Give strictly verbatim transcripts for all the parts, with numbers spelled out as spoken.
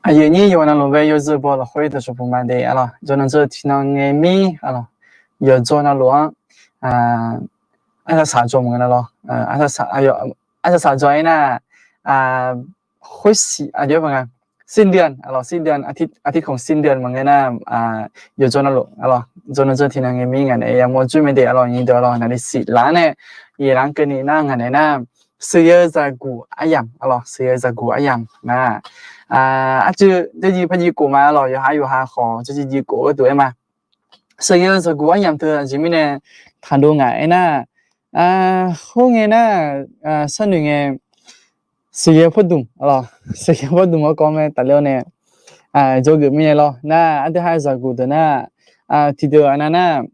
Aqyuif aqnyir yawqha navluf bae yawzeu baw lafkhoer dawqshawq puq ma de arlawq. Jawr nanzeu tiqnan ngae mir arlawq. Yawqjawr navluf-anr arsaq saq jawr maqngeur nar lawr. Arsaq saq jawr-aer nar, khoersiq aqjox-aer paq nga, สิ้นเดือน arlawq, สิ้นเดือน อาทิตย์ อาทิตย์ของสิ้นเดือน maqngeur nar, yawqjawr navluf arlawq, jawr nanzeu tiqnan ngae mir ngaq naeq yamawr jur mae de arlawq, nyir deuq arlawq, naqli siqlar nae, iqlar keuvni nar ngaq naeq nar, sheuqyae-eu zaqguq aryamq arlawq, sheuqyae-eu zaqguq aryamq nar, arcuiv jawrjiv parjiv khof ma arlawq, yawqha yawqha khawf jawrjiv jiv khof gharduq aer ma. Sheuqyae-eu zaqguq aryamq teu aqjeq mirnae taqdov ngaq aer nar, khoerngae nar, sharnoeq ngae, sheuqyae pawrdmq arlawq, sheuqyae pawrdmq-anr kawv mae tafler-awr nae, jawrgeuf mirnae lawr nar, aqdui ha zaqguq deuq nar, tiqdeuq aqnav nar,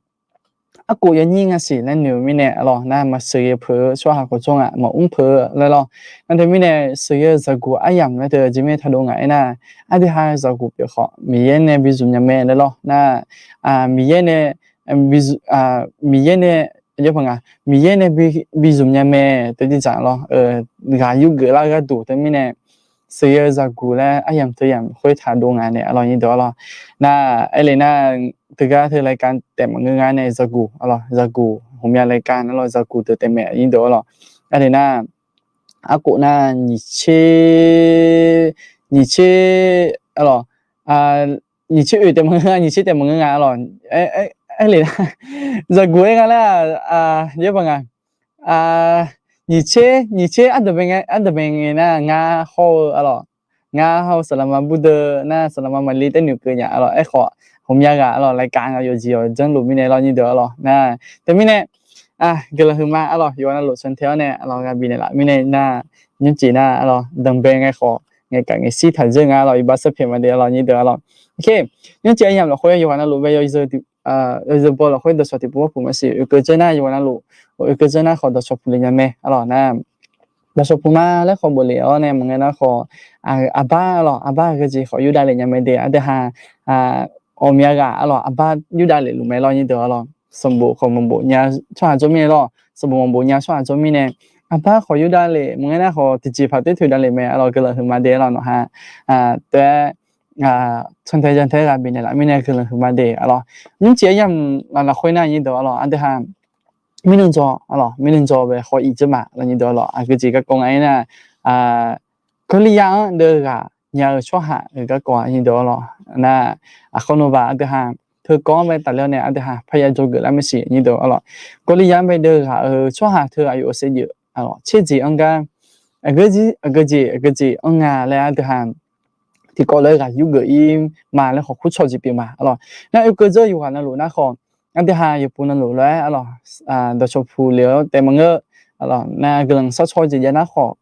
arkhof yawnyir nga siq laer noeq-eu mirnae arlawq nar, maqsheuqyae peuq-eu tsawrhaq khawf jawr nga, maqmr peuq-eu laer lawr. Nar teumirnae sheuqyae-eu zaqguq aryamq laer teu aqjeq mirnae taqdov ngaq aer nar, aqdui ha zaqguq pyeuf khawf Miqyaer nae bi zmq nya mae laer lawr nar, Miqyaer nae, Miqyaer nae, aqjox-aer paq nga, Miqyaer nae bi zmq nya mae teu tiqdzaq lawr, ghaq yurgeuf lar-eu gharduq teumirnae sheuqyae-eu zaqguq laer aryamq teu yamq khoer taqdov ngaq naeq arlawq, nyir deuq arlawq. Nar aerle nar, teugar teu รายการ taef maqngeur nga nae zaqguq arlawq, zaqguq ghawqmya รายการ arlawq, zaqguq deuq taef mae, nyir deuq arlawq. Aerle nar, arkhof nar nyiq tser, nyiq tser arlawq, nyiq tser oeq taef maqngeur nga, nyiq tser taef maqngeur nga arlawq. Aerle nar, zaqguq aer nga laer, jawr-aer paq nga, nyiq tser, nyiq tser ardaq bae ngae nar ngar hawr-eu arlawq, ngar hawr-eu saqlaqma burdeuv nar saqlaqma maqli taer noeqkeuv nya arlawq. Aerkhawf ghawqmya ghaq arlawq รายการ yawqjeq yawqjanr luf mirnae lawr, nyir deuq arlawq nar. Teumirnae guiqlanq huiqma arlawq, yawqha navluf แชร์ tae-awr nae arlawq gha bifnaeq laf mirnae nar, nymrcif nar arlawq, danqbae ngae khawf ngaeqkaq ngaeqshir taqzeur nga arlawq, iqbax sar paeq ma de arlawq, nyir deuq arlawq. Nymrcif aryamq lafkhoer yawqha navluf bae yawzeu baw lafkhoer dawqshawq tiqpov-anr puq ma siq, oekeuv dzeur nar yawqha navluf, oekeuv dzeur nar khawf dawqshawq puq le nya mae arlawq nar. Dawqshawq puq ma laer khawf bof lef-awr nae maqngae nar khawf, aqbar arlawq, aqbar aqgeujeq khawf yurdav lef nya mae de, aqdui ha ghawqmya ghaq arlawq, aqbar yurdav lef luf mae lawr, nyir deuq arlawq. Sanqbof khawf maqbof nya tsawrhaq jawr mirnae lawr, sanqbof maqbof nya tsawrhaq jawr mirnae, aqbar khawf yurdav lef maqngae nar khawf tiqjeq paq toer toeqdav lef mae arlawq, guiqlanq huiqma de arlawq nawq ha. Taef-aer แชร์ tae แชร์ gha bifnaeq laf mirnae guiqlanq huiqma de arlawq. Nymrcif aryamq lafkhoer nar, nyir deuq arlawq, aqdui ha mirnan dzaw arlawq, mirnan dzaw bae khawf iq dzeur ma lawr, nyir deuq arlawq. Aqgeujeq garkawv nga aer nar, Gawrliya-anr deuv ghaq nya-eu tsawrhaq-euq garkawv-a, nyir deuq arlawq nar, aqkhawf nawbaq aqdui ha teukawv-anr bae tafler-awr nae aqdui ha parya dzawgeuf lar mae siq, nyir deuq arlawq. Gawrliya-anr bae deuv ghaq-euq tsawrhaq teu aqyawf-euq saevdzeuf arlawq tser jeq-anr gar, aqgeujeq aqgeujeq aqgeujeq-anr nga laer aqdui ha tiqkawv lof-aer ghaq yurgeuf ir ma laer khawf kurcawq jeq pyeuf ma arlawq. Nar oekeuv dzeur yawqghaq navluf nar khawf, aqdui ha yawqpuq navluf lof-aer arlawq, dawqshawq puq lef-awr taef maqngeur arlawq, nar guiqlanq sharcaw jeq jav nar khawf,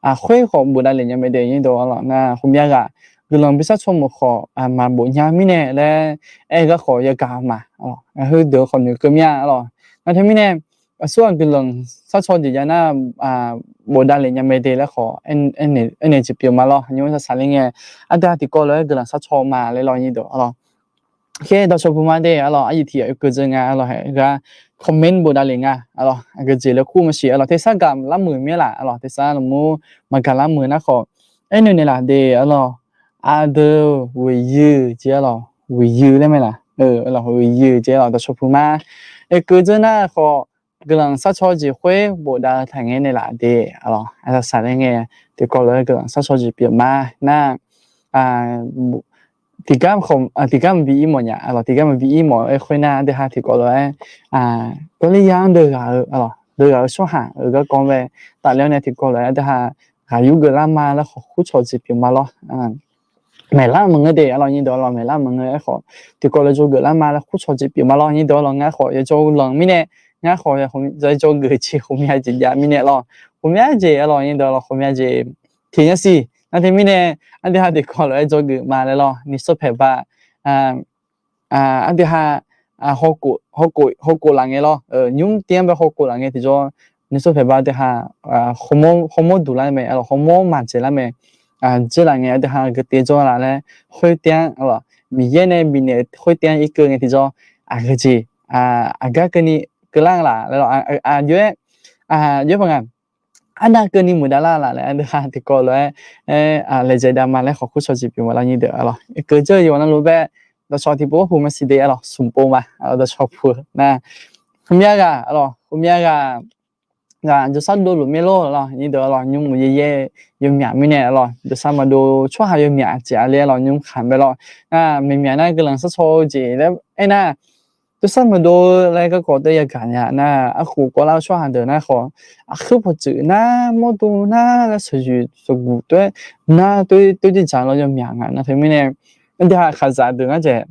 aqkhoer khawf bofdav lef nya mae de, nyir deuq arlawq nar, ghawqmya ghaq guiqlanq bi sharcaw meuq khawf maqbof nya mirnae laer aer-eu gar khawf yagaq ma arlawq. Heudeuq khawf noeqkeuv mya arlawq. Nar teumirnae aqsurghaq guiqlanq sharcaw jeq jav nar bofdav lef nya mae de laer khawf aernaeq jeq pyeuf ma lawr, nymr saqsaq ler ngae, aqdui ha tiqkawv lof-aer guiqlanq sharcaw ma laer lawr, nyir deuq arlawq. Khaer dawqshawq puq ma de arlawq, aqyuif tiq aqyuif keuv dzeur nga arlawq, haeq gar comment bofdav lef nga arlawq, aqgeujeq laer kur ma siq arlawq, tersar gaq lar meuq mir-aer laf arlawq, tersar lmur maqgaq lar meuq nar khawf, aernaeq naeq laf de arlawq, aqdui-euq ghoeqyuiq jeq arlawq, ghoeqyuiq laer mae laf, ghoeqyuiq jeq arlawq, dawqshawq puq ma. Oekeuv dzeur nar khawf, guiqlanq sharcaw jeq khoer bofdav taq ngae naeq laf de arlawq, aqsaq saqler ngae, tiqkawv lof-aer guiqlanq sharcaw jeq pyeuf ma nar, tiqgar maqbi ir mawf nya arlawq, tiqgar maqbi ir mawf-aer khoer nar, aqdui ha tiqkawv lof-aer Gawrliya-anr deuv ghaq-eu arlawq, deuv ghaq-eu tsawrhaq-euq garkawv bae tafler-awr nae tiqkawv lof-aer aqdui ha ghaq yurgeuf lar ma laer khawf kurcawq jeq pyeuf ma lawr. Maeqlar maqngeur de arlawq, nyir deuq arlawq, maeqlar maqngeur-aer khawf tiqkawv lof-aer dzawgeuf lar ma laer kurcawq jeq pyeuf ma lawr, nyir deuq arlawq. Ngar khawf yajawr lanq mirnae, ngar khawf yajawr geuf jeq ghawqmya jeq jav mirnae lawr, ghawqmya jeq arlawq, nyir deuq arlawq, ghawqmya jeq tiq nya siq. Nar teumirnae aqdui ha tiqkawv lof-aer dzawgeuf ma laer lawr, nishawr paeq ba aqdui ha hawkhof laf ngae lawr, nymr tiv-anr bae hawkhof laf ngae tiqjawr, nishawr paeq ba aqdui ha hawmawr duq lar mae, hawmawr maqdzaeq lar mae, dzeurlaf ngae aqdui ha geutev jawr laf laer khoer tiv-anr arlawq, Miqyaer nae bifnaeq khoer tiv-anr irkeuv ngae tiqjawr, aqgeujeq aqgar keuvni keuvlar laf laer lawr, aqjox-aer, aqjox-aer paq nga arnav keuvni muiqdav lar laf laer aqdui ha tiqkawv lof-aer laejae dav ma laer khawf kursaw jeq pyeuf ma lawr nyir deuq arlawq. Keuv dzeur yawqnan lof bae dawqcawq tiqpov pu maqsiq de arlawq, smq pov ma arlawq, dawqcawq pu-eu nar, heumyav ghaq arlawq, heumyav ghaq ghaq jawrsar dovluf maer lor arlawq, nyir deuq arlawq, nymr muiq yaeyaer yawmyaq mirnae arlawq, jawrsar maqdov tsawrhaq yawmyaq jeq-a le arlawq, nymr khaq bae lawr. Nar, maeqmyaq nar guiqlanq sharcaw-eu jeq laer aernar, jawrsar maqdov laer garkawv taef yagaq nya nar, arkhof kawvlar-eu tsawrhaq deuq nar khawf, aqkuir pawqtsuif nar, mawrdo nar laer shaqyoeq shaqguq toer nar, toer jirdzaq lawr yawmyaq nga nar teumirnae, aqdui ha khaqzaq deuq ngar dzaeq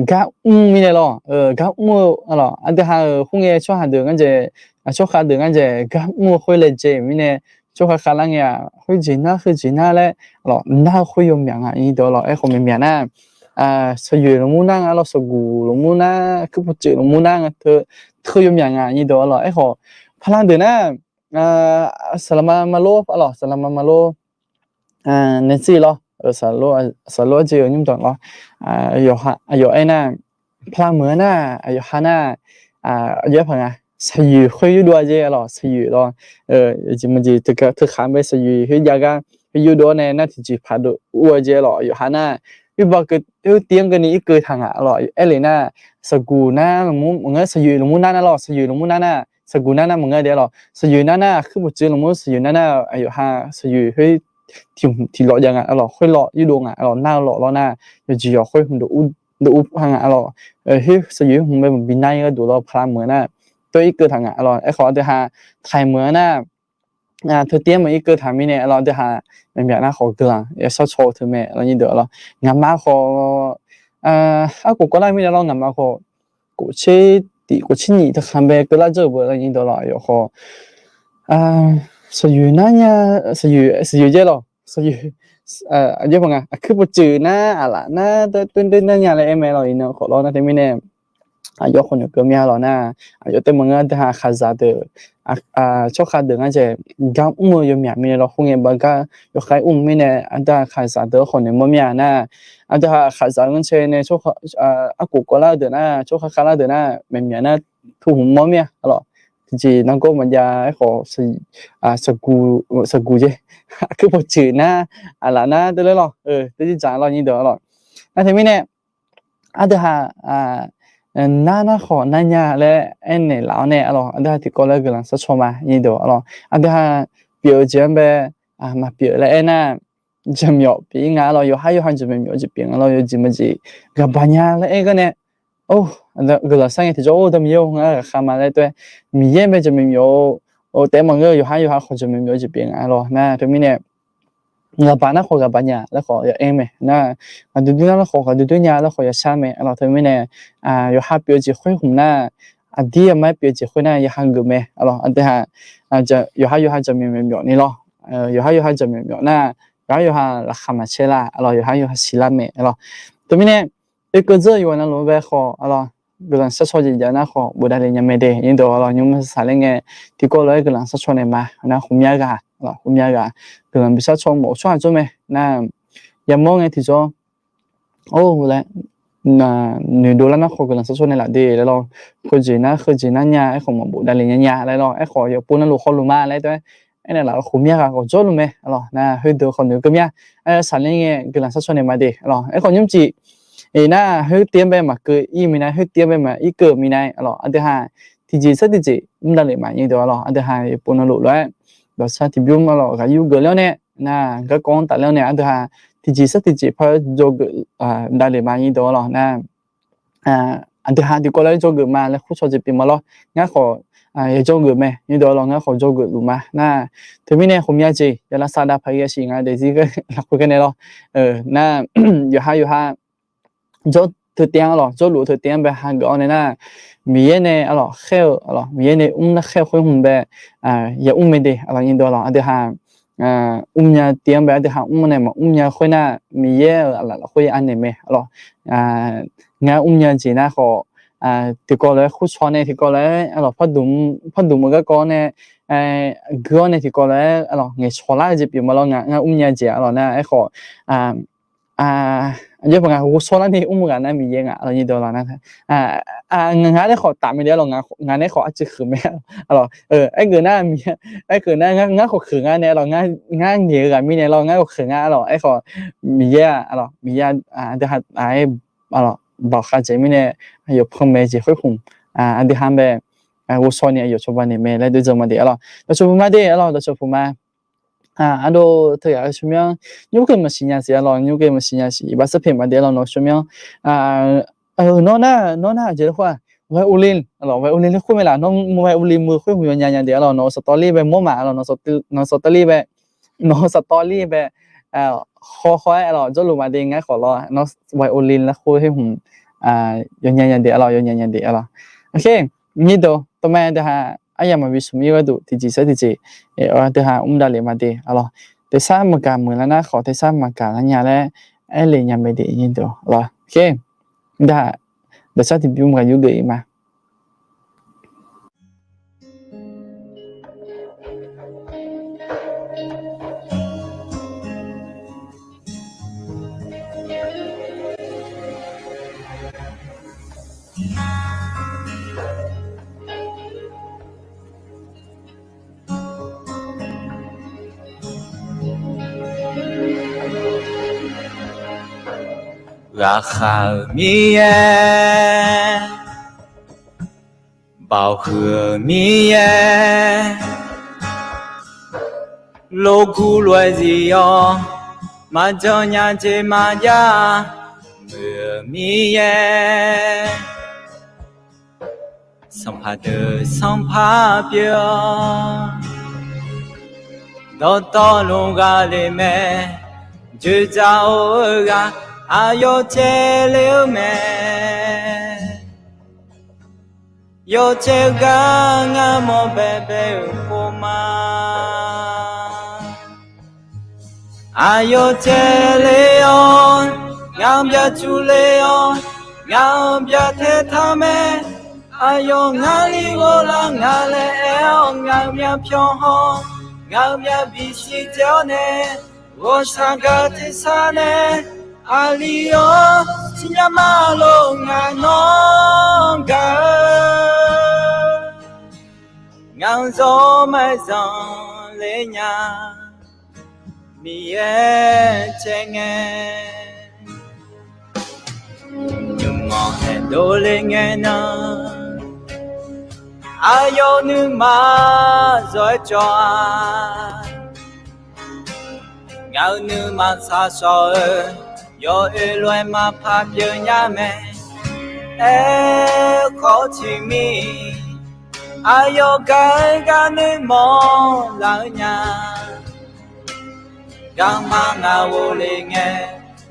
gar mr mirnae lawr, gar mr-eu arlawq, aqdui ha-euq khoerngae tsawrhaq deuq ngar dzaeq, tsawrkhav deuq ngar dzaeq gar mr-eu khoer laejae-euq mirnae, tsawrkhav khavlar ngae-aq, khoerjeq nar khoerjeq nar laer arlawq, nar-eu khoer yawmyaq nga nyir deuq arlawq. Aerkhawf maeqmyaq nar, shaqyoeq lafmur nar nga arlawq, shaqguq lafmur nar, kuir pawqtsuif lafmur nar nga, teu yawmyaq nga nyir deuq arlawq. Aerkhawf paqlav deuq nar, saqlaqma maqlor arlawq, saqlaqma maqlor nae tsir lawr, saqlor arjeq-euq nymr dawq lawr, aqyawf aer nar, paqlav meuq-a nar, aqyawf ha nar, aqyawf aer paq nga, shaqyoeq khoer yurdov-a jeq arlawq, shaqyoeq lawr, jeq maqjeq teukhaq bae shaqyoeq khoer jav gar khoer yurdov-awr nae nar tiqjeq paq dov ur-a jeq arlawq, aqyawf ha nar, yurba keuv, yur tiv-anr keuvni irkeuv taq ngaq arlawq, aer le nar, shaqguq nar lafmur maqngeur, shaqyoeq lafmur nar nar lawr, shaqyoeq lafmur nar nar, shaqguq nar nar maqngeur de arlawq, shaqyoeq nar nar, kuir pawqtsuif lafmur shaqyoeq nar nar, aqyawf ha shaqyoeq khoer tiq hmq tiq lawf jav nga arlawq, khoer lawf yurdov nga arlawq, nar-eu lawf lawr nar, yawqjeq yawq khoer hmq dov ur paq nga arlawq, khoer shaqyoeq khoer hmq bae maqbi nar-ir gharduq lawr paqlav meuq-a nar, teu irkeuv taq nga arlawq. Aerkhawf aqdui ha taiq meuq-a nar, teu tiv-anr meuq irkeuv taq mirnae arlawq, aqdui ha maeqmyaq nar khawf guiqlanq ya shawr caw-eu teu mae arlawq nyir deuq arlawq. Ngaqma khawf, arkhof kawvlar mirnae lawr, ngaqma khawf khof tser tiq khof tser nyiq teukhaq bae keuvlar dzeur-euq beu arlawq nyir deuq arlawq, aqyawf khawf shaqyoeq nar nya, shaqyoeq, shaqyoeq jaer lawq, shaqyoeq, aqyawf paq nga, aqkuir pawqtsuif nar, aqlaf nar, toer nar nya laer aer mae lawr, iqnan khawf lawr nar teumirnae, aqyawf khawf noeqkeuv mya lawq nar, aqyawf taef maqngeur, aqdui ha khaqzaq deuq, tsawrkhav deuq ngar dzaeq gar mr-eu yawmyaq mirnae lawr, khoerngae baqgar yawkhav mr-eu mirnae, aqdui ha khaqzaq deuq-anr khawf noeqmawr mya nar, aqdui ha khaqzaq-eu ngar cae nae arkhof kawvlar-eu deuq nar, tsawrkhav khavlar deuq nar, maeqmyaq nar, tuv hmq mawr mya arlawq. Tiqjeq nargawr maqjav aerkhawf, shaqguq jeq, aqkuir pawqtsuif nar, aqlaf nar teu laer lawq, teu jirdzaq lawr nyir deuq arlawq. Nar teumirnae, aqdui ha nar nar khawf nar nya laer aernaeq laf-awr nae arlawq, aqdui ha tiqkawv lof-aer guiqlanq sharcaw ma nyir deuq arlawq. Aqdui ha pyeuf-eu jeq-anr bae maqpyeuf laer aernar, jaqmyawf pyeuf-ir nga arlawq, yawqhar yawqha jaqmyawf myawf-eu jeq pyeuf nga lawr, yawjeq maqjeq ghaqbaq nya laer aer gar nae, guiqlanq shar ngae tiqjawr-or, dawr Miqyaer-or, ngar ghaqkhav ma laer toer, Miqyaer bae jaqmyawf myawf-eu taef maqngeur, yawqhar yawqha khawf jaqmyawf myawf-eu jeq pyeuf nga arlawq nar teumirnae, ghaqbaq nar khawf ghaqbaq nya laer khawf ya aer mae nar, ghaqduidui nar khawf ghaqduidui nya laer khawf ya shar mae arlawq teumirnae, yawqha pyeuf-eu jeq khoer hmq nar, aqdir aqmar pyeuf-eu jeq khoer nar yawqha geuf mae arlawq, aqdui ha yawqhar yawqha jaqmyawf myawf ni lawr, yawqhar yawqha jaqmyawf myawf nar, yawqhar yawqha laqkhaq maqcaer lar arlawq, yawqhar yawqha siqlar mae arlawq. Teumirnae, oekeuv dzeur yawqghaq navluf bae khawf arlawq, guiqlanq sharcaw jeq jav nar khawf bofdav le nya mae de nyir deuq arlawq, nymr saqlaer ngae tiqkawv lof-aer guiqlanq sharcaw naeq ma nar, khoermya ghaq, khoermya ghaq guiqlanq bi sharcaw mawf-eu tsawrhaq jawr mae nar, yamawr ngae tiqjawr, or laer noeqdov lar nar khawf guiqlanq sharcaw naeq laf de laer lawr, heujeq nar heujeq nar nya aerkhawf maqbofdav le nya nya laer lawr, aerkhawf yawqpov navluf hawluf ma laer taef-aer aernaeq laf-eu khoermya ghaq khawf jawrluf mae arlawq nar, khoerdeuq khawf noeqkeuv mya. Saqlaer ngae guiqlanq sharcaw naeq ma de arlawq, aerkhawf nymrcif iq nar khoertiv-anr bae maqkeuv ir minav, khoertiv-anr bae maqir keuv minav arlawq, aqdui ha tiqjeq sar tiqjeq mr davlef ma nyir deuq arlawq, aqdui ha yawqpov navluf lof-aer dawqsar tiqbymr arlawq ghaq yur geuf ler-awr nae nar, garkawv-anr tafler-awr nae aqdui ha tiqjeq sar tiqjeq par dzawgeuf davlef ma nyir deuq arlawq nar, aqdui ha tiqkawv lof-aer dzawgeuf ma laer khoercaw jeq pyeuf ma lawr, ngar khawf ya dzawgeuf mae nyir deuq arlawq, ngar khawf dzawgeuf luf ma nar, teumirnae khoermya jeq ya lavsav dav paq-aer yasiq nga daefzir lafkhoer gar nae lawr nar, yawqha yawqha jawr teu taev-anr arlawq, jawrluf-eu teu taev-anr bae hageuf-awr nae nar, Miqyaer nae arlawq khaer-eu arlawq, Miqyaer nae mr nar khaer-eu khoer hmq bae ya mr mae de arlawq nyir deuq arlawq, aqdui ha mrnya taev-anr bae aqdui ha mr nae maqmr nya khoer nar, Miqyaer-euq aqlaf lafkhoer ya anaeq mae arlawq. Ngar mrnya jeq nar khawf tiqkawv lof-aer khoercaw nae tiqkawv lof-aer arlawq, pardmq-eu garkawv nae gui-awr nae tiqkawv lof-aer arlawq ngaeqcawq lar-eu jeq pyeuf ma lawr, ngar mrnya jeq arlawq nar aerkhawf a Aqjeq paq ngaq ghovshaw nar ni mr-eu ghaq nar Miqyaer nga, aqlawq nyiq deuq lawq nar. Ngar nae khawf taf mae de arlawq, ngaq nae khawf arcuiv keuq mae arlawq. Aergeuf nar Miqyaer, aergeuf nar ngar khawf keuq ngar nae arlawq, ngar ngaeq-eu ghaq mirnae lawr, ngar khawf keuq ngar arlawq. Aerkhawf Miqyaer-aq arlawq, Miqyaer aqdui ha, arlawq, baoq khavjeq mirnae, yawqpan maeq jeq khoer khmq, aqdui ha bae ghovshaw ni aqyawf cawba naeq mae laer doe dzeur ma de arlawq. Dawqcawq puq ma de arlawq, dawqcawq puq ma. Ardov teughaq-eu tsawrmyanr nymr keuv maqsiq nya siq arlawq, nymr keuv maqsiq nya siq, iqbax sarpyeq ma de arlawq, nawq-eu tsawrmyanr. Nawr nar, nawr nar aqjeq laer khoer-aq, violin arlawq, violin laer khoer mae laf, nawr violin muiq-eu khoer hmq yawnya nya de arlawq, nawq-euq sawqtawvler bae mawr ma arlawq, nawq-euq sawqtawvler bae, nawq-euq sawqtawvler bae khawkhaw-aer arlawq, jawrluf ma de ngar khawf lawr, nawr violin laer khoer khoer hmq yawnya nya de arlawq, yawnya nya de arlawq. Nyiq deuq tawqmae deuq ha, aryamq maqbi smq-ir gharduq tiqjeq saer tiqjeq, deuq ha mr davlef ma de arlawq. Tersar maqgaq meuq lar nar khawf tersar maqgaq lar nya laer aerle nya mae de nyiq deuq arlawq. Deuq ha, dawqsar tiqbymr maqgaq yurgeuf-ir ma. Ghaqkhav-euq Miqyaer, baoq huiq-euq Miqyaer, lof guv lof-aer zif-awr, maqjan nya jeq maqjav muiq-euq Miqyaer, sanqpaq deuq sanqpaq pyeuf-awr, dawqtawvluf ghaq le mae, dzoeqdzaq-eu ghaq aqyawf caev le-eu mae. Yawcaev-eu gar ngar mawr baebae-euq pov ma. Aqyawf caev le-awr, ngaq-anr byacuq le-awr, ngaq-anr byaqtae taq mae. Aqyawf ngar li ghoflar nga laer aer-awr, ngaq-euq myavpyawq haw, ngaq-euq myavbif siqdzae-awr nae, ghawqshaq gaq tersar nae, aqli-awr siqnya ma lof ngaq nawr gaq-eu, ngaq-anr zawr maeq zanqler nya, Miqyaer caev ngae, nymq-anr aerdov le ngae nan, aqyawf nuima zawr-aer cawv-a. Ngaq-euq nuima shaqshawq-eu, yawoer lof-aer maqpar pyeuf nya mae. Aerkhawf tiqmir, aqyawf gaq-aer gar noeqmawr laf-eu nya. Garma ngaq ghofle ngae,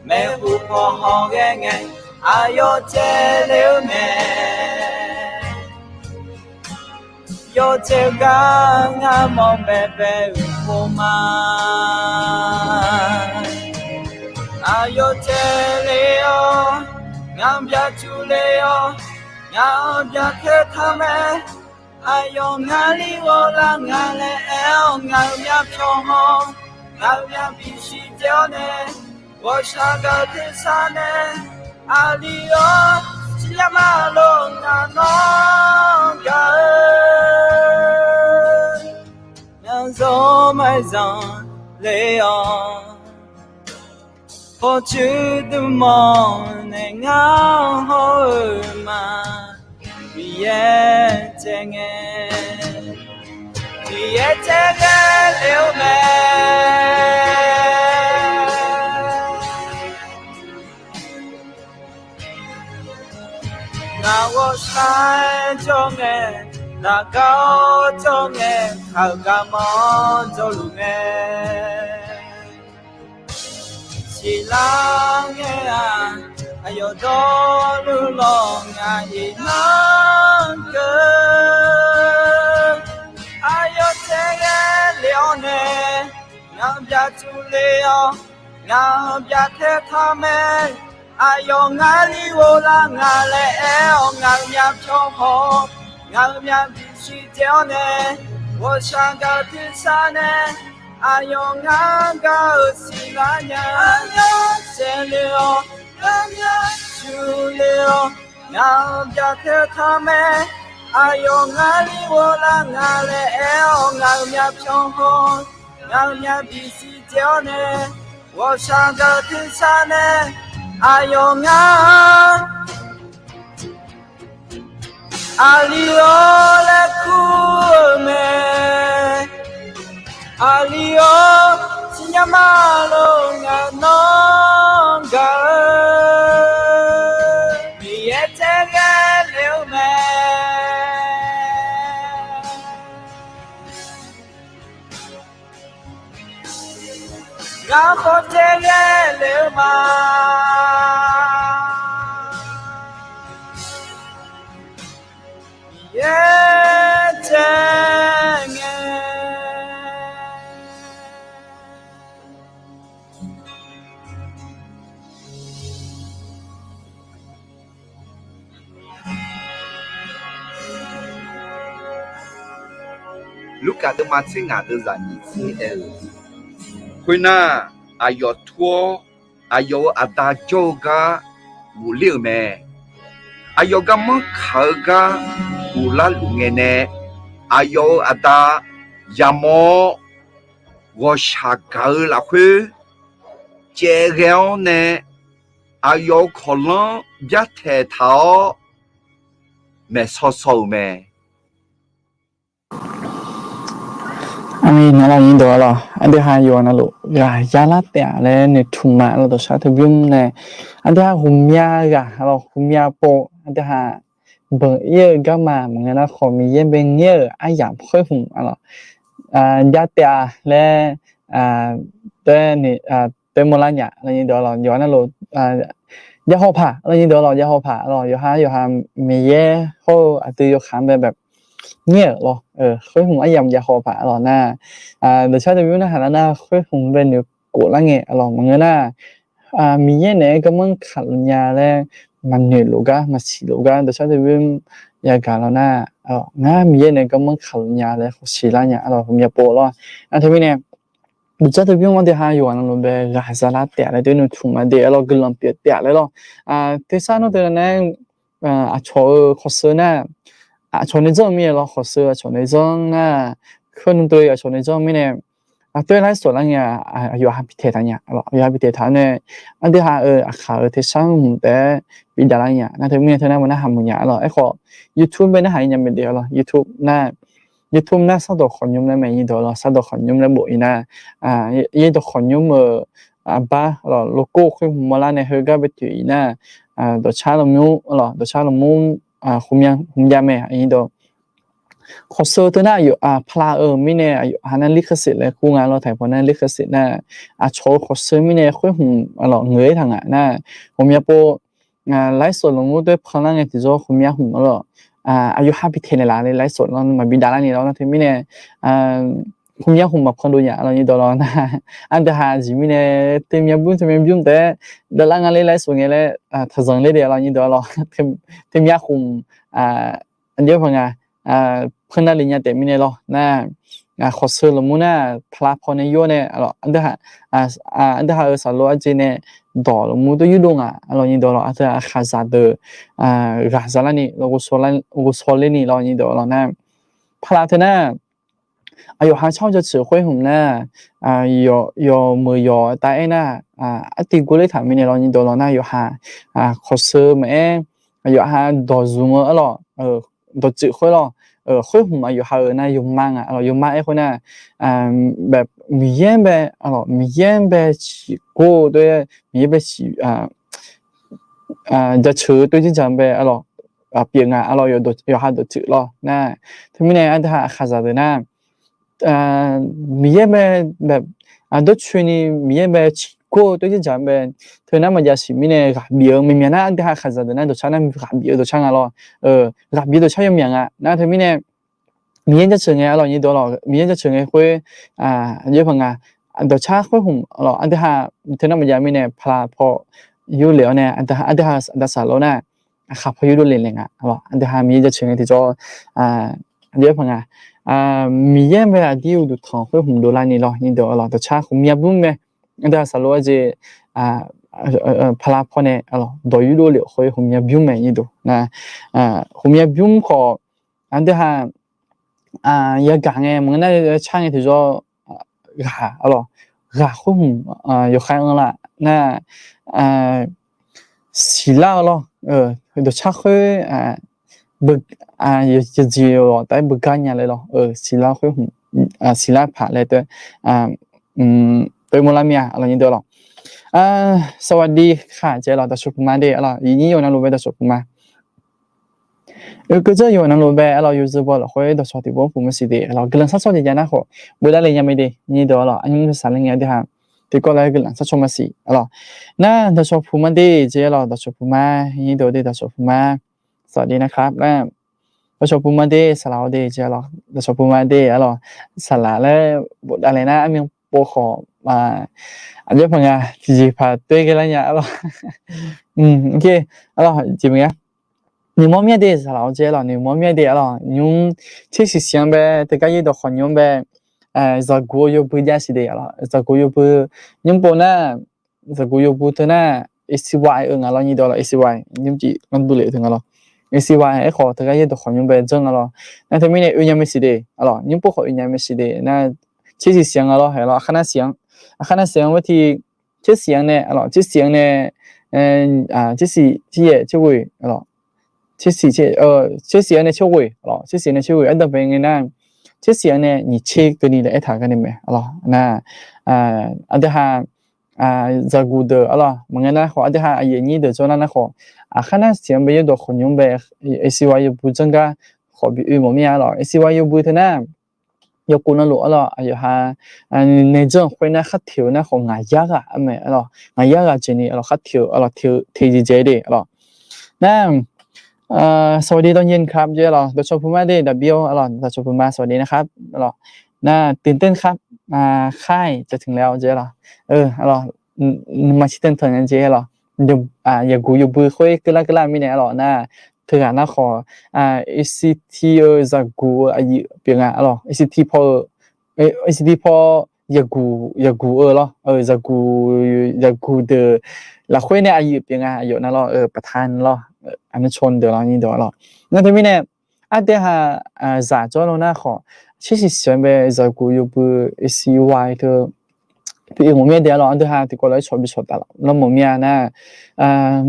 maeqhu paw hawghae ngae, aqyawf caev le-eu mae. Yawcaev-eu gar ngar mawr baebae-euq pov ma. Aqyawf caev le-awr, ngaq-anr byacuq le-awr, ngaq-anr byaqtae taq mae. Aqyawf ngar li ghoflar nga laer aer-awr, ngaq-euq myavpyawq haw, ngaq-euq myavbif siqdzae-awr nae, ghawqshaq gaq tersar nae, aqli-awr siqnya ma lof ngaq nawr gaq-eu, ngaq-anr zawr maeq zanqler-awr, pawqtsuif dmq mawr nae ngar hawr-eu ma. Miqyaer caev ngae, Miqyaer caev ghae le-eu mae. Ngaq ghawqshaq-aer jawr ngae, laqgar-awr jawr ngae, kaq-euq garma-anr jawrluf mae. Siqlar ngae-aq, aqyawf dawrluf lawq ngaq iqnan keuv. Aqyawf caev ghae le-awr nae, ngaq-anr byacuq le-awr, ngaq-anr byaqtae taq mae. Aqyawf ngar li ghoflar nga laer aer-awr, ngaq-euq myavpyawq haw, ngaq-euq myavbif siqdzae-awr nae, ghawqshaq gaq tersar nae, aqyawf ngar gaq-eu siqlar nya. Aqyawf caev le-awr, Armyaq shuq le-awr, ngaq-anr byaqtaq taq mae. Aqyawf ngar li ghoflar nga laer aer-awr, ngaq-euq myavpyawq haw, ngaq-euq myavbif siqdzae-awr nae, ghawqshaq gaq-eu tersar nae, aqyawf ngar Aqli-awr laer kur-eu mae. Aqli-awr, siqnya ma lor, ngaq nawr gaq-eu Miqyaer tsaerghae le-eu mae. Ngar khawf tsaerghae le-eu ma. Miqyaer tsaerghae. Lurkaf deuvma tser ngaq deuvzaq nyiq tser aer-eu, khoernar, aqyawf tur-awr, aqyawf-euq aqda jawr-eu gar ghofler-euq mae. Aqyawf garmanr kaq-eu gar ghoflar luf ngae nae, aqyawf-euq aqda yamawr-awr, ghawqshaq gaq-eu lafkhoer caevghae-awr nae, aqyawf-euq kawqlanr byartaeq taq-awr maeqsaw saw-euq mae. Aqmeq naqlaq nyiqdawq-a lawq, aqdui ha yawqha navluf ghaq yalar taef-a laer noeqtmq ma lawq. Dawqshar teu bymr nae, aqdui ha ghawqmya ghaq lawq, ghawqmya pov aqdui ha banq ir-eu garma maqngeur nar khawf, Miqyaer bae ngaer-euq aryamq khoer hmq-a lawq, jav taef-a laer tae mawrlar nya lawq. Nyiqdawq-a lawq, yawqha navluf jav haw paq lawq. Nyiqdawq-a lawq, jav haw paq lawq. Yawqha yawqha Miqyaer hawr-eu aqdui yawkaq-anr bae bae ngaer-euq lawq, khoer hmq aryamq jav haw paq lawq nar, dawqshar teu bymr narhaq lar nar khoer hmq bae noeqkhof lar ngae lawq. Maqngeur nar, Miqyaer naeq-aer garmanr kaq luf nya laer maqnoeq luf gar maqsiq luf gar dawqshar teu bymr yagaq lawq nar, ngar Miqyaer naeq-aer garmanr kaq luf nya laer khawf siqlar nya lawq, ghawqmya pov lawq. Nar teumirnae, dawqshar teu bymr-anr deuq ha yawqghaq navluf bae ghaq zalar taef-a laer deuq noeqtmq ma deuq-a lawq, guiqlanq pyeuf taef-a laer lawq. Tersar nawr teu nar, aqcawq-eu khawfsheu nar, aqcawq nae janr-eu mirnae lawq, khawfsheu aqcawq nae janr nar, keuv nmr teu aqcawq nae janr-eu mirnae, aqtoer laer sawq lar ngae, aqyawf ha bi taeq taq nya lawq, aqyawf ha bi taeq taq-awr nae, aqdui ha-euq aqkaq-euq tersar hmq taef-aer bi dav lar nya. Nar teumirnae teu nar maqnar haq muiq nya lawq. Aerkhawf, YouTube bae nar haq-ir nya mae deuq-a lawq. YouTube nar, YouTube nar sardawq khawqnymr laer mae nyiqdawq lawq, sardawq khawqnymr laer bof-ir nar, yaerdawq khawqnymr-euq aqbar lawq, logo khoer hmq mawrlar nae heugar bae toeq-ir nar, dawqcar lmr lawq, dawqcar lmr hmq jav mae nyiqdawq. Khawfsheu teu nar, pala-eu mirnae aqyawf ha nar ลิขสิทธิ์ laer kur nga lawq, taqpaw nar ลิขสิทธิ์ nar, aqcawq-eu khawfsheu mirnae khoer hmq lawq ngeur-ir taq nga nar, ghawqmya pov, laer sawq lmr toer panlar ngae tiqjawr ghawqmya hmq-a lawq, aqyawf ha bi taeq naeqlaf le laer sawq lmr maqbi dav lar ni lawq. Nar teumirnae, ghawqmya hmq maqpan dov nya lawq nyiqdawq lawq nar, aqdui ha aqjeq mirnae, teumya bymr teumya bymr taef-aer davlar nga le laer sawq ngae laer taqzanq ler de lawq nyiqdawq lawq. Teumya hmq aqjox paq nga, pannar le nya taef mirnae lawq nar, khawfsheu lmr nar pala paw nae yur-awr nae, aqdui ha-euq saqlor arjeq nae dawq lmr toer yurdov nga lawq nyiqdawq lawq. Aqdui ha aqkaqzaq deuq ghaq zalar ni lawq, ghovshaw ler ni lawq nyiqdawq lawq nar, pala teu nar, aqyawf ha tsawr jaceuq khoer hmq nar, yawmeuq yawq taef-aer nar, artiv gor ler taq mirnae lawq nyiqdawq lawq nar, yawqha khawfsheu maqaer, aqyawf ha dawq zmq-eu arlawq, dawqtsuif khoer lawq, khoer hmq aqyawf ha-euq nar yawma nga lawq. Yawma aer khoer nar, Miqyaer bae, Miqyaer bae ciqgor-eu toer, Miqyaer bae ciq jaceuq-eu toer dzerdzaq bae arlawq, pyeuf nga arlawq, yawqha dawqtsuif lawq nar. Teumirnae aqdui ha aqkaqzaq deuq nar, Miqyaer bae, dawrcoeni Miqyaer bae ciqgor-eu toer dzerdzaq bae, teu nar maqjav siq mirnae ghaqbif-eu, maqmyaq nar aqdui ha aqkaqzaq deuq nar dawqcar nar ghaqbif-eu dawqcar nga lawq, ghaqbif-eu dawqcar yawmyaq nga nar. Teumirnae Miqyaer jaceuq ngae arlawq nyiqdawq lawq, Miqyaer jaceuq ngae khoer, aqjox paq nga, dawqcar khoer hmq lawq, aqdui ha teu nar maqjav mirnae pala paw yurlef-awr nae, aqdui ha aqda saqlor nar, aqkaq paw yurdov le le nga lawq. Aqdui ha Miqyaer jaceuq ngae tiqjawr, aqjox paq nga, Miqyaer bae aqdir uqduq tanq khoer hmq dovlar ni lawq nyiqdawq lawq, dawqcar ghawqmya bymr mae. Aqdui ha saqlor arjeq, paqlav pawnae dawq yurdov lef khoer ghawqmya bymr mae nyir deuq. Ghawqmya bymr khawf, aqdui ha yagaq ngae maqngeur nar car ngae tiqjawr ghaq arlawq, ghaq khoer hmq yawkhav anr laf nar, siqlar-eu lawr, dawqcar khoer yawqjeq-awq taef-aer beugar nya laer lawr, siqlar khoer hmq, siqlar paq laer taef-aer, taef-aer mawrlar mir-a arlawq nyir deuq arlawq. Sawaqdi khaq jeq arlawq, dawqcawq puq ma de arlawq, iqnyir yawqnan lof bae dawqcawq puq ma. Oekeuv dzeur yawqnan lof bae arlawq, yawzeu baw lafkhoer dawqcawq tiqpov-anr puq masiq de arlawq, guiqlanq sharshawr jeq jav nar khawf beudav le nya mae de nyir deuq arlawq, arnymr saqlaer ngae aqdui ha tiqkawv laer guiqlanq sharshawr masiq arlawq. Nar dawqcawq puq ma de jeq arlawq, dawqcawq puq ma, nyir deuq de dawqcawq puq ma, sawaqdi narkhar nar, dawqcawq puq ma de saqlaq-awr de jeq arlawq, dawqcawq puq ma de arlawq, saqlaq laer bofdav le nar armyan pov khawf, aqjox paq nga tiqjeq paq toer ghae lar nya arlawq. Arlawq jeq maqnga, noeqmawr mir-a de saqlaq-awr jeq arlawq, noeqmawr mir-a de arlawq, nymr tsersiq siq-anr bae teugar yaerdawq khawqnymr-anr bae zaqguq-eu yawbui jav siq de arlawq, zaqguq yawbui nymr pov nar, zaqguq yawbui teu nar, aqcy-eu nga lawr nyir deuq arlawq, aqcy nymr cif lanr bui lef teu nga lawr, aqcy aerkhawf teugar yaerdawq khawqnymr bae janr nga lawr. Nar teumirnae oe nya mae siq de arlawq, nymr pov khawf oe nya mae siq de nar, tsersiq siq-anr nga lawr, hae lawr, aqkar nar siq-anr, aqkar nar siq-anr bae tiq, tsersiq-anr nae arlawq, tsersiq-anr nae, tsersiq tseryaef tserghoe arlawq, tsersiq, tsersiq-anr nae tserghoe arlawq, tsersiq-anr nae tserghoe ardanqbae ngae nar, tsersiq-anr nae nyiq tser keuvni laer aertaq-eu garnae mae arlawq. Nar aqdui ha zaqguq deuq arlawq maqngeur nar khawf, aqdui ha aqyuif aqnyir deuq jawrlar nar khawf, aqkar nar siq-anr bae yaerdawq khawqnymr-anr bae aqcy yawbui janr gar khawf bi oe mawf mir-a arlawq, aqcy yawbui teu nar, yawkov navluf arlawq, aqyawf ha naeq janr khoer nar khar teq-eu nar khawf ngaq yar ghaq armae arlawq, ngaq yar ghaq jeq ni arlawq khar teq-eu arlawq, teq-eu teq jeq jeq de arlawq. Nar สวัสดีตอนเย็นครับ jeq arlawq, dawqcawq puq ma de daqbir-awr arlawq, dawqcawq puq ma สวัสดีนะครับ arlawq. Nar ตื่นเต้นครับ khar-iq cawqtmq laer-awr jeq arlawq, arlawq, nuima shirtanq tanq nya jeq arlawq, zaqguq yawbui khoer keuvlar keuvlar mirnae arlawq nar, teughaq nar khawf, aqcy-eu zaqguq-eu aqyuif pyeuf nga arlawq, aqcy paw-eu, aqcy paw zaqguq, zaqguq-eu lawr, zaqguq, zaqguq deuq lafkhoer nae aqyuif pyeuf nga aqyawf nar lawr, ประธาน lawr, aqnui caw deuq lawr nyir deuq arlawq. Nar teumirnae aqdui ha zaq jawr lo nar khawf, tsersiq siq-anr bae zaqguq yawbui aqcy teu bi oe mawf mir-a de arlawq, aqdui ha tiqkawv lof-aer cawq bi cawq taf lawr mawf mir-a nar,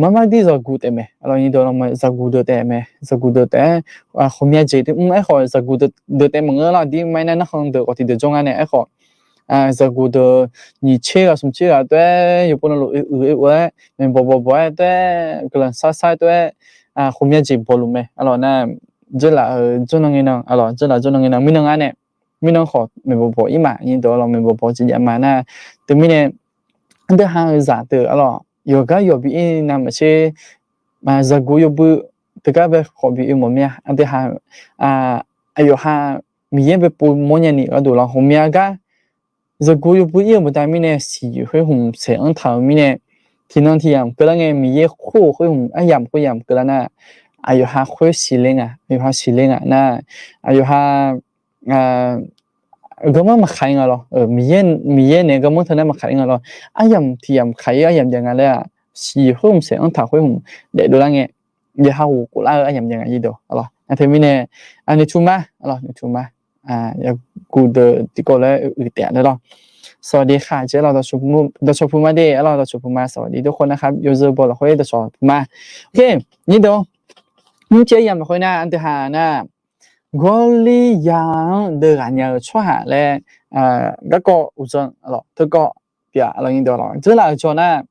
marmar dir zaqguq taef mae arlawq nyir deuq arlawq, zaqguq deuq taef mae, zaqguq deuq taef-aer ghawqmya jeq mr aerkhawf zaqguq deuq taef maqngeur lawr, aqdir mar-aer nar narkhan deuq khawf tiqdeuq jawr ngar nae aerkhawf, zaqguq deuq nyiq tser ghaq smq tser ghaq taef-aer yawqpov navluf oe-eu oe-aer maeqbawq bawq bawq-aer taef-aer guiqlanq sar sar taef-aer ghawqmya jeq bawluf mae arlawq nar, dzeurlaf-euq jawrnan ngae nan arlawq, dzeurlaf jawrnan ngae nan mirnan ngar nae, mirnan khawf maeqbawq bawq ir ma nyir deuq arlawq, maeqbawq bawq jeq jav ma nar, teumirnae aqdui ha-eu zaq deuq arlawq yawqgar yawq bi ir navmaqtser zaqguq yawbui teugar bae khawf bi oe mawf mir-a, aqdui ha, aqyawf ha Miqyaer bae pov mawrnya ni gharduq lawr ghawqmya gar zaqguq yawbui ir-eu baqda mirnae siqyoeq khoer hmq saeq-anr taq-euq mirnae, tiqnan tiq yamq keuvlar ngae Miqyaer khoer-euq khoer hmq aryamq khoer yamq keuvlar nar, aqyawf ha khoer siqle nga, aqyawf ha siqle nga nar, aqyawf ha garmanr maqkhaq ir nga lawr, Miqyaer naeq-eu garmanr teu nar maqkhaq ir nga lawr, aryamq tiq yamq khaq ir aryamq jav nga laer-aq, siqyoeq khoer hmq saeq-anr taq khoer hmq daefdov lar ngae, yawqha ghof khof lar-eu aryamq jav nga ir deuq arlawq. Nar teumirnae noeqtmq ma arlawq, noeqtmq ma, yaqguq deuq tiqkawv lof-aer uiq taef-a laer lawr. Sawqdeq khaq jeq arlawq, dawqcawq puq ma de arlawq, dawqcawq puq ma sawqdeq dawrkhawf nar khar yawzeu baw lafkhoer dawqcawq puq ma. Nyir deuq, nymrcaev yamq lafkhoer nar aqdui ha nar, Gawrlirya-anr deuv ghaq nya-eu tsawrhaq laer garkawv uqdzan arlawq, teukawv pyeuf-a arlawq, nyir deuq arlawq, dzeurlaf-euq jawr nar,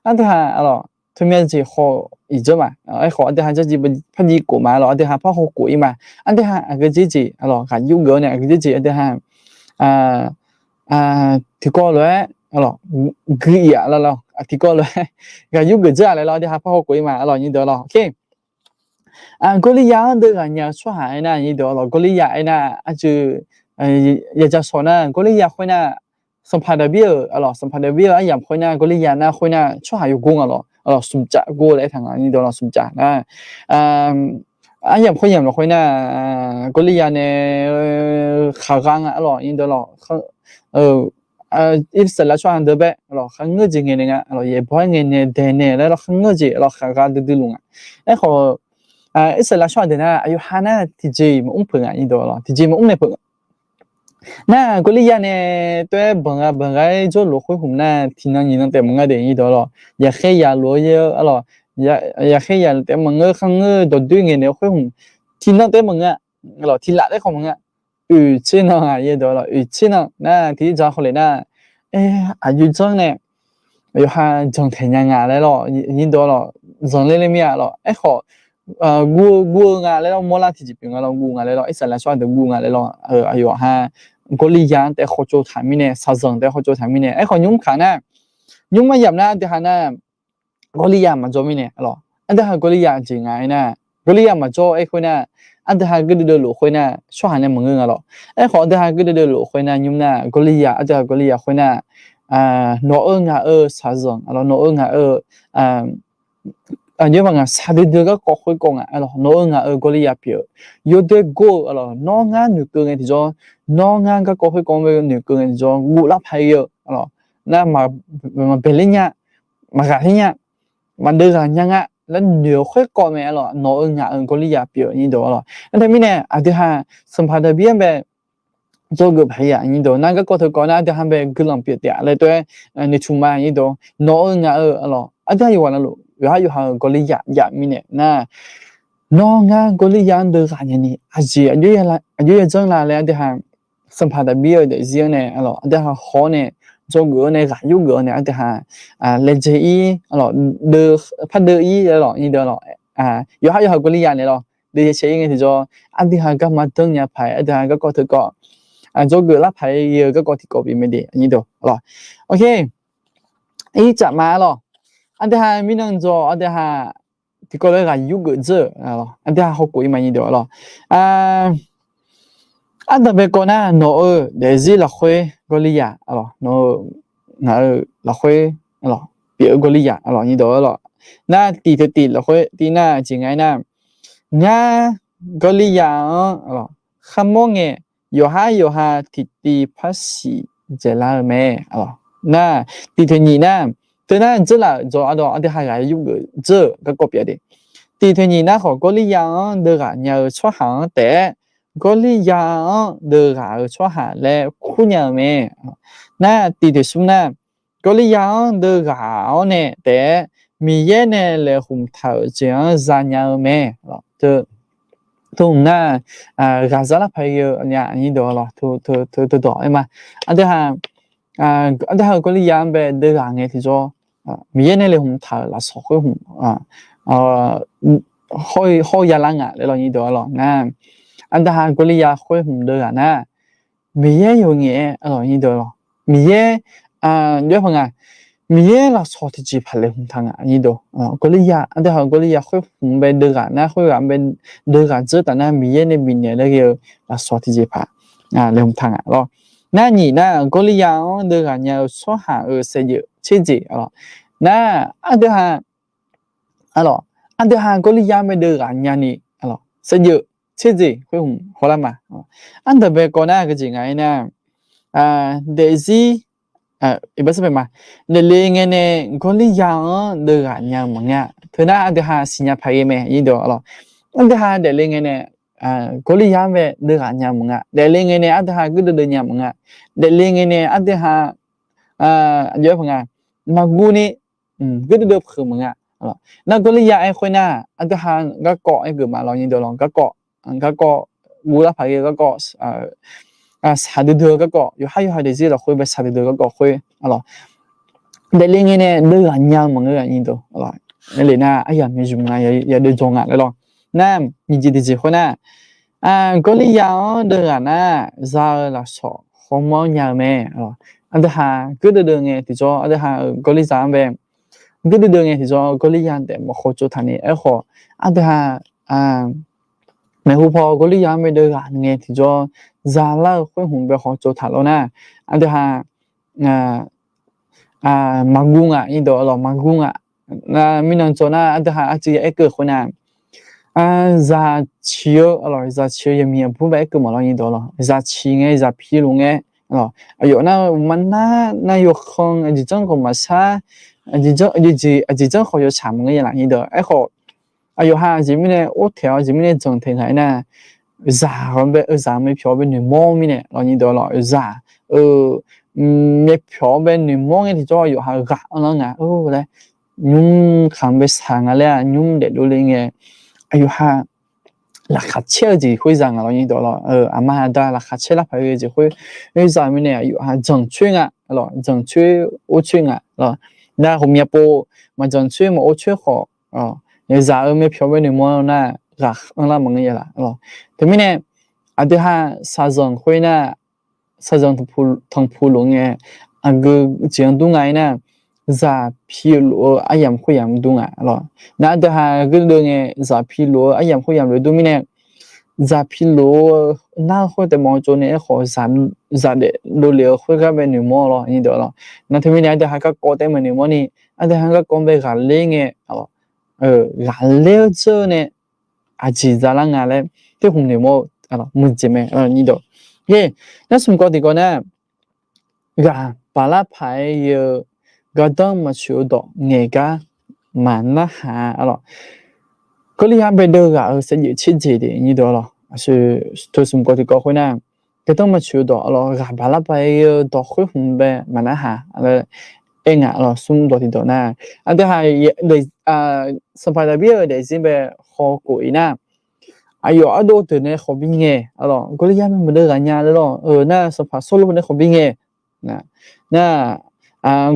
aqdui ha arlawq, teumya jeq khawf iq dzeur ma. Aerkhawf aqdui ha jarjiv parjiv kof ma arlawq, aqdui ha parhaw kof ir ma. Aqdui ha aqgeu jeq jeq arlawq, ghaq yur geuf-awr nae aqgeu jeq jeq aqdui ha tiqkawv lof-aer arlawq, gui-iq-a lawr, tiqkawv lof-aer ghaq yur geuf dzeur-a laer lawr, aqdui ha parhaw kof ir ma arlawq, nyir deuq arlawq. Gawrlirya-anr deuv ghaq nya-eu tsawrhaq aernar, nyir deuq arlawq, Gawrlirya aernar aqjeq, yajaq sawq nar Gawrlirya khoernar, sanqpaq Daqbir-euq arlawq, sanqpaq Daqbir-euq aryamq khoernar, Gawrlirya nar khoernar tsawrhaq yawgor nga lawr, arlawq, smqcav gor laer aertaq nga, nyir deuq arlawq, smqcav nar, aryamq khoeryamq lafkhoer nar, Gawrlirya nae khaqgha nga arlawq, nyir deuq arlawq, Irsaqleqlav tsawrhaq deuq bae lawq, kharngeur jeq ngaeqnaeq nga lawq, yaeqbawq-aer ngaeqnaeq daeqnaeq laer lawq, kharngeur jeq lawq, khaqgha duidui luf nga. Aerkhawf, Irsaqleqlav tsawrhaq deuq nar aqyawf ha nar tiqjeq-iq maqmr peuq nga nyir deuq lawq, tiqjeq maqmr naeq peuq nga. Nar Gawrliya nae tov-aer banqgha banqgha-aer jawrluf khoer hmq nar tiqnan nyiqnan taef maqngeur de nyir deuq lawq, yaqkhaer yaq lof-eu yaer-eu lawq, yaqkhaer yaq taef maqngeur, kharngeur dawqdoer ngaeqnaeq-eu khoer hmq tiqnan taef maqngeur lawq, tiqlaf taef khawf maqngeur. Oeq tser nan-aq yaer deuq lawq, oeq tser nan nar tiqjeq dzaq khawf le nar, aer, aqjox janr nae yawqha janqtaeq nya nga laer lawq, nyir deuq lawq, zanqler ler mir-a lawq. Aerkhawf, guv-eu guv-eu nga laer lawq, mawrlar tiqjeq pyeuf nga lawq, guv nga laer lawq, Irsaqleqlav tsawrhaq deuq guv nga laer lawq. Aqyawf ha Gawrliya-anr taef khawtsov taq mirnae, shaqzanq taef khawtsov taq mirnae. Aerkhawf nymr kaq nar, nymr mar yamq nar aqdui ha nar Gawrliya maqjawr mirnae lawq. Aqdui ha Gawrliya jeq nga aernar, Gawrliya maqjawr-aer khoer nar, aqdui ha gardeuv deuv luf khoer nar tsawrhaq nae maqngeur nga lawq. Aerkhawf aqdui ha gardeuv deuv luf khoer nar nymr nar Gawrliya, aqdui ha Gawrliya khoer nar, nawq-eu ngaq-euq shaqzanq lawq, nawq-eu ngaq-euq aqjox-aer ngaq shaqdui dui garkawv khoerkawv nga lawq, nawq-eu ngaq-euq Gawrliya pyeuf-eu, yawdoer gor-eu lawq, nawr ngar noeqkeuv ngae tiqjawr, nawr ngar garkawv khoerkawv-anr noeqkeuv ngae tiqjawr guvlar paq-ir-eu lawq, nar maqbaeq ler nya, maqghaq ler nya, maqdeuv ghaq nya nga laer noeq-eu khoerkawv mae lawq, nawq-eu ngaq-euq Gawrliya pyeuf-eu nyir deuq lawq. Aertaq mirnae aqdui ha Sanqpaq Daqbir-anr bae dzawgeuf paq-ir-a nyir deuq, nar garkawv teukawv nar aqdui ha bae guiqlanq pyeuf taef-a laer tov-aer noeqtmq ma nyir deuq, nawq-eu ngaq-euq lawq, aqdui ha yawqghaq navluf yawqhar yawqha-euq Gawrliya jav mirnae nar, nawr ngar Gawrliya-anr deuv ghaq nya ni aqjeq aqjox ya janr la laer aqdui ha Sanqpaq Daqbir-euq daefzir-anr nae lawq, aqdui ha haw-awr nae, dzawgeuf-awr nae, ghaq yurgeuf-awr nae aqdui ha laejae-ir lawq, pardeuv-ir lawq nyir deuq lawq, yawqhar yawqha-euq Gawrliya nae lawq, deuv yaeqcae-ir ngae tiqjawr, aqdui ha garma danr nya paq-aer aqdui ha garkawv teukawv dzawgeuf lar paq-aer ghae-eu garkawv tiqkawv bif mae de nyir deuq lawq. Ircaf ma-a lawq, aqdui ha mirnan dzaw aqdui ha tiqkawv lof-aer ghaq yurgeuf dzeur-euq aqdui ha hawkhof-ir ma nyir deuq lawq. Ardanq bae kawv nar nawq-euq daefzir lafkhoer Gawrliya lawq, nawq-euq ngaq-euq lafkhoer pyeuf-eu Gawrliya lawq nyir deuq lawq. Nar tiq teu tiq lafkhoer tiv nar jeq nga-aer nar, ngar Gawrliya-anr lawq kharmawr ngae yawqhar yawqha tiqtiv par siq dzaeqlar-eu mae. Nar tiq teu nyiq nar, teu nar dzeurlaf-euq dzaw ardawv aqdui ha ghaq yurgeuf dzeur-euq garkawv pyeuf de. Tiq teu nyiq nar khawf Gawrliya-anr deuv ghaq nya-eu tsawrhaq-anr taef-aer, Gawrliya-anr deuv ghaq-euq tsawrhaq laer kur nya-eu mae. Nar tiq teu smr nar, Gawrliya-anr deuv ghaq-awr nae taef-aer Miqyaer nae laeqhmq taq-euq jeq-anr zanya-eu mae. Teu hmq nar, ghaq zar lar paq-aer ghae-eu nya nyir deuq lawq, teu dawq-aer ma. Aqdui ha aqdui ha-euq Gawrliya-anr bae deuv ghaq ngae tiqjawr, Miqyaer nae laeqhmq taq-euq lafsawq khoer hmq hawr-eu ya lar nga laer lawq nyir deuq lawq nar, aqdui ha Gawrliya khoer hmq deuv ghaq nar, Miqyaer yawqngaef-aer lawq nyir deuq lawq, Miqyaer jawr paq nga, Miqyaer lafsawq tiqjeqpaq laeqhmq taq nga nyir deuq. Gawrliya, aqdui ha-euq Gawrliya khoer hmq bae deuv ghaq nar, khoer ghaq bae deuv ghaq dzeur taf nar Miqyaer nae bifnaeq laer ghae-eu lafsawq tiqjeqpaq laeqhmq taq nga lawr. Nar nyiq nar Gawrliya-anr deuv ghaq nya-eu tsawrhaq-euq saevdzeuf tserjeq lawq. Nar aqdui ha aqdui ha Gawrliya-anr bae deuv ghaq nya ni saevdzeuf tserjeq khoer hmq hawlar ma. Aqdui bae kawv nar geujeq nga-aer nar, daefzir, daefle ngae nae Gawrliya-anr deuv ghaq nya-eu maqngeur-a. Teu nar aqdui ha siqnya paq ghae mae nyir deuq lawq. Aqdui ha daefle ngae nae Gawrliya-anr bae deuv ghaq nya maqngeur-a. Daefle ngae nae aqdui ha gardeuv deuv nya maqngeur-a. Daefle ngae nae aqdui ha aqjox-aer paq nga, maqguv ni gardeuv deuv peuq maqngeur-a. Nar Gawrliya aer khoer nar aqdui ha garkawv aer geuf ma lawr nyir deuq lawq, garkawv garkawv guv lar paq ghae-eu garkawv, shaqdui dui-eu garkawv, yawqhar yawqha daefzir lafkhoer bae shaqdui dui-eu garkawv khoer lawq. Daefle ngae nae deuv ghaq nya-eu maqngeur-a nyir deuq lawq. Aerle nar aryamq myaqzmq nga, yadeuv dzaw nga laer lawq. Nar nyiq jeq tiqjeq khoer nar, Gawrliya-anr deuv ghaq nar za-eu lafsawq hawmawr nya-eu mae. Aqdui ha gardeuv deuv ngae tiqjawr aqdui ha-euq Gawrliya-anr bae gardeuv deuv ngae tiqjawr Gawrliya taef maqkhawf tsov taq ni. Aerkhawf aqdui ha maeqhu paw Gawrliya-anr bae deuv ghaq ngae tiqjawr zalar-eu khoer hmq bae khawf tsov taq lawr nar, aqdui ha maqguv ngaq nyir deuq lawq, maqguv ngaq. Mirnan dzaw nar aqdui ha aqcuiv ya aer keuv khoer nar, zaq ciq-eu lawq, zaq ciq-eu yamiq aqbur bae aer keuv mawf lawr nyir deuq lawq. Zaq ciq ngae zaq pi luf ngae Aqyawf nar-eu maqnar nar yawkhanr aqjeq janr khawf maqshar, aqjeq janr khawf yawtsaq maqngeur ya laf nyir deuq. Aerkhawf, aqyawf ha aqjeq mirnae or taeq-awr aqjeq mirnae janq taeq nga aernar, zaq-anr bae-eu zaq myavpyawq-anr bae noeqmawr mirnae lawq nyir deuq lawq. Zaq-eu myavpyawq-anr bae noeqmawr ngae tiqjawr aqyawf ha ghaq anrlar nga laer, nymr kaq-anr bae saq nga laer-aq nymr daefdov le ngae, aqyawf ha laqkhaq caer-eu jeq khoer zaq nga lawq nyir deuq lawq. Aqma aqda laqkhaq caer lar paq-aer ghae-eu jeq khoer zaq mirnae aqyawf ha janq coer nga lawq, janq coer or coer nga lawq. Nar ghawqmya pov maqjanq coer maq or coer khawf, zaq-eu myavpyawq bae noeqmawr nar ghaq anrlar maqngeur ya laf lawq. Teumirnae aqdui ha shaqzanq khoer nar, shaqzanq tanqpuq lof ngae, aqgeu jeq-anr dur nga aernar, zaq pi lof-eu aryamq khoeryamq dur nga lawq. Nar aqdui ha geur deuv ngae, zaq pi lof-eu aryamq khoeryamq lof dur mirnae, zaq pi lof-eu nar khoer taef mawf-eu tsov nae aerkhawf, zaq daef dovlef-eu khoergar bae noeqmawr lawq nyir deuq lawq. Nar teumirnae aqdui ha garkawv taef maqnoeqmawr ni, aqdui ha garkawv bae ghaqler ngae, ghaqler-eu dzeur nae aqjeq zalar nga laer, terhmq noeqmawr-eu muiqjeq mae nyir deuq. Nar smq kawv tiqkawv nar, ghaq baqlar paq-aer ghae-eu gardanr maqtsoeq-eu dawq ngaeq gar maqnarhaq-a lawq. Gawrliya baedeuv ghaq-euq saevdzeuf tserjeq de nyir deuq lawq. Teu smq kawv tiqkawv khoer nar, gardanr maqtsoeq-eu dawq lawq, ghaq baqlar paq-aer ghae-eu dawq khoer hmq bae maqnarhaq laer aer nga lawq. Smr dawq tiqdawq nar, aqdui ha Sanqpaq Daqbir-euq daefzir bae hawkhof-ir nar, aqyawf ardov deuq nae khawf bingaeq lawq, Gawrliya nae maqdeuv ghaq nya laer lawq. Nar Sanqpaq Sawrluv nae khawf bingaeq, nar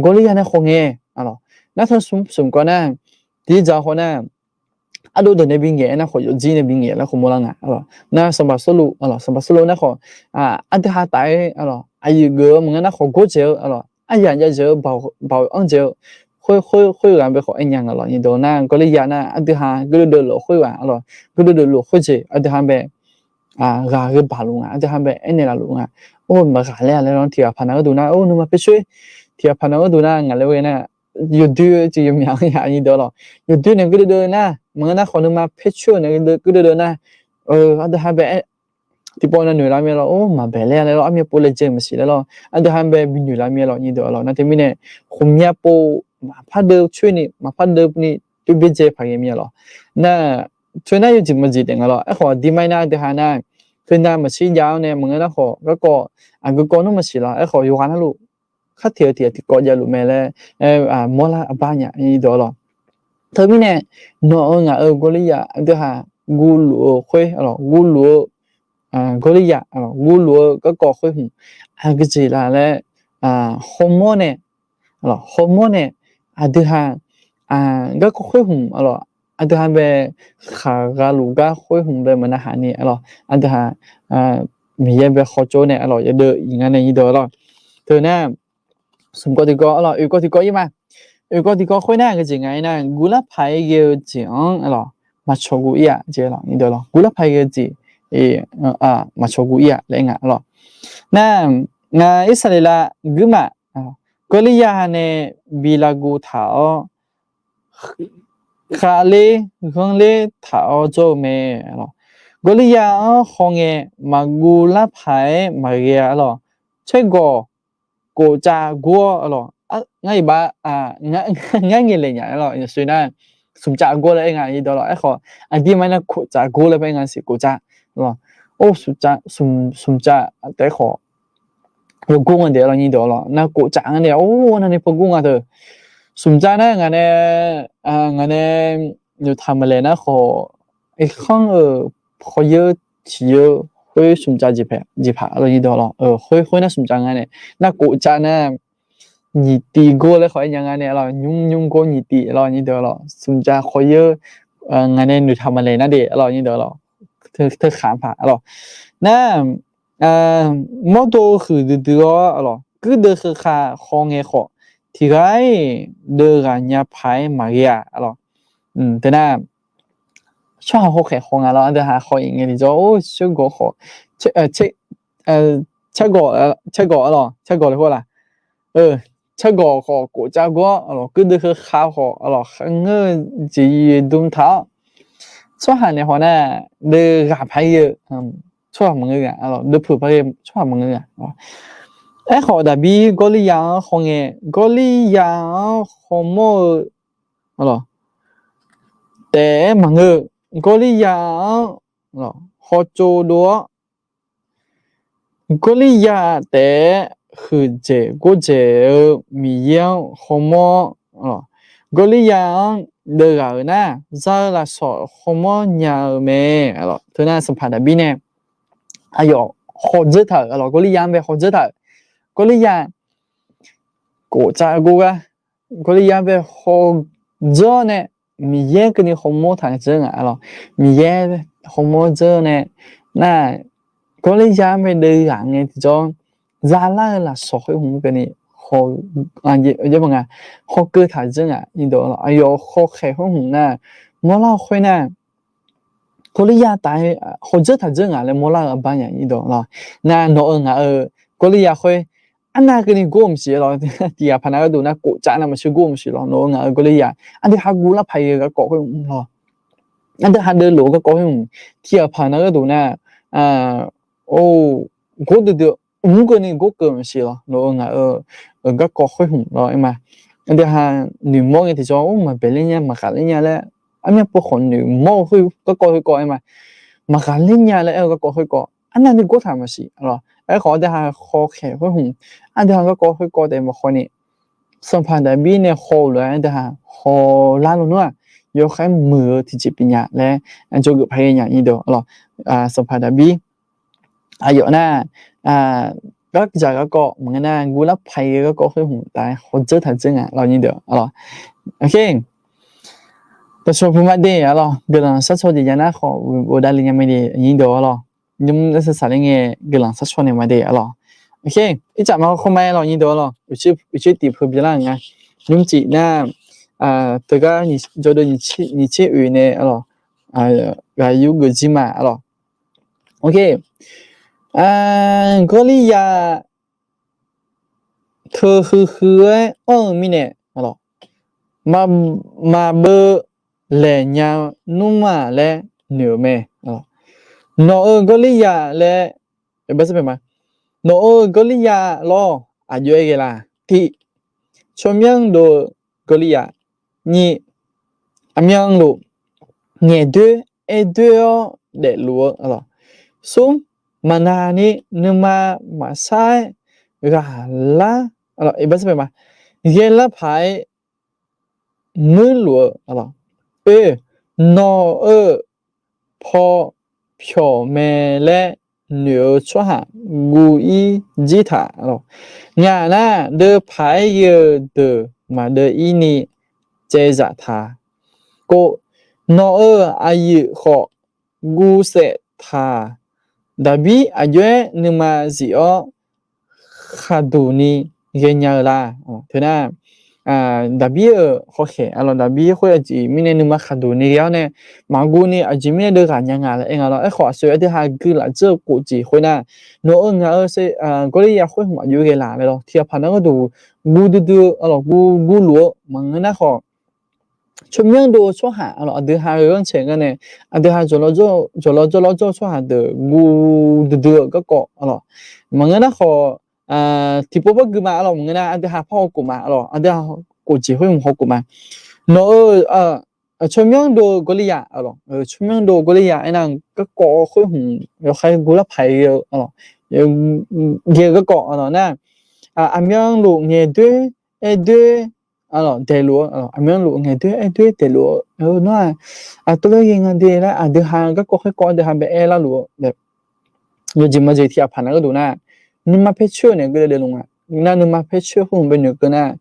Gawrliya nae khawf ngae lawq. Nar teu smq kawv nar, tiqjeq-a khawf nar, ardov deuq nae bingaeq aernar khawf yawfjir nae bingaeq laer khawf mawrlar nga lawq. Nar Sanqpaq Sawrluv lawq, Sanqpaq Sawrluv nar khawf, aqdui ha taf-aer lawq, aqyuif geuf-eu maqngeur nar khawf gordzaeq-eu lawq, aryaq jav dzaeq-eu, baoq anr dzaeq-eu, khoer khoer ghaq bae khawf aer nya nga lawq nyir deuq. Nar Gawrliya nar aqdui ha gardeuv deuv lof khoer ghaq lawq, gardeuv deuv lof khoerjeq aqdui ha bae ghaq gheu baq luf nga, aqdui ha bae aernaeq laf luf nga. Or, maqghaq laer-a laer lawr, tiqghaq paq naq gharduq nar, or, nuima paercoer, tiqghaq paq naq gharduq nar ngaq laer ghae nar, yawdoer-eu jeq yawmyaq-anr ya nyir deuq lawq. Yawdoer nae gardeuv deuv nar, maqngeur nar khawf nuima paercoer-eu nae gardeuv deuv nar, aqdui ha bae tiqpawf nav noeq lar mae lawr, or, maqbaeq laer-a laer lawr, armyav pov laejae jeq maqsiq laer lawr, aqdui ha bae binoeq lar mae lawq nyir deuq lawq. Nar teumirnae, khmqmyav pov maqpar deuv coer ni, maqpar deuv ni, toer byaerdzae paq ghae mir-a lawq. Nar teu nar yawjeq maqjeq taef nga lawq. Aerkhawf aqdirmar-ir nar aqdui ha nar, teu nav maqshir jav-awr nae maqngeur nar khawf garkawv aqgeu kawv nmr maqsiq lawr. Aerkhawf yawqghaq narluf khartiq-eu tiq tiqkawv javluf mae laer, mawrlar arbar nya nyir deuq lawq. Teumirnae, nawq-eu ngaq-euq Gawrliya aqdui ha guvluf-eu khoer lawq, guvluf-eu Gawrliya lawq, guvluf-eu garkawv khoer hmq aqgeujeq laf laer, hawmawr nae, hawmawr nae, aqdui ha garkawv khoer hmq lawq, aqdui ha bae khaqgha luf gar khoer hmq bae maqnarhaq ni lawq, aqdui ha Miqyaer bae khawtsov nae lawq, yadeuv iq nga nae nyir deuq lawq. Teu nar, smq kawv tiqkawv lawq, oeq kawv tiqkawv ir ma. Oeq kawv tiqkawv khoer nar aqgeujeq nga aernar, guvlar paq-aer ghae-eu jeq-anr lawq, maqcawq guv ir-a jeq lawq, guvlar paq-aer ghae-eu jeq maqcawq guv ir-a laer nga lawq. Nar, ngaq Irsaqleqlav guirmaf Gawrliya nae bi lavguv taq-awr, khavler ghanrler taq-awr jawr-eu mae. Gawrliya-anr hawngae maqguv lar paq-aer maqghae-a lawq. Caergawq kofcav gur-awr lawq, ngar iqbax, ngar ngaeq laeq nya lawq, yawshoe nar, smqcav gur laer aer nga nyir deuq lawq. Aerkhawf aqdirmar nar kofcav gur laer aer nga siq, kofcav lawq. Or, smqcav taef-aer khawf yawgur nga de lawq nyir deuq lawq. Nar kofcav nga nae, or, nar nae paw gur nga teu. Smqcav nar ngaq nae, ngaq nae noeqtaq maqlaeq nar khawf, irkanr-euq khawf yeur tiq yeur khoer smqcav jeq paq lawq nyir deuq lawq. Khoer khoer nar smqcav nga nae, nar kofcav nar nyiq tiv gor laer khawf aer nya nga nae lawq, nymr nymr gor nyiq tiv lawq nyir deuq lawq. Smqcav khawf yeur, ngaq nae noeqtaq maqlaeq nar de lawq nyir deuq lawq. Teukhaq paq lawq. Nar, mawrdo huiqdui dui-awr lawq, guirdeuv heu kha hawngae khawf, tiq ghaq-iq deuv ghaq nya paq-aer maqghae-a lawq. Teunar, tsawrhaq hawkhaeq haw nga lawr, aqdui ha haw-iq ngae tiqjawr, or, caergawq khawf, caergawq, caergawq lawq, caergawq le khoer laq. Caergawq khawf kofcav gur-awr lawq, guirdeuv heu kha khawf lawq, kharngeur-eu jeqyuiq dm taq-awr, tsawrhaq naeq haw nar, deuv ghaq paq-aer ghae-eu tsawrhaq maqngeur ghaq lawq, deuv peuq paq-aer ghae-eu tsawrhaq maqngeur ghaq. Aerkhawf, Daqbir Gawrlirya-anr hawngae, Gawrlirya-anr hawmawr-eu taef-aer maqngeur-eu, Gawrlirya-anr hawtsov dov-awr, Gawrlirya taef-aer huiqdzaeq gordzaeq-eu Miqyaer-anr hawmawr-awr, Gawrlirya-anr deuv ghaq-euq nar, za-eu lafsawq hawmawr nya-eu mae. Teunar Sanqpaq Daqbir nae aqyawf hawdzeur taq-euq, Gawrlirya-anr bae hawdzeur taq-euq, Gawrlirya kof tsav gor gar, Gawrlirya bae hawdzeur-awr nae, Miqyaer keuvni hawmawr taq dzeur nga lawr. Miqyaer hawmawr dzeur nae, nar, Gawrlirya-anr bae deuv ghaq ngae tiqjawr, zalar-eu lafsawq khoer hmq keuvni, a, nga, hawkeuv taq dzeur nga irdawq lawr. Aqyawf hawkhaeq khoer hmq nar, mawrlar-eu khoer nar, Gawrlirya taf-aer hawdzeur taq dzeur nga laer mawrlar-eu arbar nya irdawq lawr. Nar, nawq-euq ngaq-euq Gawrlirya khoer, arnav keuvni gor-eu maqsiq lawr. Tiqghaq paq nav gharduq nar, kof tsav nav maqshir gor-eu maqsiq lawr. Nawq-euq ngaq-euq Gawrlirya, aqdui ha guvlar paq-aer-eu garkawv khoer hmq lawr. Aqdui ha deuv lof-eu garkawv khoer hmq, tiqghaq paq nav gharduq nar, or, gor duidui, mr keuvni gor keuv maqsiq lawr. Nawq-euq ngaq-euq garkawv khoer hmq lawr aer ma. Aqdui ha noeqmawr ngae tiqjawr, or, maqbaeq ler nya, maqghaq ler nya laer, armyanr pov khawf noeqmawr-eu khoer garkawv khoerkawv aer ma. Maqghaq ler nya laer aer-eu garkawv khoerkawv, arnav ni gor taq maqsiq lawr. Aerkhawf, aqdui ha hawkhaeq khoer hmq, aqdui ha garkawv khoerkawv taef maqhaw ni, Sanqpaq Daqbir nae haw-euq lof-aer aqdui ha hawlar lawnmr-aq, yawkhaer muiq-eu tiqjeq pyeuf nya laer, jawrgeuf paq-aer nya irdawq lawr. Sanqpaq Daqbir aqyawf nar, gardzaq garkawv maqngeur nar, guvlar paq-aer-eu garkawv khoer hmq taf-aer hawdzeur taq dzeur nga lawr irdawq lawr. Taqshawq puq ma de-a lawr, guiqlanq sharcaw jeq ya nar khawf, ghofdav le nya mae de irdawq lawr. Nymr nar saqsaq ler ngae guiqlanq sharcaw naeq ma de-a lawr. Ircaf ma khawr ma-aer lawr irdawq lawr, uqtser tiq pui byanlar-euq nga. Nymrcif nar, teugar jawrdeuv nyiq tser oeq nae lawr, ghaq yur geuf jir ma lawr. Gawrlirya teu huiq huiq-aer anr-eu mirnae, maqbeuv laeq nya nmr-aq laer noeq-euq mae. Nawq-euq Gawrlirya laer, nawq-euq Gawrlirya lawr, aqjox-aer ghae la? Tiq, tsawrmyanr dov-eu Gawrlirya. Nyiq, aqmyanluf ngaeqdoer aerdoer-awr daefluf-eu lawr. Smr, maqnavni nuima maqsar-aer ghaqlar, ghaelar paq-aer muirluf-eu lawr. Oe, nawq-euq paw pyawq mae laer noeq-eu tsawrhaq guv-ir jir taq lawr. Ngaq nar, deuv paq-aer ghae-eu deuq maqdeuv-ir ni caevzaf taq. Kov, nawq-euq aqyuif khawf guvsaef taq. Daqbir aqjox-aer nuima zif-awr khaqduq ni ghaenya-eu la? Teunar, Daqbir-euq hawkhaeq-a lawr, Daqbir khoer aqjeq mirnae nuima khaqduq ni ghae-awr nae, maqguv ni aqjeq mirnae deuv ghaq nya nga laer aer nga lawr. Aerkhawf, aqsur aqdui ha guiqlanq dzeur-eu kof jeq khoer nar, nawq-euq ngaq-euq Gawrlirya khoer hmq aqjox ghae laf mae lawr. Tiqghaq paq nav gharduq guv duidui-eu lawr, guv guv luf-eu maqngeur nar khawf, tsawrmyanr dov-eu tsawrhaq lawr, aqdui ha-euq ghanrcae ngar nae, aqdui ha jawqlawr jawrlawr jawr-eu tsawrhaq deuq guv duidui-eu garkawv lawr, maqngeur nar khawf, tiqpov par gui ma lawr, maqngeur nar aqdui ha par hawkhof ma lawr, aqdui ha kof jeq khoer hmq hawkhof ma. Nawq-euq tsawrmyanr dov-eu Gawrlirya lawr, tsawrmyanr dov-eu Gawrlirya aernar, garkawv khoer hmq yawkhaer guv lar paq-aer ghae-eu lawr, ghae-eu garkawv lawr nar, aqmyanluf ngaeqdoer aerdoer daeqluf-eu, aqmyanluf ngaeqdoer aerdoer daeqluf-eu, nawr-aq, aqtov laer ghae nga de laer aqdui ha garkawv khoerkawv aqdui ha bae aer larluf-eu, yawjeq maqjeq tiqghaq paq nav gharduq nar, nuima paer coer-eu naeq geudav daefluf nga. Nar nuima paer coer khoer hmq bae noeqkeuv nar,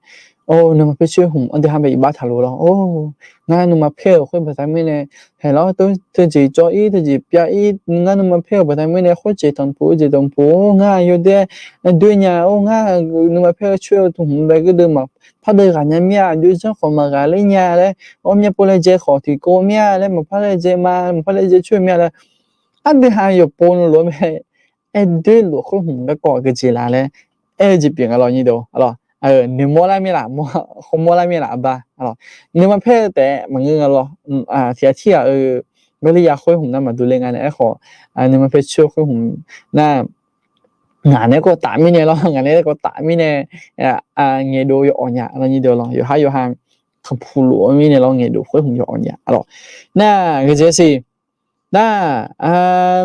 or, nuima paer coer hmq aqdui ha bae iqbax taqlof lawr. Or, ngar nuima paer-euq khoer baqda mirnae, haeqlawr teujeq cawv-ir teujeq pyav-ir, ngar nuima paer-euq baqda mirnae khoerjeq tanqpuq-eu jeq tanqpuq, or, ngar yawdaer doer nya-or, ngar nuima paer-eu coer-eu tmq hmq bae geudav maqpar deuv ghaq nya mir-a, aqjox zanr khawf maqghaq ler nya laer, or, myav pov laejae khawf tiqkov mir-a laer, maqpar laejae ma, maqpar laejae coer mir-a laer, aqdui ha yawqpov navlof-aer mae, aerdoer luf khoer hmq garkawv geujeq laf laer aer-eu jeq pyeuf nga lawr nyir deuq lawr. Noeqmawr lar mir laf, hawmawr lar mir laf aqbar lawr. Nuima paer-eu taef maqngeur nga lawr. Tiqghaq tirghaq-eu Gawrlirya khoer hmq nar maqdur le nga nae aerkhawf, nuima paer coer-eu khoer hmq nar, ngaq nae kawv taf mirnae lawr, ngaq nae kawv taf mirnae, ngaeqdov yawawq nya lawr, nyirdeuq lawr, yawqhar yawqha tanqpuq luf-eu mirnae lawr, ngaeqdov khoer hmq yawawq nya lawr. Nar ghae jeq siq, nar,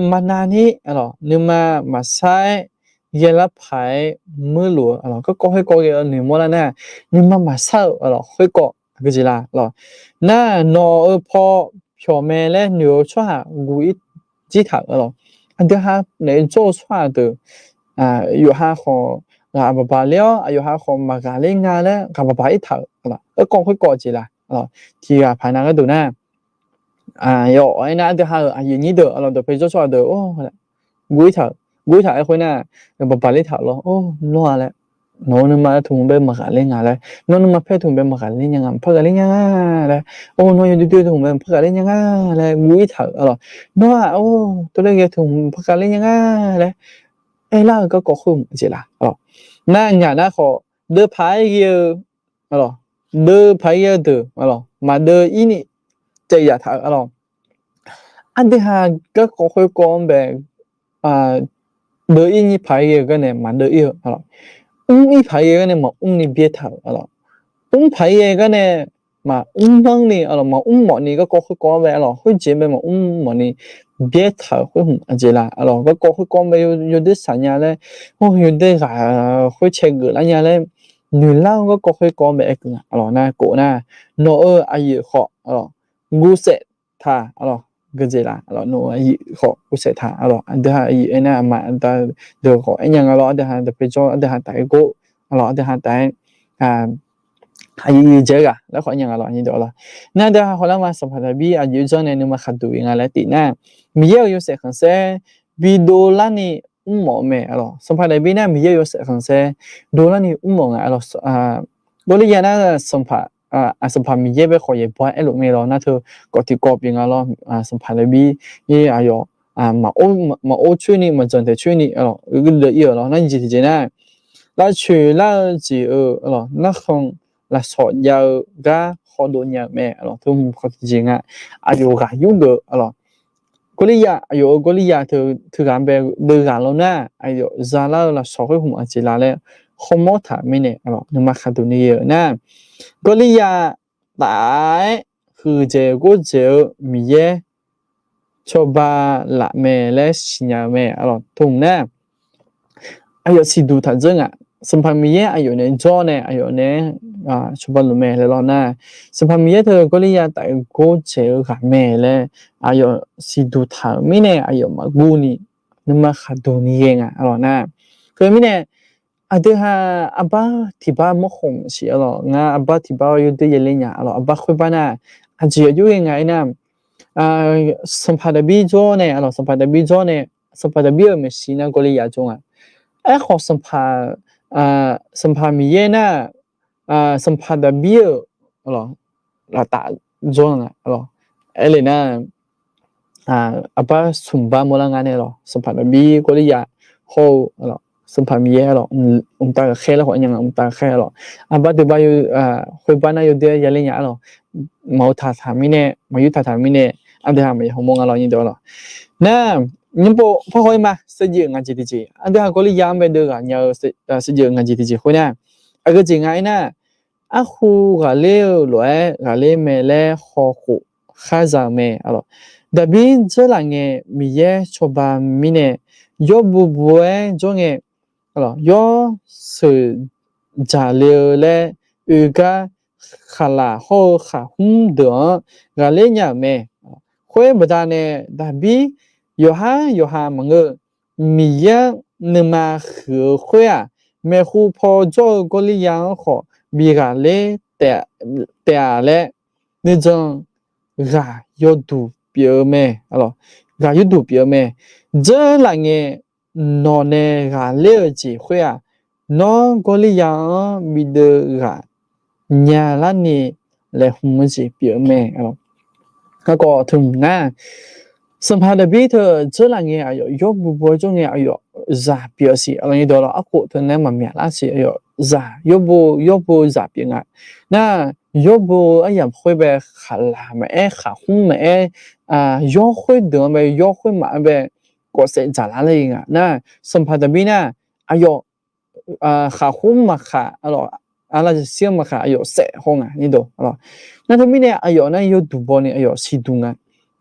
maqnav ni lawr, nuima maqsar-aer ghaelar paq-aer muirluf-eu lawr, garkawv khoerkawv ghae-eu noeqmawr lar nar, nuima maqsar-euq lawr, khoerkawv ghae jeq la lawr. Nar nawq-euq paw pyawq mae laer noeq-eu tsawrhaq guv-ir jir taq-euq lawr. Aqdui ha naeq-aer jawr-eu tsawrhaq deuq, yawqha khawf ghaq baqbaq ler-awr, aqyawf ha khawf maqghaqler nga laer ghaq baqbaq-ir taq-euq lawr, garkawv khoerkawv jeq la lawr. Tiqghaq paq nav gharduq nar, yawawq aernar, aqdui ha-euq aqyuif nyir deuq lawr, dawqpae jawr tsawrhaq deuq guv-ir taq-euq, guv-ir taq-aer khoernar, baqbaq ler taq-euq lawr. Or, nawr-a laer, nawq-eu nuima teu hmq bae maqghaqler nga laer, nawr nuima paer teu hmq bae maqghaqler nya nga, maqpar ghaqler nya nga laer, or, nawr yawdui dui teu hmq bae maqpar ghaqler nya nga laer guv-ir taq-euq lawr. Nawr-aq, or, tawvler ghae teu hmq maqpar ghaqler nya nga laer aerlar-eu garkawv khoer hmq jeq la lawr. Nar ngaq nar khawf, deuv paq-aer ghae-eu lawr, deuv paq-aer ghae-eu deuq lawr, maqdeuv-ir ni caev yaf taq-euq lawr. Aqdui ha garkawv khoerkawv-anr bae, deuv-ir nyir paq-aer ghae-eu garnae maqdeuv-ir-eu lawr, mr-ir paq-aer ghae-eu garnae maqmr ni byaer taq-euq lawr, mr paq-aer ghae-eu garnae maqmr nanr ni lawr, maqmr mawf ni garkawv khoerkawv-anr bae lawr, khoerjeq bae maqmr mawf ni byaer taq-euq khoer hmq aqjeq la lawr. Garkawv khoerkawv-anr bae yawdoer saq nya laer, yawdoer ghaq khoer cae geuflar nya laer noeqlar-eu garkawv khoerkawv-anr bae aer keuv nga lawr. Nar kof nar, nawq-euq aqyuif khawf lawr, guvsaef taq lawr, geujeq la lawr, nawq-euq aqyuif khawf guvsaef taq lawr. Aqdui ha aqyuif aernar, aqma aqda deuq khawf aer nya nga lawr, aqdui ha dawqpae jawr, aqdui ha taf-aer gor lawr, aqdui ha taf-aer aqyuif yuf dzae-eu ghaq laer khawf aer nya nga lawr, nyir deuq lawr. Nar aqdui ha khawf lar ma, sanqpaq Daqbir aqyuif-eu janr nae nuima khaqduq-iq nga laer tif nar, Miqyaer-euq yawshaef khanqsaer bi dovlar ni mr mawf-eu mae lawr. Sanqpaq Daqbir nar Miqyaer-euq yawshaef khanqsaer dovlar ni mr mawf nga lawr. Gawrliya nar sanqpaq, aq, sanqpaq Miqyaer bae khawf yaeqbawq-aer aerluf mae lawr. Nar teu kawv tiqkawv pyeuf nga lawr. Sanqpaq Daqbir-ir aqyawf maqor coer ni, maqdzanq taeq coer ni lawr, deuv-ir-euq lawr. Nar jeq tiqjeq nar, lavcoeq lar-eu jeq-euq lawr, narkhan lafsawq jav-eu gar khawdov nya-euq mae lawr. Teu hmq khawf tiqjeq nga, aqyawf ghaq yur geuf lawr. Gawrliya, aqyawf-euq Gawrliya teu, teughaq-anr bae deuv ghaq lawr nar, aqyawf zalar-eu lafsawq khoer hmq aqjeq la laer khawmawr taq mirnae lawr, nuima khaqduq ni ghae-euq nar, Gawrliya taf-aer huiqdzaeq gordzaeq-eu Miqyaer cawba laf mae laer siqnya-eu mae lawr. Teu hmq nar, aqyawf siqduq taq dzeur nga. Sanqpaq Miqyaer aqyawf nae jawr nae, aqyawf nae cawba luf mae laer lawr nar, Sanqpaq Miqyaer teu Gawrliya taf-aer gordzaeq-eu ghaq mae laer aqyawf siqduq taq-euq mirnae aqyawf maqguv ni, nuima khaqduq ni ghae nga lawr nar. Teumirnae, aqdui ha arbar tiq bar mawrkhof siq lawr, ngar arbar tiq bar yawdoer yaler nya lawr. Arbar khoerbar nar, aqjeq aqjox ghae nga aernar, Sanqpaq Daqbir jawr nae lawr, Sanqpaq Daqbir jawr nae, Sanqpaq Daqbir-euq maeqshi nar Gawrliya jawr nga. Aerkhawf, Sanqpaq Miqyaer nar, Sanqpaq Daqbir-euq lawr, laftav jawr nga lawr. Aerle nar, arbar smq bar mawrlar nga nae lawr, Sanqpaq Daqbir Gawrliya hawr-eu lawr, Sanqpaq Miqyaer lawr, mqtav ghaqkhaer laer khawf nya nga, mqtav ghaqkhaer lawr. Arbar teubar, khoerbar nar yawdoer yaler nya lawr, maqu taq taq mirnae, maqyur taq taq mirnae, aqdui ha maqya hawmawr nga lawr, nyir deuq lawr. Nar, nymrpov parhaw-ir ma, saevdzeuf ngaq jeq tiqjeq, aqdui ha Gawrliya-anr bae deuv ghaq nya-eu saevdzeuf ngaq jeq tiqjeq khoer nar, aqgeu jeq nga aernar, arhu ghaqler-eu lof-aer ghaqler mae laer hawkhof kharza-eu mae lawr. Daqbir dzeurlaf ngae Miqyaer cawba mirnae, yawbuv buv-aer jawr ngae, yawr sheuq dzaqle-eu laer oe gar khaqlaq hawr-eu khaqhmr deuq-anr ghaqler nya-euq mae. Khoer baqdanae Daqbir yawqhar yawqha maqngeur-eu, Miqyaer nuima huiq-eu khoer-aq, maeqhu paw jawr-eu Gawrliya-anr khawf bi ghaqler taef-a laer nuijan ghaq yawduq pyeuf-eu mae. Ghaq yawduq pyeuf-eu mae. Dzeurlaf ngae nawqnae ghaqler-eu jeq khoer-aq, nawr Gawrliya-anr bideuv ghaq nyalar ni laeqhmq-eu jeq pyeuf-eu mae. Garkawv teu hmq nar, Sanqpaq Daqbir teu dzeurlaf ngae aqyawf yawbuv buv-aer jawr ngae aqyawf zaq pyeuf-eu siq lawr, nyir deuq lawr. Arkhof teu nae maqmyaq lar siq, aqyawf zaq yawbuv yawbuv zaq pyeuf nga. Nar, yawbuv aryamq khoer bae khaqlaq maqaer, khaqhmr maqaer, yawr khoerdeuq-anr bae, yawr khoermaf-anr bae kawvsaev dzaqlar ler-eu nga. Nar, Sanqpaq Daqbir nar, aqyawf khaqkhor maqkhaq, arlaqshir-anr maqkhaq aqyawf saef haw nga nyir deuq. Nar teumirnae aqyawf nar yawduq baw ni aqyawf siqduq nga.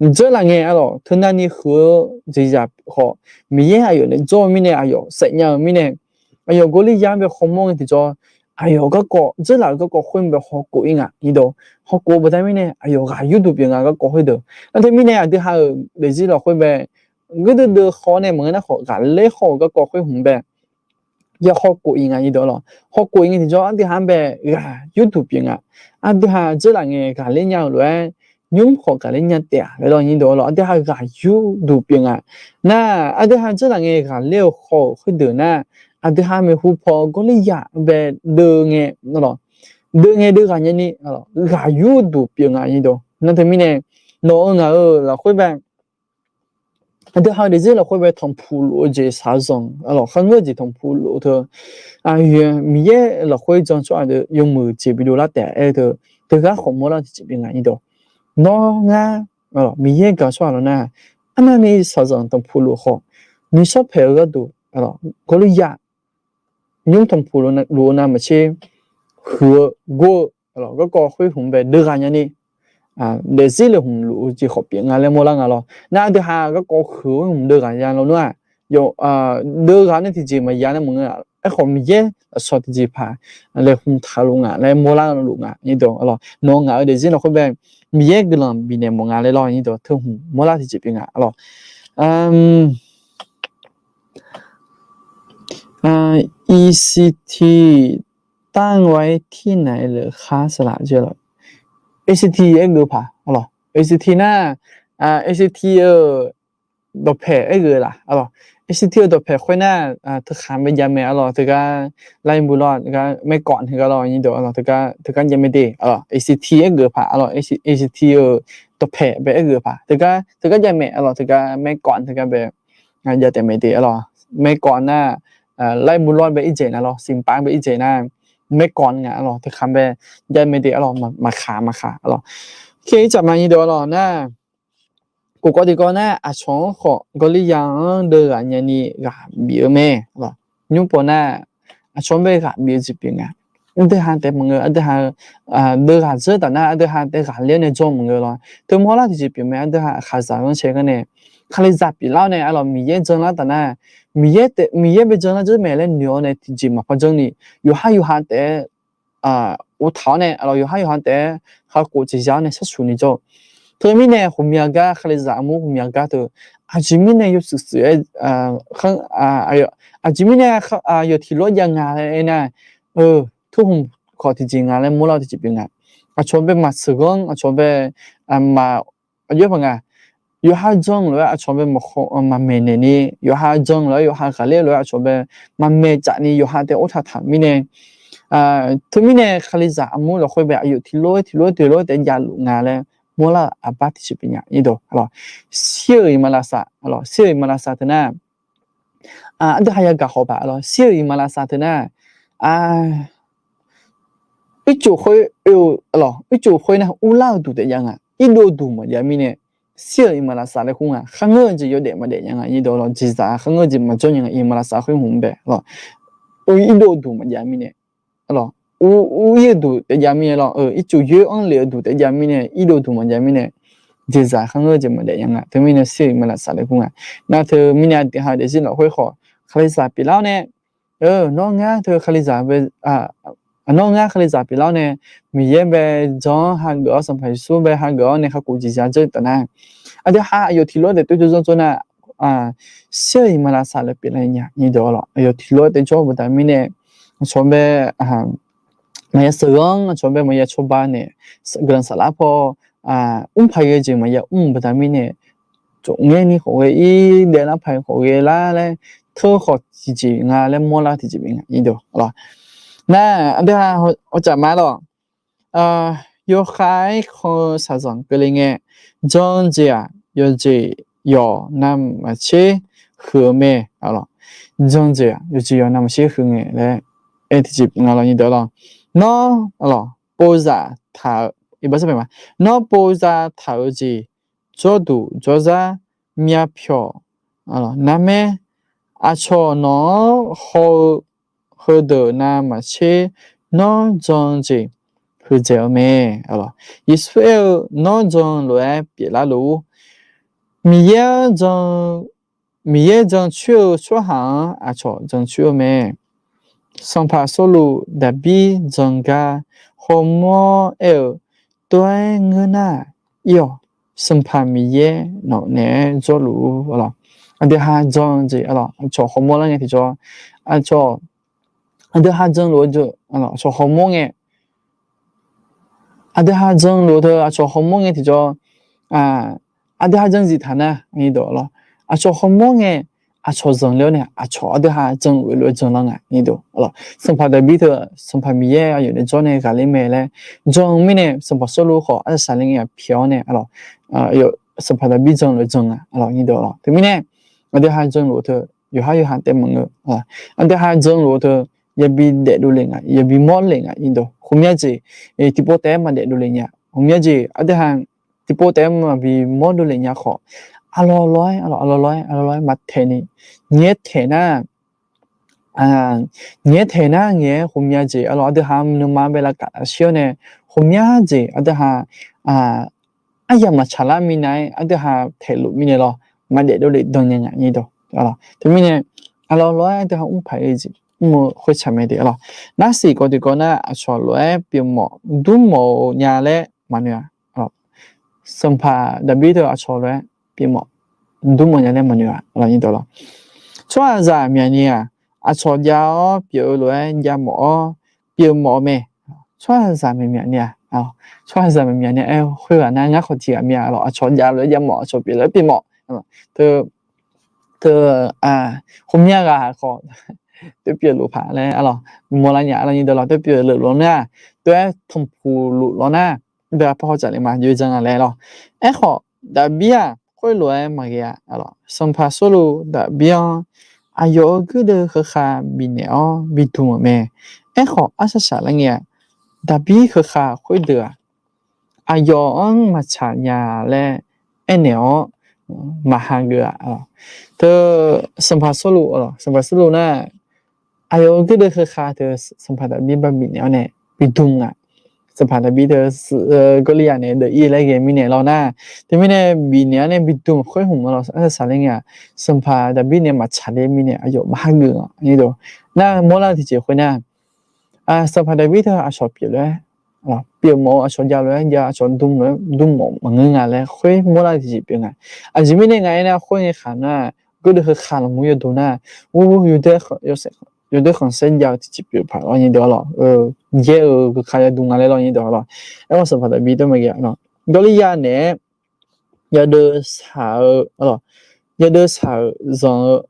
Dzeurlaf ngae arlawq teunavni huiq-eu jeqzaq khawf, Miqyaer aqyawf nae jawr-eu mirnae aqyawf saef nya-eu mirnae, aqyawf Gawrliryar-anr bae hawmawr ngae tiqjawr, aqyawf garkawv dzeurlaf-euq garkawv khoer bae hawkhof-ir nga nyir deuq. Hawkhof-eu baqda mirnae aqyawf ghaq yurduq pyeuf nga garkawv khoerdeuq. Nar teumirnae aqdui ha-euq daefzir lafkhoer bae gardeuv deuv haw-awr nae maqngeur nar khawf ghaqler haw-euq garkawv khoer hmq bae ya hawkhof-ir nga nyir deuq arlawq. Hawkhof-ir ngae tiqjawr aqdui ha-anr bae ghaq yurduq pyeuf nga. Aqdui ha dzeurlaf ngae ghaqler nya-eu lof-aer, nymr khawf ghaqler nya taef-a laer lawr nyir deuq arlawq. Aqdui ha ghaq yurduq pyeuf nga. Nar aqdui ha dzeurlaf ngae ghaqler-eu haw-euq khoerdeuq nar, aqdui ha maeqhu paw Gawrliryar bae deuv ngae arlawq, deuv ngae deuv ghaq nyani ghaq yurduq pyeuf nga nyir deuq. Nar teumirnae nawq-eu ngaq-euq lafkhoer bae aqdui ha-eu daefzir lafkhoer bae tanqpuq luf-eu jeq shaqzanq arlawq, kharngeur-eu jeq tanqpuq luf-eu teu, Miqyaer lafkhoer jan tsawrhaq deuq yawmuiq jeq bidov lar taef-a aer-eu teu, teugar khawf mawrlar tiqjeq pyeuf nga nyir deuq. Nawr ngar Miqyaer gaq tsawrhaq lawr nar, arnavni shaqzanq tanqpuq luf khawf, nuisar paeq-eu gharduq Gawrliryar nymr tanqpuq luf-eu navmaqtser huiq-eu gor-eu garkawv khoer hmq bae deuv ghaq nyani daefzir le hmq luf-eu jeq khawf pyeuf nga laer mawrlar nga lawr. Nar aqdui ha garkawv huiq-eu hmq deuv ghaq nya lawr nar-aq, deuv ghaq nae tiqjeq maqya nae maqngeur-a. Aerkhawf Miqyaer lafsawq tiqjeq paq laeqhmq taqluf nga laer mawrlar luf nga nyir deuq arlawq. Nawq-eu ngaq-eu daefzir lafkhoer bae Miqyaer guiqlanq bifnaeq mawf nga laer lawr nyir deuq, teu hmq mawrlar tiqjeq pyeuf nga arlawq. E C T ตั้งไว้ที่ไหนเหรอคะ สระเจริญ E C T aergeuf paq arlawq. E C T nar, E C T-eu dawqpaeq aergeuf laf arlawq. E C T-eu dawqpaeq khoer nar, teukhaq bae jav mae arlawq. Teugar ไร่บุญรอด gar แม่กลอน teugar lawr nyir deuq arlawq. Teugar jav mae de arlawq. E C T aergeuf paq arlawq. E C T-eu dawqpaeq bae aergeuf paq. Teugar, teugar jav mae arlawq. Teugar แม่กลอน teugar bae jav taef mae de arlawq. แม่กลอน nar, ไร่บุญรอด bae irjaeq nar lawr, สิงห์ปาร์ค bae irjaeq nar, แม่กลอน nga arlawq. Teukhaq bae jav mae de arlawq. Maqkhaq maqkhaq arlawq. Oke, ircaf ma nyir deuq arlawq nar, kof kawv tiqkawv nar, aqcawq-anr khawf Gawrliryar-anr deuv ghaq nyani ghaq bif-eu mae arlawq. Nymr pov nar, aqcawq-anr bae ghaq bif-eu jeq pyeuf nga. Aqdui ha taef maqngeur, aqdui ha deuv ghaq dzeur taf nar aqdui ha taef ghaqler nae jawr maqngeur lawr. Teu mawrlar tiqjeq pyeuf mae, aqdui ha aqkhaqzaq-anr cae gar nae, Kalizaq pyeuflar-awr nae arlawq Miqyaer janlar taf nar, Miqyaer bae janlar dzeur mae laer noeq-awr nae tiqjeq maqpar janr ni, yawqhar yawqha taef-aer uvtaq-awr nae arlawq yawqhar yawqha taef-aer kakhof jeqzaq-awr nae sharsuq ni jawr-eu. Teumirnae ghawqmya gar, Kalizaq armur ghawqmya gar teu, aqjeq mirnae yawshuif shuif-aer, aqjeq mirnae yawq tiq lof-aer jav nga laer aernar, eu, turhmq khawf tiqjeq nga laer mawrlar-eu tiqjeq pyeuf nga. Aqcawq bae maqsheuqghanr, aqcawq bae maq aqjox paq nga. Yawqha jan lof-aer aqcawq bae maqmaeq naeq ni, yawqha jan lof-aer yawqha ghaqler lof-aer aqcawq bae maqmaeq caf ni yawqha taef-aer taqtaq mirnae, teumirnae Kalizaq armur lafkhoer bae aqyawf tiq lof-aer tiq lof-aer tiq lof-aer taef-aer javluf nga laer mawrlar-euq aqbar tiqjeq pyeuf nya nyir deuq arlawq. Shir-euq iqmalavshav arlawq, shir-euq iqmalavshav teu nar, aqdui ha yagaq khawf paq arlawq, shir-euq iqmalavshav teu nar, ircuf khoer oe-eu arlawq, ircuf khoer nar urlar-eu duq taef jav nga, irdov duq maqjav mirnae, shir-euq iqmalavshav laer kur nga. Kharngeur-eu jeq yawdaef maqdaef nya nga nyir deuq arlawq, jeqzaq kharngeur-eu jeq maqjawr nya nga, iqmalavshav khoer hmq bae arlawq, irdov duq maqjav mirnae arlawq, ur ir-eu duq taef jav mirnae lawr, ircuf yoer-anr lef-eu duq taef jav mirnae, irdov duq maqjav mirnae, jeqzaq kharngeur-eu jeq maqdaef nya nga. Teumirnae shir-euq iqmalavshav laer kur nga. Nar teumirnae aqdui ha daefzir lafkhoer khawf Kalizaq pyeuflar-awr nae, nawr ngar teu Kalizaq bae, nawr ngar Kalizaq pyeuflar-awr nae, Miqyaer bae jan-anr hageuf-awr, Sanqpaq Yeqsur bae hageuf-awr nae kakhof jeqzaq dzeur taf nar, aqdui ha aqyawf tiq lof-aer taef toer jawr jawr nar, shir-euq iqmalavshav laer pyeuflar nya nyir deuq arlawq. Aqyawf tiq lof-aer taef jawr-eu baqda mirnae, aqcawq bae maqya sheuqghanr, aqcawq bae maqya cawba naeq, guiqlanq saflar paw, mrpaq ghae-eu jeq maqya mr-eu baqda mirnae, tsofngaer ni khawf ghae ir, daeflar paq-aer khawf ghae lar laer, teu khawf tiqjeq nga laer mawrlar tiqjeq pyeuf nga nyir deuq arlawq. Nar aqdui ha hawcaf ma lawq. Yawkhav-aer kan-eu shaqzanq keuvle ngae, jan-eu jeq-aq yawqjeq yawq navmaqtser huiq-eu mae. Jan-eu jeq-aq yawqjeq yawq navmaqtser huiq ngae laer aer tiqjeq nga lawq nyir deuq arlawq. Nawr arlawq povzaq taq-eu, iqbax sar paeq ma, nawr povzaq taq-eu jeq, jawrduq jawrzar, myavpyawq, narmaer, Aqcawq nawq-anr haw-eu heudeuq navmaqtser nawr jan-eu jeq huiqdzaeq-eu mae. Yeqsur aer-eu, Nawr jan lof-aer pyeuflar luf-ur. Miqyaer-anr jan-eu, Miqyaer jancoer-eu tsawrhaq-anr aqcawq jancoer-eu mae. Sanqpaq Sawrluv Daqbir jan gar hawmawr aer-eu, Tov-aer ngeur nar-aq, ir-awq. Sanqpaq Miqyaer nawq naeq-aer jawrluf-ur. Aqdui ha jan-eu jeq, aqcawq hawmawr lar ngae tiqjawr, aqcawq, aqdui ha jan luf-eu jeq, aqcawq hawmawr ngae, aqdui ha jan luf-eu teu aqcawq hawmawr ngae tiqjawr, aqdui ha jan zif taq nar, aqcawq hawmawr ngae, aqcawq zanqler-awr nae aqcawq aqdui ha jan luf-eu lof-aer jan lar nga. Sanqpaq Daqbir teu Sanqpaq Miqyaer aqyawf nae jawr nae ghaqler mae laer jan-eu mirnae, Sanqpaq Sawrluv khawf arsaq saqler ngae-aq pyaeq-awr nae, Sanqpaq Daqbir jan lof-aer jan nga. Teumirnae aqdui ha jan luf-eu teu yawqhar yawqha taef maqngeur. Aqdui ha jan luf-eu teu yabi daefdov le nga, yabi mawr le nga. Khoermya jeq tiqpov taef-aer maqdaefdov le nya. Khoermya jeq aqdui ha tiqpov taef-aer maqbi mawr dovle nya khawf, aqlawq lawq-aer, aqlawq lawq-aer, aqlawq lawq-aer maqtaeq ni, ngaeq-aer taeq nar, ngaeq-aer taeq nar ngaeq-aer khoermya jeq, aqlawq aqdui ha nuima bae lavkaf shir-awr nae, khoermya jeq aqdui ha aryamq maqtsaq lar minav-aer aqdui ha taeqluf mirnae lawr, maqdaef dovle dan nya nga. Teumirnae aqlawq lawq-aer aqdui ha mrpaq-eu jeq mr-eu khoertsaq mae de, aqlawq. Narsiq kawv tiqkawv nar aqcawq lof-aer pyeufmawf durmawf-eu nya laer maqnoeq-a. Sanqpaq Daqbir teu aqcawq lof-aer pyeufmawf durmawf nya laer maqnoeq-a. Tsawrhaqzaq myaqni-aq, aqcawq jav-awr pyeuf-eu lof-aer javmawf-awr pyeufmawf-eu mae. Tsawrhaqzaq myaqmyaq ni-aq, tsawrhaqzaq myaqmyaq ni-a, aer khoerghaq nar ngar khawf tiqghaq mir-a, aqcawq jav lof-aer javmawf, aqcawq pyeuf lof-aer pyeufmawf. Teu, teu, khoermya ghaq khawf teu pyeufluf paq laer, aqlawq, mawrlar nya, aqlawq nyi deuq lawq, teu pyeufluf lawq nar, teu-aer tanqpuq luf lawq nar, deuq-aq par hawtsaf le ma, yoejan nga laer lawq. Aerkhawf, Daqbir-aq, khoerlof-aer maqghae-a. Sanqpaq Sawrluv Daqbir-anr aqyawf-euq guirdeuv heukhav bifnaeq-awr bidm-euq mae. Aerkhawf, arsaq saq lar ngae-aq, Daqbir heukhav khoerdeuq-aq, aqyawf-anr maqtsaq nya laer aernaeq-awr maqha geuf-a. Teu Sanqpaq Sawrluv, Sanqpaq Sawrluv nar, aqyawf-euq guirdeuv heukhav teu Sanqpaq Daqbir bar bifnaeq-awr nae bidm-aq. Sanqpaq Daqbir teu Gawrliya nae deuq ir laer ghae mirnae lawr nar, teumirnae bifnaeq-awr nae bidm khoer hmq-eu lawr, arsaq saq ler ngae-aq, Sanqpaq Daqbir nae maqtsaq ler mirnae aqyawf maqha geuf-a. Nar mawrlar-eu tiqjeq khoer nar, Sanqpaq Daqbir teu aqcawq pyeuf lof-aer pyeufmawf-eu, aqcawq jav lof-aer jav, aqcawq dm lof-aer dm mawf maqngeur nga laer khoer mawrlar-eu tiqjeq pyeuf nga. Aqjeq mirnae ngaq aernar, khoer ngae khaq nar, guirdeuv heukhav lafmuir yawdov nar, ur, yawdov khanqsaer jav-eu tiqjeq pyeuf paq lawr nyi deuq lawq. Jaer-eu guikhav yadm nga laer lawr nyi deuq lawq. Aerkhawf Sanqpaq Daqbir teu maqghae-a. Gawrliya naeq-aer yadeuv shaq-eu, yadeuv shaq-euq zanq-eu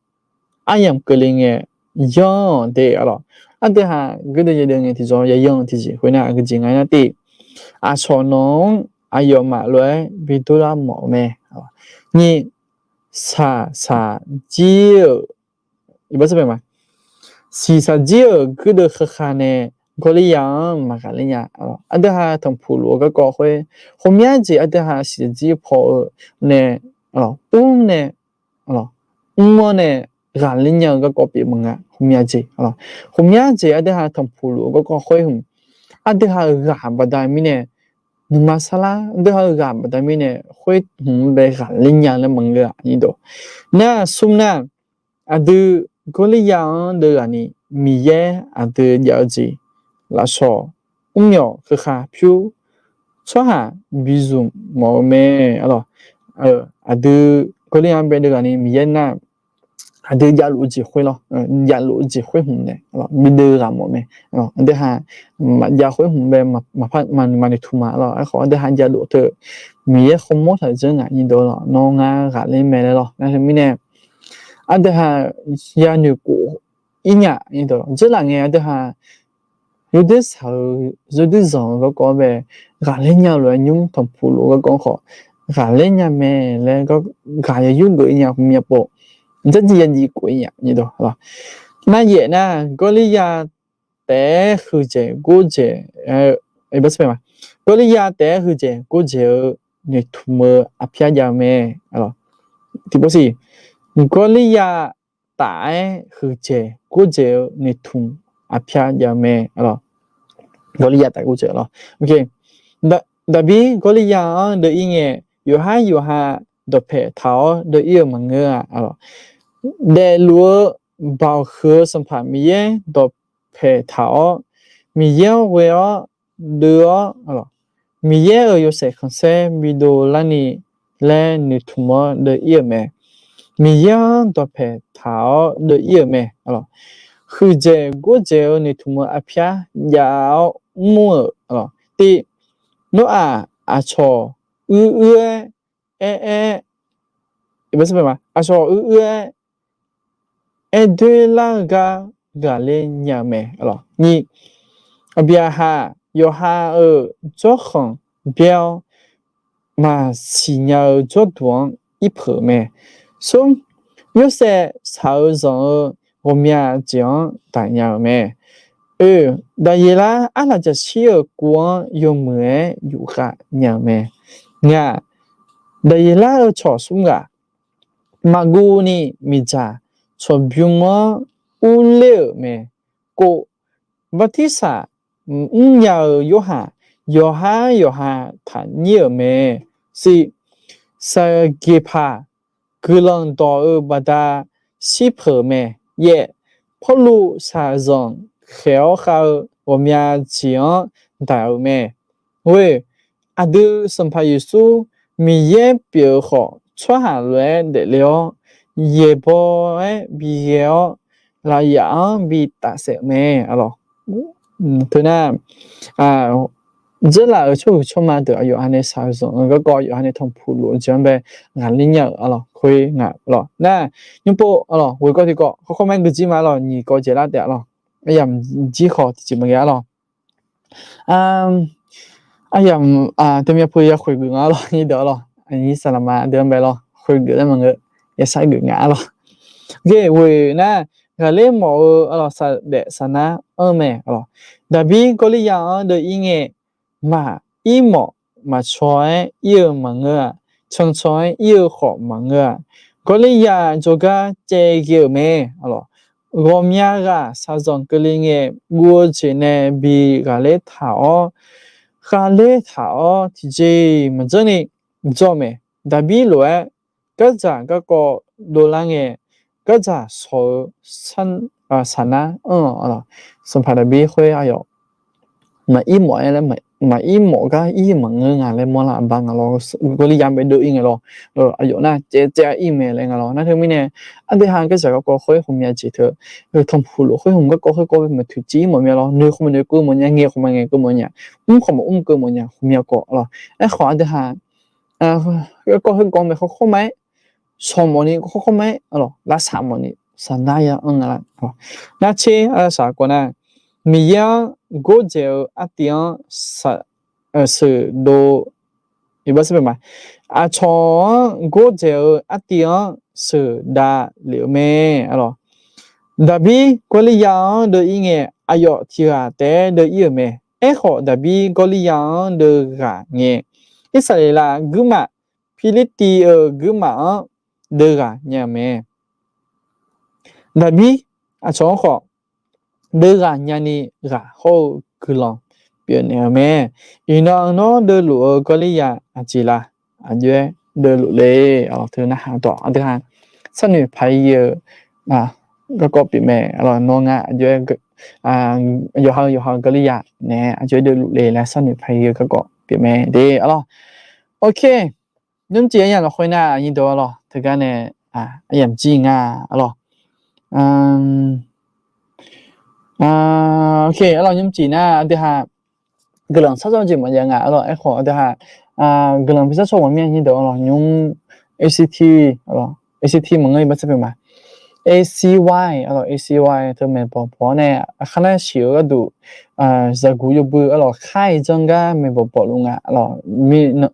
aryamq keuvle ngae yanr-awq de, aqlawq. Aqdui ha guirdeuv yadeuv ngae tiqjawr yayanr-eu tiqjeq khoer nar, aqgeujeq nga aernar, tiv, aqcawq nawq-anr aqyawfmaf lof-aer bidm lar mawf-eu mae. Nyiq, shaqshaq jir-euq, iqbax sar pae ma, shiqshaq jir-euq guirdeuv heukhav nae Gawrliya-anr maqghaqler nya. Aqdui ha tanqpuq luf-eu garkawv khoer, khoermya jeq aqdui ha shiqshaq jir paw-eu nae, ur nae, mr-awr nae ghaqler nya-eu garkawv pyeuf maqnga. Khoermya jeq, khoermya jeq aqdui ha tanqpuq luf-eu garkawv khoer hmq, aqdui ha-euq ghaq baqda mirnae, nuima sarlar aqdui ha-euq ghaq baqda mirnae khoer hmq bae ghaqler nya laer maqngeur-a. Nar, smr nar, aqdui Gawrliya-anr deuv ghaq ni, Miqyaer aqdui jav-eu jeq lafsawq mrmyawf heukhav pyur tsawrhaq bizmq mawf-eu mae. Aqdui Gawrliya-anr bae deuv ghaq ni Miqyaer nar, aqdui javluf-eu jeq khoer lawr, javluf-eu jeq khoer hmq nae bideuv ghaq mawf mae. Aqdui ha maqjav khoer hmq bae maqnoeq tmq ma lawr. Aerkhawf aqdui ha javluf teu Miqyaer khawmawr taq-eu dzeur ngaq nyi deuq lawq, nawr ngar ghaqler mae laer lawr. Nar teumirnae aqdui ha yanoeq khof ir nya nyi deuq lawq. Dzeurlaf ngae aqdui ha yawdoer shaq-eu, yawdoer zanq-eu garkawv bae ghaqler nya-eu lof-aer nymr tanqpuq luf-eu garkawv khawf ghaqler nya mae laer ghaq yawyoer geuf ir nya khoermya pov, dzardziv yadzif khof ir nya nyi deuq lawq. Nar yaef nar, Gawrliya taef-aer huiqdzaeq gordzaeq, Gawrliya taef-aer huiqdzaeq gordzaeq-eu noeqtmq-eu arpyar jav-eu mae. Tiqpov siq, Gawrliya taf-aer huiqdzaeq gordzaeq-eu noeqtmq aqpyar jav-eu mae. Gawrliya taf gordzaeq lawr. Daqbir Gawrliya-anr deuv-ir ngae, yawqhar yawqha dawqpaeq taq-awr deuv-ir-euq maqngeur-a. Daefluf-eu Baoq huiq-eu Sanqpaq Miqyaer dawqpaeq taq-awr, Miqyaer-anr ghoe-awr deuv-awr, Miqyaer-euq yawshaef khanqsaer bidov larni laer noeqtmq-awr deuv-ir-euq mae. Miqyaer-anr dawqpaeq taq-awr deuv-ir-euq mae. Huiqdzaeq gordzaeq-eu noeqtmq-eu aqpyar jav-awr mr-euq. Tiv, Noraq aqcawq uir uir-aer, aer aer, aqcawq uir uir-aer aer doer lar-eu gar ghaqler nya-euq mae. Nyiq, Aqbyaqhaq yawqha-euq jawrkhanq byaer-awr, maqsiq nya-eu jawrduq-anr ir peuq-euq mae. Smr, Yorsaev shaq-eu zanq-eu ghawqmya jeq-anr daq nya-euq mae. Oe, Daqyeqlar arlaqjaqshir-euq kuv-anr yawmuiq-aer yufkhav nya-euq mae. Ngaq, Daqyeqlar-eu cawq smr ghaq maqguv ni miqdzaq tsawqbymr-anr urler-euq mae. Kov, bartirsaq mrnya-eu Yorhaq yawqhar yawqha taqnyir-euq mae. Siq, Saqgeqpaq guiqlanq dawq-eu baqda shir peuq-euq mae. Yaef, Pawrluv shaqzanq khaeq-awr khav-eu ghawqmya jeq-anr daq-euq mae. Ghoe, aqdui Sanqpaq Yeqsur Miqyaer pyeuf-eu khawf, tsawrhaq lof-aer daefle-awr, yaeqbawq-aer bi ghae-awr, lafyaf-anr bi tafsaef-euq mae. Teunar, dzeurlaf-euq tsawrhuiq tsawrma deuq aqyawf ha nae shaqzanq-eu garkawv, aqyawf ha nae tanqpuq luf-eu jeq-anr bae ghaqler nya-euq arlawq, khoer ngaq lawq. Nar, nymrpov arlawq, ghoe kawv tiqkawv khawr khawr ma guijir ma arlawq, nyiq kawv jeq lar taef arlawq. Aryamq jir khawf tiqjeq maqghae arlawq. Aryamq, teumya pu ya khoeq geuf nga arlawq, nyir deuq arlawq, nyir saqlaqma deuq-anr bae lawr, khoeq geuf laer maqngeur, yashar geuf nga arlawq. Ghoe nar, ghaqler mawf-eu arlawq, saqdaef saqnar anr-eu mae arlawq. Daqbir Gawrliya-anr deuv-ir ngae, maqir mawf maqcaw-aer ir-eu maqngeur-aq, cancaw-aer ir-eu khawf maqngeur-aq, Gawrliya jawrgar caev ghae-euq mae. Ghawqmya ghaq shaqzanq keuvle ngae, guv-eu jeq nae bi ghaqler taq-awr, khavler taq-awr tiqjeq maqjanr ni jawr-eu mae. Daqbir lof-aer gardzaq garkawv dovlar ngae, gardzaq shawq-eu saqnar anr-awq. Sanqpaq Daqbir khoer aqyawf maqir mawf-aer laer, maqir mawf gar ir maqngeur nga laer mawrlar aqbar nga lawr. Gawrliya bae dov-ir ngae lawr, aqyawf nar caev caev-aer ir mae laer nga lawr. Nar teumirnae, aqdui ha gardzaq garkawv khoer ghawqmya jeq teu, tanqpuq luf khoer hmq garkawv khoerkawv bae maqtoeqciv ir mawf mya lawr. Noeq khawf maqnoeq keuv mawf nya, ngaeq khawf maqngaeq keuv mawf nya, mr khawf maqmr keuv mawf nya, ghawqmya kawv lawr. Aerkhawf aqdui ha garkawv khoerkawv mae khawr khawr ma-aer, shawq mawf ni khawr khawr ma-aer, lavsaq mawf ni saqnar ya anr nga lar. Nartser aqsaq kawv nar, Miqyaer-anr gordzaeq-eu artiv-anr sheuqdov, aqcawq-anr gordzaeq-eu artiv-anr sheuqdav lef-eu mae. Daqbir Gawrliya-anr deuv-ir ngae, aqyawf tiq ghaq taef-aer deuv-ir-euq mae. Aerkhawf, Daqbir Gawrliya-anr deuv ghaq ngae, Irsaqleqlav guirmaf, Pirlirtiv-euq guirmaf-anr deuv ghaq nya-eu mae. Daqbir aqcawq-anr khawf, deuv ghaq nyani ghaq hawr-eu guiqlanq pyeufnaeq-eu mae. Iqnan nawr deuvluf-eu Gawrliya aqjeq la? Aqjox-aer deuvluf le. Teu narhaq dawq aqdui ha sharnoeq paq-ir-eu garkawv pyeuf mae. Nawr ngar aqjox-aer yawqha-eu yawqha-eu Gawrliya naeq-aer aqjox-aer deuvluf le laer sharnoeq paq-ir-eu garkawv pyeuf mae de arlawr. Ok. Nymrcif aryamq lafkhoer nar nyir deuq arlawr, teugar nae aryamq jir nga arlawr. Ok arlawr, nymrcif nar aqdui ha guiqlanq sharjawr jeq maqjav nga arlawr. Aerkhawf aqdui ha guiqlanq bi sharjawr maqmir nyir deuq arlawr, nymr A C T, A C T maqngeur-ir bar sar pyeuf ma. A C Y arlawr, A C Y teu maeqbawq bawq-awr nae aqkhar nar siq-eu gharduq zaqguq yawbui arlawr, khar-iq janr gar maeqbawq bawq luf nga arlawr.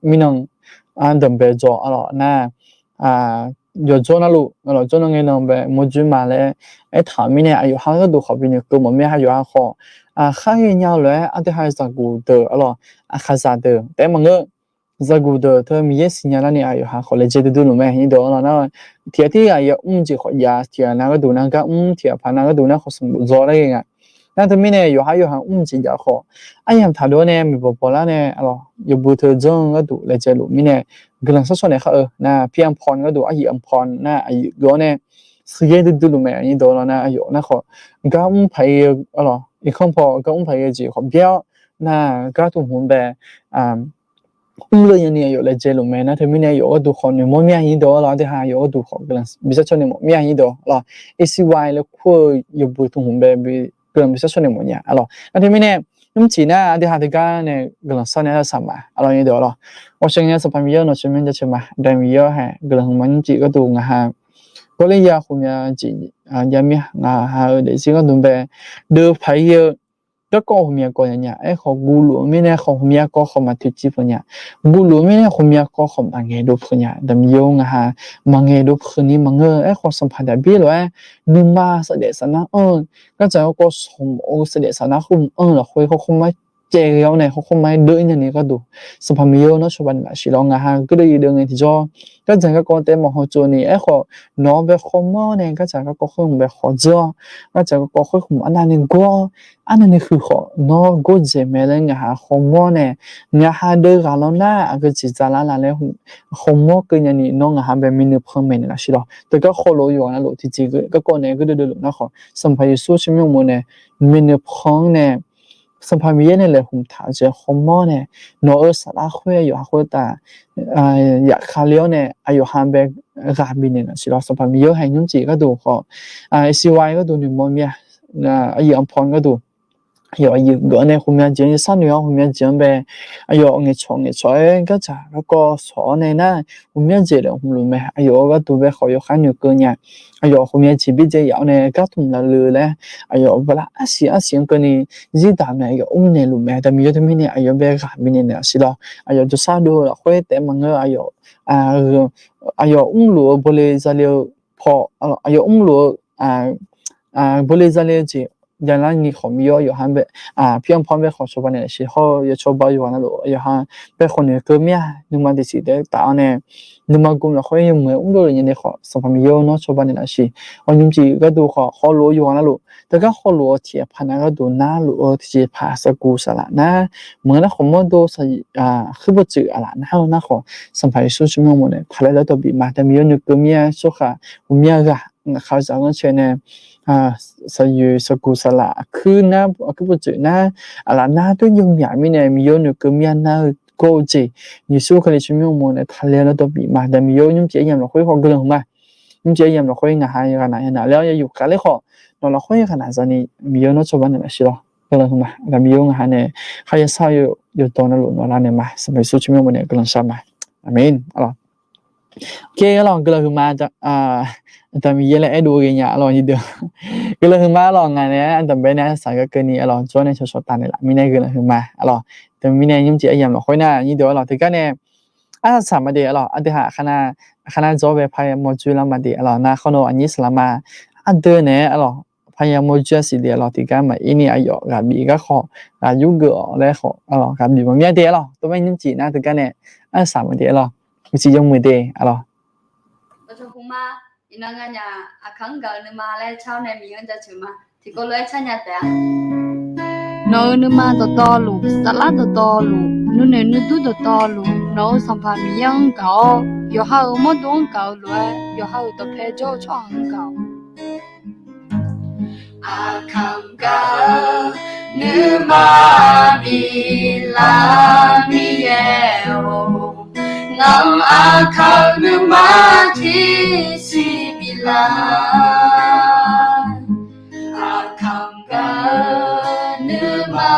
Mirnan danqbae dzaw arlawr nar, yawqjawr narluf arlawr, jawrnan ngae nan bae mawrjoer ma laer aertaq-euq mirnae, aqyawf ha gharduq khawf binoeq keuv mawf mir, aqyawf ha khawf khar ghaenya lof-aer aqdui ha zaqguq deuq arlawr, aqkhaqzaq deuq taef-aer maqngeur. zaqguq deuq teu Miqyaer siqnya larni aqyawf ha khawf laejae duidui luf mae. Nyirdeuq-awr lar nar, tiqghaq tirghaq ya mr jeq khawf jav tiqghaq nar gharduq nar gar mr tiqghaq paq nar gharduq nar khawf sanqbof dzaw lar ghae nga. Nar teumirnae yawqhar yawqha mr jeq jav khawf, aryamq taqdov-awr nae miqbawq bawq lar nae, yawbui teu janr-eu gharduq laejae luf mirnae, guiqlanq shar shawr naeq khar-eu nar, pi anrpaw gharduq aryuif anrpaw nar aqyuif geuf-awr nae, siqyaer duidui luf mae. Nyirdeuq-awr lar nar aqyawf nar khawf, gar mr paq-ir-eu, irkanr paw gar mr paq-ir-eu jeq khawf byaer-awr nar, gar tmq hmq bae mrleu nyani aqyawf laejae luf mae. Nar teumirnae yawf gharduq khawf noeqmawr mir-a. Nyirdeuq-awr lar aqdui ha yawf gharduq khawf guiqlanq bi shar shawr naeq mawf mir-a. Nyirdeuq-awr lar, A C Y laer kur-eu yawbui tmq hmq bae guiqlanq bi shar shawr naeq mawf nya. Nar teumirnae nymrcif nar aqdui ha teugar nae guiqlanq shar nae arsaq ma. Nyirdeuq-awr lar, ghawqshaq ngae Sanqpaq Miqyaer-awr nawq-eu tsawrmyanr jaceuq ma. Aqda Miqyaer-awr hae guiqlanq hmq ma. Nymrcif gharduq ngaq ha Gawrliqyaer khofmya jeq jav mir-a. Ngaq ha-eu daefzir gharduq bae deuv paq-ir-eu garkawv ghawqmya kawv nya nya. Aerkhawf guvluf-eu mirnae khawf ghawqmya kawv khawf maq toeqciv peuq nya. Guvluf-eu mirnae ghawqmya kawv khawf maq ngaeqdov peuq nya. Aqda Miqyaer-awr ngaq ha maq ngaeqdov peuq ni maqngeur-eu. Aerkhawf Sanqpaq Daqbir lof-aer nuima safdaef safnar anr-eu gardzaq garkawv sanqbof-eu safdaef safnar khoer anr-eu lafkhoer khawrkhawr mar caev ghae-awr nae khawrkhawr mar-aer deuv-ir nyani gharduq, Sanqpaq Miqyaer-awr nawr cawba naeq laf siq lawr. Ngaq ha gardeuv yideuv ngae tiqjawr, gardzaq garkawv taef mawq haw tsov ni aerkhawf nawq-anr bae khawmawr nae gardzaq garkawv khoer hmq bae khawf dzeur-awr, gardzaq garkawv khoer hmq arnavni gor-awr, arnavni huiq khawf nawr gordzaeq mae laer ngaq ha khawmawr nae, ngaq ha deuv ghaq lawr nar aqgeu jeq dzaqlar la laer khawmawr keuv nyani nawr ngaq ha bae maeqnan panq maeqnaeq laf siq lawr. Teugar khawlof-eu yawqghaq navluf tiqjeq garkawv nae gardeuv deuv luf nar khawf Sanqpaq Yeqsur tsawrmyanr uqmov nae maeqnan panq-anr nae Sanqpaq Miqyaer nae laeqhmq taq-eu jeq khawmawr nae, nawq-euq saflar khoer yawqha khoertav yafkale-awr nae aqyawf ha bae ghaq bifnaeq laf siq lawr. Sanqpaq Miqyaer-awr hae nymrcif gharduq khawf, A C Y gharduq noeqmawr mir-a. Aqyuif anrpaw gharduq, aqyawf aqyuif geuf-awr nae ghawqmya jeq-anr yasharnoeq-awr ghawqmya jeq-anr bae aqyawf ngaeqcawq ngaeqcawq-aer gardzaq garkawv sawq-awr nae nar, ghawqmya jeq laeqhmq luf mae. Aqyawf-euq gharduq bae khawf yawkhav noeqkeuv nya. Aqyawf ghawqmya jeq byaerdzae yaf-awr nae gar tmq lafle laer aqyawf bala arsiq arsiq-anr keuvni zirdaq nae aqyawf mrnaeq luf mae. Aqda Miqyaer teumirnae aqyawf bae ghaq bifnaeq naeq laf siq lawr. Aqyawf jawrshar dov-eu lafkhoer taef maqngeur-eu aqyawf mrluf-eu bawle zale-eu paw, aqyawf mrluf-eu bawle zale-eu jeq javlar ni khawf Miqyaer-awr yawqha bae, aqpir anrpaw-anr bae khawf cawba naeq laf siq. Hawr-eu yawcawba-eu yawqghaq navluf yawqha bae khawf noeqkeuv mir-a. Nuima tiqsiq taef-aer taf-awr nae nuima guvmq lafkhoer yawmuiq-aer mrluf-eu nyani khawf Sanqpaq Miqyaer-awr nawr cawba naeq laf siq. Awq nymrcif gharduq khawf hawlof-eu yawqghaq navluf teugar khawlof-eu tiqghaq paq nav gharduq narluf-eu tiqjeqpaq saqguq saqlaq nar, maqngeur nar khawf mawrdo saqyuif khuirbawq tsuif aqlaf nar-eu nar khawf Sanqpaq Yeqsur tsawrmyanr uqmov nae taqlaer lar dawq bif ma. Aqda Miqyaer nuikeuv mir-a tsawrhaq ghawqmya ghaq ngaqkhav zaq-anr cae nae saqyuif saqguq saqlaq aqkuir nar aqkuir bawtsoeq nar aqlaf nar toer yawmyaq mirnae Miqyaer nuikeuv mir-a nar-eu gawr-eu jeq Yeqsur Kali tsawrmyanr uqmov nae taqlaer lar dawq bif ma. Aqda Miqyaer nymrcif aryamq lafkhoer khawf guiqlanq huiq ma. Nymrcif aryamq lafkhoer ngaqha yagaq naq yagaq ler-awr yayuf khav ler khawf nawq lafkhoer yagaq naq zani Miqyaer nawr cawba naeq laf siq lawr. Guiqlanq huiq ma. Aqda Miqyaer ngaqha nae khar yashar-eu yawqdawq navluf nawq lavnaeq ma. Sanqpaq Yeqsur tsawrmyanr uqmov nae guiqlanq shar ma. Aqmeq. Aqlawq, guiqlanq huiq ma. Aqda Miqyaer laer aerdov ghae nya aqlawq nyirdeuq. Guiqlanq huiq ma aqlawq. Ngaq nae-aer aqda Miqyaer nae arsaq gar keuvni aqlawq jawr nae shawq shawq taq naeq laf mirnae guiqlanq huiq ma aqlawq. Teumirnae nymrcif aryamq lafkhoer nar nyirdeuq aqlawq teugar nae arsaq ma de aqlawq. Aqdui ha aqkar nar jawr bae paya mawrjoer lar ma de aqlawq. Nar khawr nae aqnyir saqlaq ma aqdui naeq-aer aqlawq paya mawrjoer arsiq de aqlawq tiqgar maqir ni aqyawf ghaq bif gar khawf ghaq yur geuf-awq laer khawf aqlawq ghaq bif maqmya de aqlawq. Tov ma nymrcif nar teugar nae arsaq ma de aqlawq. Maqsiq yawmuiq de aqlawq. Iqnan nganyaf aqkaq-anr gaq-eu nuima laer car-awr nae Miqyaer-anr jaceuq ma. Tiqkawv lof-aer car nya taef-a. Nawq-euq nuima dawqtawvluf, saflar dawqtawvluf, nuinoeq nuidur dawqtawvluf, nawq-euq Sanqpaq Miqyaer-anr gaq-awr, yawqha-euq mawrdo-anr gaq-eu lof-aer, yawqha-euq dawqpae jawr-eu tsawrhaq-anr gaq-awq. Aqkaq-anr gaq-eu nuima biflar Miqyaer-or, ngaq-anr aqkaq-eu nuima tiqsiq biflar. Aqkaq-anr gaq-eu nuima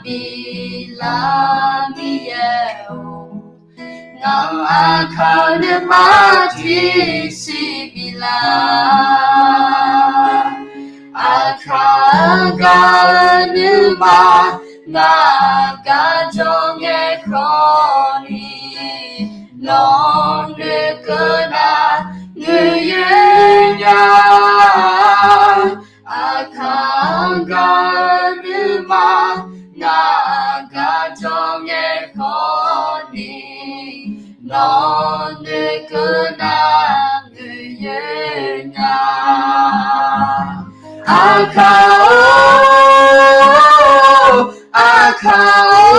biflar Miqyaer-or, ngaq-anr aqkaq-eu nuima tiqsiq biflar. Aqkaq-anr gaq-eu nuima ngaq gaq jawr ngae khawf ni, nawq noeqkeuv nar noeqyoer nya. Aqkaq-anr gaq-eu nuima ngaq gaq jawr ngae khawf ni, Aqkaq-or, Aqkaq-or,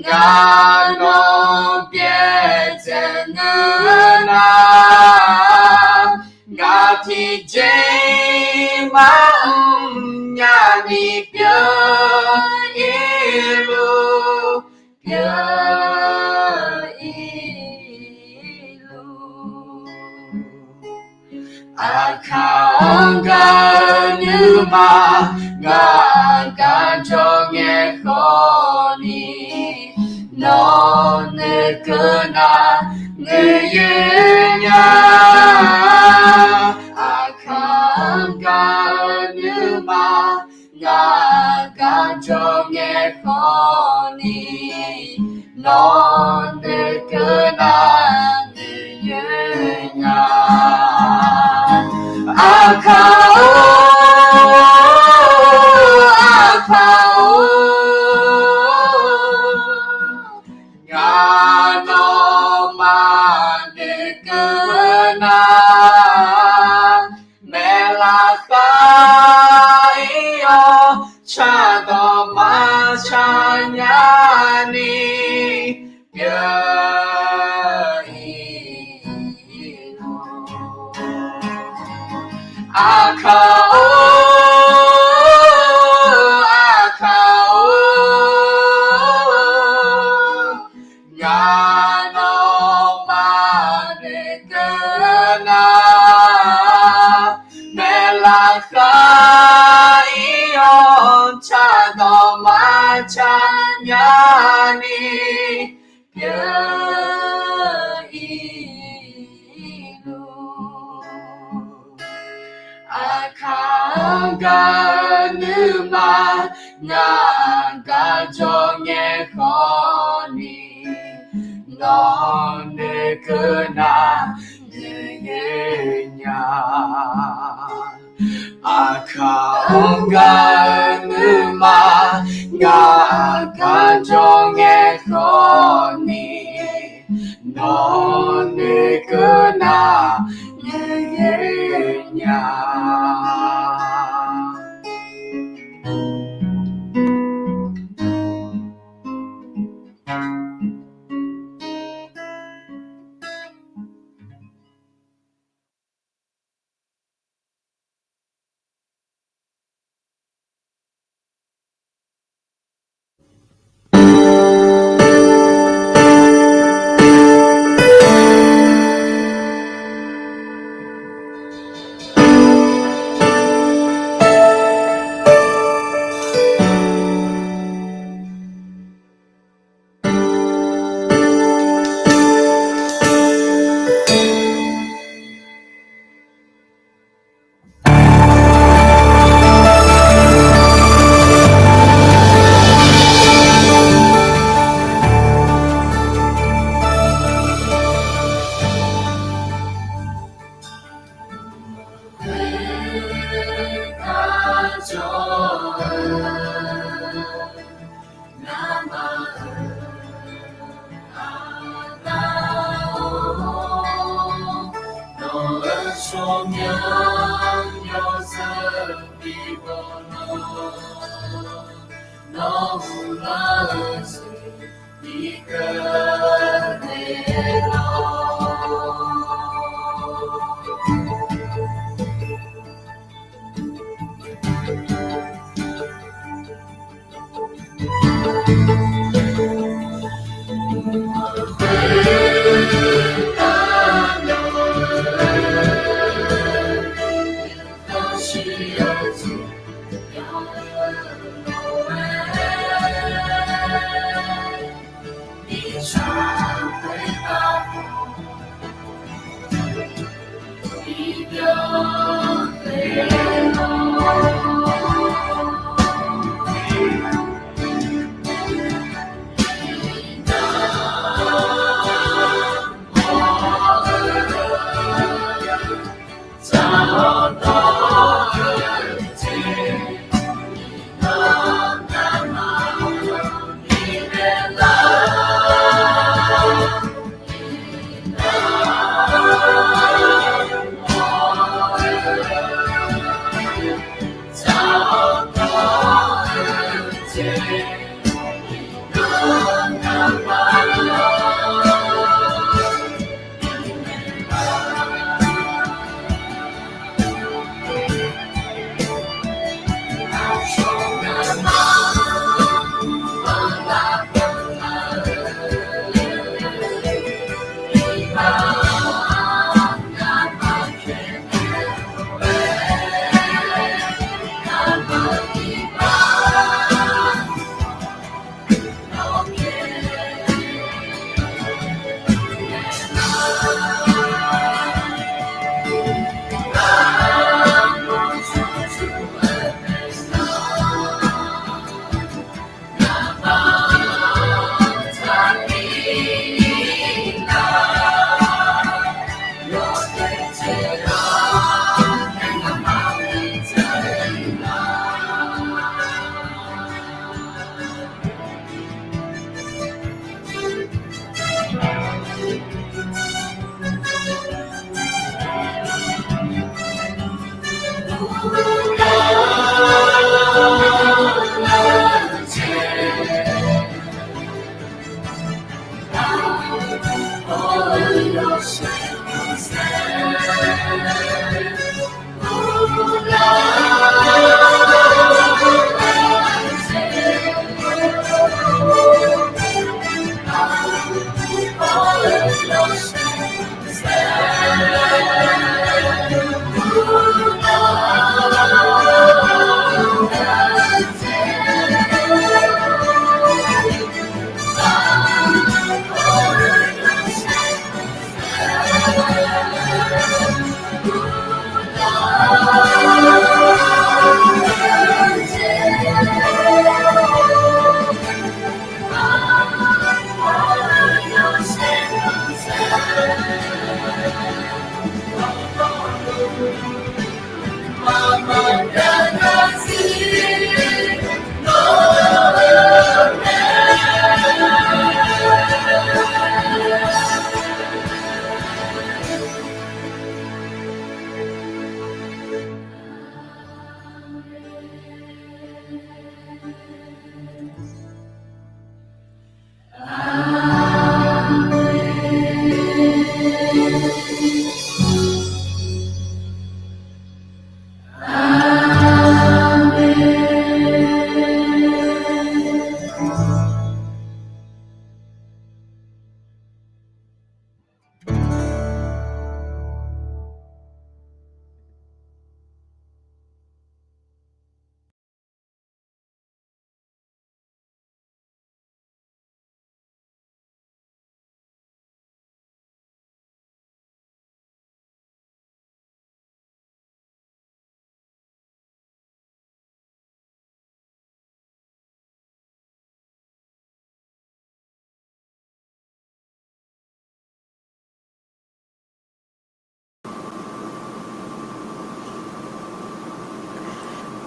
ngaq nawq byaerdzae ngeur nar, ngaq tiqjeq maqmr nyani pyeuf-ir luf, pyeuf-ir luf. Aqkaq-anr gar-eu nuima, ngaq gar jawr ngae khawf ni, nawq noeqkeuv nar, noeqyoer nya. Aqkaq-anr gar-eu nuima, ngaq gar jawr ngae khawf ni, nawq noeqkeuv nar, noeqyoer nya. Aqkaq-or, Aqkaq-or, ngaq nawmaf noeqkeuv nar, maeqlaf khar-ir-awr, cardawq maqcar nyani pyeuf-ir luf. Aqkaq-or, Aqkaq-or, ngaq nawmaf noeqkeuv nar, maeqlaf khar-ir-awr, cardawq maqcar nyani pyeuf-ir luf. Aqkaq-anr gar-eu nuima, ngaq gar jawr ngae khawf ni, nawq noeqkeuv nar, noeqyoer nya. Aqkaq-anr gar-eu nuima, ngaq gar jawr ngae khawf ni, nawq noeqkeuv nar, noeqyoer nya.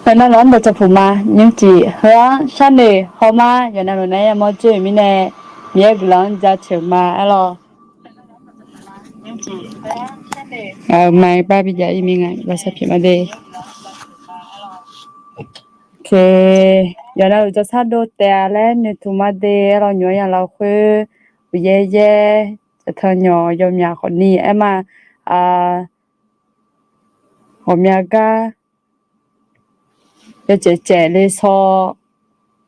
Heu navluf-anr dawqcawq puq ma, nymrcif heu-anr sharnoeq haw ma. Yawqnan luf nae yamawr dzoer-euq mirnae, Miqyaer guiqlanq-anr jaceuq ma aerlawr. Aqmai bar bi jav-ir mir nga, lavsar pyeuf ma de. Yawqnan luf jawrshar dov taef-a laer noeqtmq ma de aerlawr. Nymq-anr yamq lafkhoer uqyaer yaer, caqtan nyawq yawmyaq khawfni aer ma. Ghawqmya gar yawcaef caef le shaw,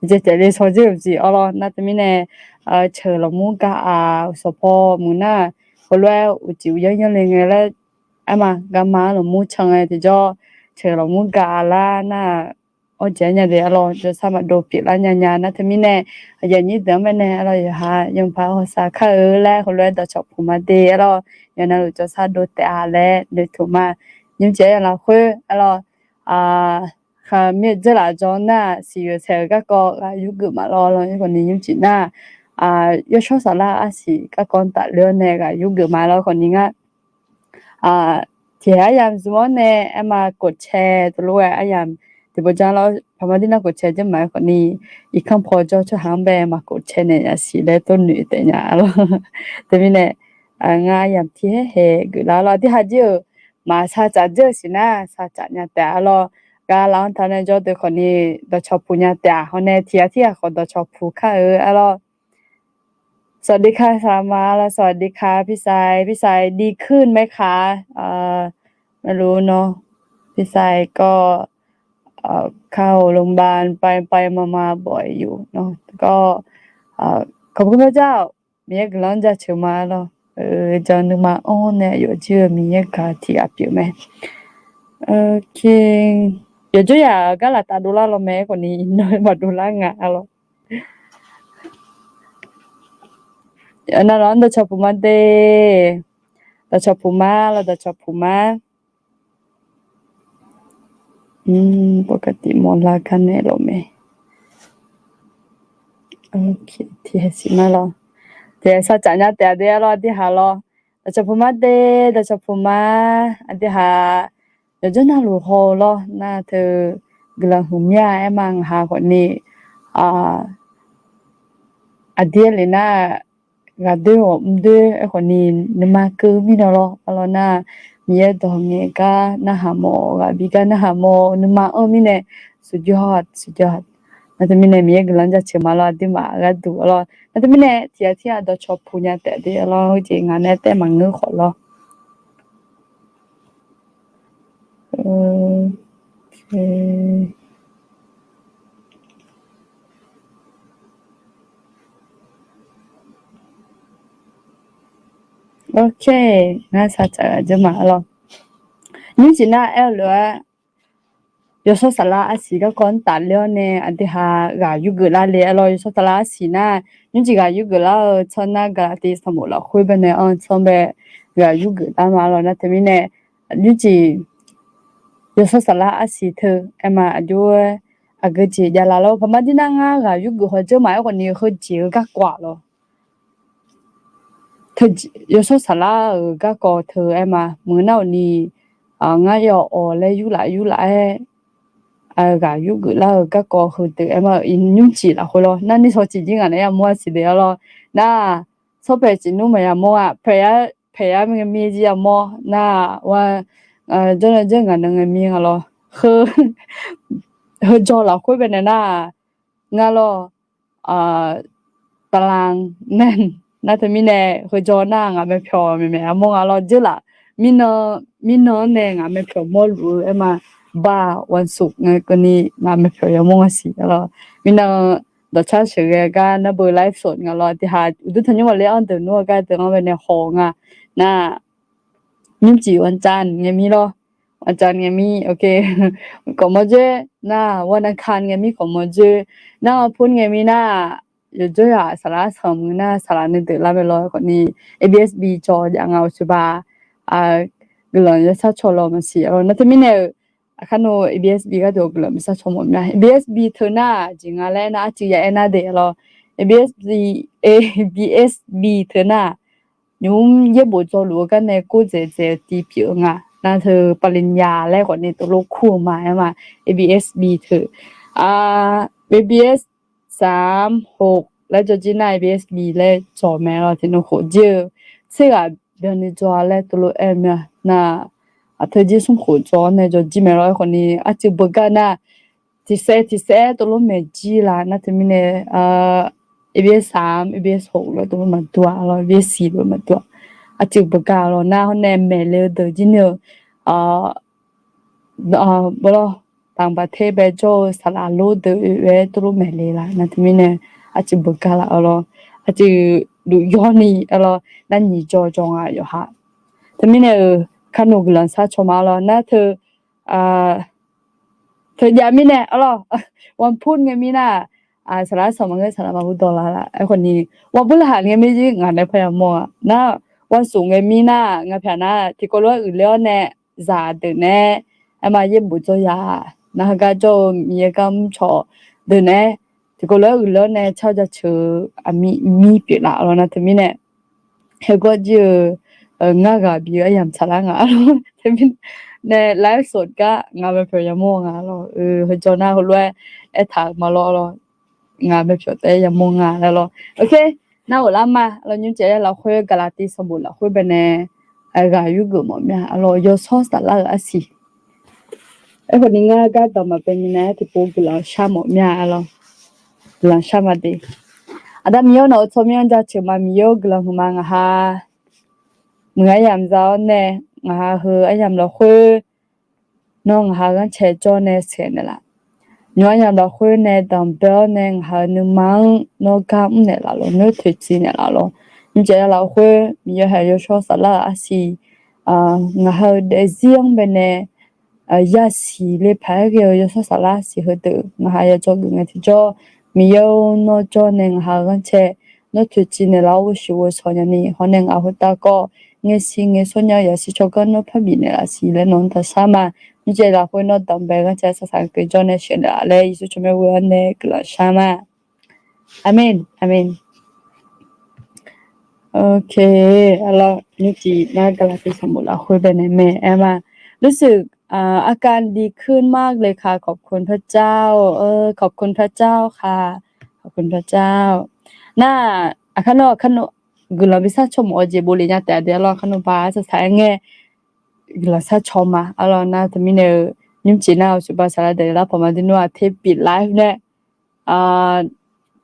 yawcaef caef le shaw dzer-euq jeq arlawr. Nar teumirnae, ceuq lafmur gaq-aq, uqshawq paw muiq nar, heulof-aer uqcif uqyanr yanr le ngae laer aer ma. Garma-anr lafmur can ngae tiqjawr, ceuq lafmur gaq-a lar nar, awr jeq-aer nya de arlawr. Jawrshar maqdov pyeuflar nya nya nar teumirnae, aqyuif aqnyir deuq-anr baenae arlawr, yawqha yawpaq hawsav kar-eu laer heulof-aer dawqcawq puq ma de arlawr. Yawqnan luf jawrshar dov taef-a laer noeqtmq ma. Nymrcif-aer yamq lafkhoer arlawr, khaqmir dzeurlaf jawr nar, siqyoeq saeq-euq garkawv ghaq yurgeuf ma lawr lawr. Khawfni nymrcif nar, yawshawr saflar arsiq garkawv tafler-awr nae ghaq yurgeuf ma lawr. Khawfni ngar, tiqhaeq aryamq zmq-awr nae aer ma, kof cae teulof-aer aryamq tiqpov jan lawr, paqma dir nar kof cae jawr maq-aer khawfni, irkanr paw jawr tsawrhaq-anr bae maq kof cae naeq nya siq laer tov noeq taef nya lawr. Teumirnae, ngar aryamq tiqhaer haeq geuflar lawr. Tirha jir-euq maq saqcaf jir-eu siq nar saqcaf nya taef-a lawr. gar lar-anr taq nae jawr deuq khawfni dawqcawq puq nya taef-aq, hawr nae tiq ghaq tirghaq khawf dawqcawq puq kar-eu arlawr. สวัสดีค่ะ สามารถ แล้ว สวัสดีค่ะ พี่ชาย พี่ชายดีขึ้นไหมคะ เอ่อ ไม่รู้เนาะ พี่ชายก็ เอ่อ เข้าโรงพยาบาลไปไปมามาบ่อยอยู่เนาะ ก็ เอ่อ ขอบคุณพระเจ้า Miqyaer guiqlanq-anr jaceuq ma lawr. Jan nuima anr nae aqyawf jir-eu Miqyaer gaq tiq ghaq pyeuf mae. Yawqjawr yaq gar laf taf dovlar law mae, aerkhawfni iqnan maqdov lar nga lawr. Navluf-anr dawqcawq puq ma de. Dawqcawq puq ma lawr, dawqcawq puq ma. ปกติ mawrlar gar nae lawq mae. Tiqsiq ma lawr. Tiqsar tsaf nya taef-a de lawr, aqdui haq lawr. Dawqcawq puq ma de, dawqcawq puq ma. Aqdui haq yawqjawr navluf haw-eu lawr, nar teu guiqlanq huiqmya aer ma, ngaq ha khawfni aqdir aer le nar, ghaqdoer-awq mrdoer aerkhawfni nuima keuv mirnae lawr, arlawr nar, Miqyaer dawq ngaeq gar narhaq mawf, ghaqbi gar narhaq mawf, nuima anr mirnae, สุดยอด สุดยอด. Nar teumirnae Miqyaer guiqlanq-anr jaceuq ma lawr, aqduimaf gharduq arlawr. Nar teumirnae tiqghaq tirghaq dawqcawq puq nya taef de arlawr, heujeq ngaq nae taef maqngeur khawf lawr. Ok, ngar sar tsaf ghaq jeur ma arlawr. Nymrcif nar aer-eu lof-aer, yawshawr saflar arsiq garkawv-anr tafler-awr nae aqdui haq ghaq yurgeuf lar le arlawr. Yawshawr saflar arsiq nar, nymrcif ghaq yurgeuf lar-eu tsanr nar, Gaqlaqtiv sanqbof lafkhoer bae nae anr tsanr bae ghaq yurgeuf lar ma arlawr. Nar teumirnae nymrcif yawshawr saflar arsiq teu aer ma, aqjox-aer aqgeu jeq javlaf lawr. Paqmar dir nar, ngar ghaq yurgeuf hawdzeur ma aerkhawfni heujeq-eu garkawv-aq lawr. Yawshawr saflar-euq garkawv teu aer ma, meuq nar-awq ni, ngar yawf awq laer yurlaf yurlaf-aer ghaq yurgeuf lar-eu garkawv heudeuq aer ma-euq, nymrcif lafkhoer lawr. Nar nishawq cif jir ngaq nae yamawr-a siq de arlawr. Nar, tsawrpaeq cif nmr maqya mawr-a, paeq yar ngae mir jir yamawr nar, jawrnan jawr ngaq nan ngae mir nga lawr. Heu, heujawr lafkhoer bae nae nar, ngar lawr, ตารางแน่น nar teumirnae heujawr nar ngaq mae pyawq maeqmaeq yamawr nga lawr. Dzeurlaf, mirnan, mirnan-anr nae ngaq mae pyawq mawrluf-eu aer ma, บ่ายวันศุกร์ ngae keuvni ngaq mae pyawq yamawr nga siq arlawr. Mirnan dawqcar sheuqghae gar nar beu ไลฟ์สด nga lawr. Tiqhaq uqduq tanqnymr maqle-anr deuq nmr-eu gar deuq-anr bae nae haw nga. Nar, nymrcif วันจันทร์ ngae mir lawr. วันจันทร์ ngae mir, ok. Kawq mawrdzoer nar, วันอังคาร ngae mir kawq mawrdzoer. Nar, วันพุธ ngae mir nar, yawqjawr yaq saqlaq sanq mui nar saqlaq nuideuq lar mae lawr khawfni, absb jawr jav nga uqshoe ba, guiqlanq yawshar caw law maqsiq arlawr. Nar teumirnae-euq, aqkar nawr absb gharduq guiqlanq yawshar caw mawf mya. Absb teu nar jeq nga laer nar arcuiv ya aer nar de arlawr. Absb, absb teu nar, nymr yaerbof dzawluf-eu gar nae gordzaeq dzaeq-eu tiv pyeuf-eu nga. Nar teu ปริญญา laer khawfni teulof kur-eu ma aer ma. Absb teu, abs สามหก laer jawr jir nar absb laer dzawq mae lawr. Tiqnan khof jir-eu tser ghaq byanni dzawr-a laer teulof aer-eu mya. Nar, aqteu jir smr khof dzawr-awr nae jawr jir mae lawr. Aerkhawfni arcuiv beugar nar, tiqsaev tiqsaev-aer teulof maeq jir la. Nar teumirnae, abs สาม, abs หก lof teulof maqdur-a lawr, abs สี่ lof maqdur-a. Arcuiv beugar lawr nar hawr nae maeqle-eu deuq jir ni-eu, bawlawr, ต่างประเทศ bae jawr-eu saqlaq lor deuq oe-aer teulof maeqle la. Nar teumirnae arcuiv beugar laf arlawr. Arcuiv luf yawr ni arlawr, nar nyiq jawr jawr nga yawqha. Teumirnae-euq, kar nawr guiqlanq shar caw ma arlawr. Nar teu, teu jav mirnae arlawr, วันพุธ ngae mir nar, saqlaq sanq maqngeur saqlaq maqbu dawq la la. Aerkhawfni, วันพฤหัส ngae mir jir ngaq nae par yamawr-a. Nar, วันศุกร์ ngae mir nar, ngaq pyaq nar tiqkawv lof-aer uiqler-awr nae zaq deuq nae, aer ma yaerbof dzawr ya, nar heugar jawr-eu Miqyaer gar mrcawq deuq nae, tiqkawv lof-aer uiqler-awr nae car jaceuq-eu aqmir mir pyeuf laf arlawr. Nar teumirnae, heugawr jir-eu, ngar ghaq bi-eu aryamq tsaqlar nga arlawr. Teumirnae ไลฟ์สด gar ngaq mae pyawq yamawr nga lawr. Heujawr nar heulof-aer aertaq-euq ma lawr arlawr. Ngaq mae pyawq taef-aer yamawr nga laer lawr. Ok, nar ghoflar ma lawr. Nymr caev-aer lafkhoer Gaqlaqtiv sanqbof lafkhoer bae nae ghaq yurgeuf mawf mya arlawr. Yawshawr saflar-euq arsiq Aerkhawf ni ngar gar dawq maqbae minav-aer tiqpov guiqlanq shar mawf mir-a lawr. Guiqlanq shar ma de. Aqda Miqyaer-or, nawq-euq tsawrmyanr jaceuq ma. Miqyaer-or, guiqlanq huiqma ngaq ha. Muiq aryamq za-awr nae, ngaq ha heu aryamq lafkhoer nawr ngaq ha ghanrcae jawr nae sheuqnaeq laf. Nymq aryamq lafkhoer nae danqbae-awr nae ngaq ha-euq nuima-anr nawr gar mrnaeq laf lawr, nawr toeqciv naeq laf lawr. Nymrcaev ya lafkhoer Miqyaer haeq yawshawr saflar-euq arsiq, ngaq ha-euq daefzir-anr bae nae yasiq le paq-aer ghae-eu yawshawr saflar siq heudeuq ngaq ha ya dzawgeuf ngae tiqjawr, Miqyaer-or, nawr jawr nae ngaq ha-euq ghanrcae nawr toeqciv naeq laf-awr ghovshuif ghovsawq nya ni, hawr nae ngaq khoertav kawv ngaeqsiq ngaeqshawr nya-eu yasiq tsawrganr nawr parbif naeq laf siq laer nawq-anr taqshar ma. Nymrcaev lafkhoer nawr danqbae ghanrcae saqsaq keuv jawr nae sheuqnaeq laf laer Yeqsur tsawrmyanr ghoe-awr nae guiqlanq shar ma. Aqmeq, aqmeq. โอเค Arlawr, nymrcif nar Gaqlaqtiv sanqbof lafkhoer baenae mae aer ma. รู้สึกอาการดีขึ้นมากเลยค่ะ ขอบคุณพระเจ้า ขอบคุณพระเจ้าค่ะ ขอบคุณพระเจ้า Nar, aqkar nawr, aqkar nawr guiqlanq bi sar caw mawf-eu jeq bofle nya taef-a de. Arlawr, aqkar nawr ba arsaq saq-aer ngae guiqlanq sar caw ma. Arlawr, nar teumirnae-eu nymrcif nar-euq suqba saqlaq daef lar pawq ma de nawr-aq เทพปิดไลฟ์ nae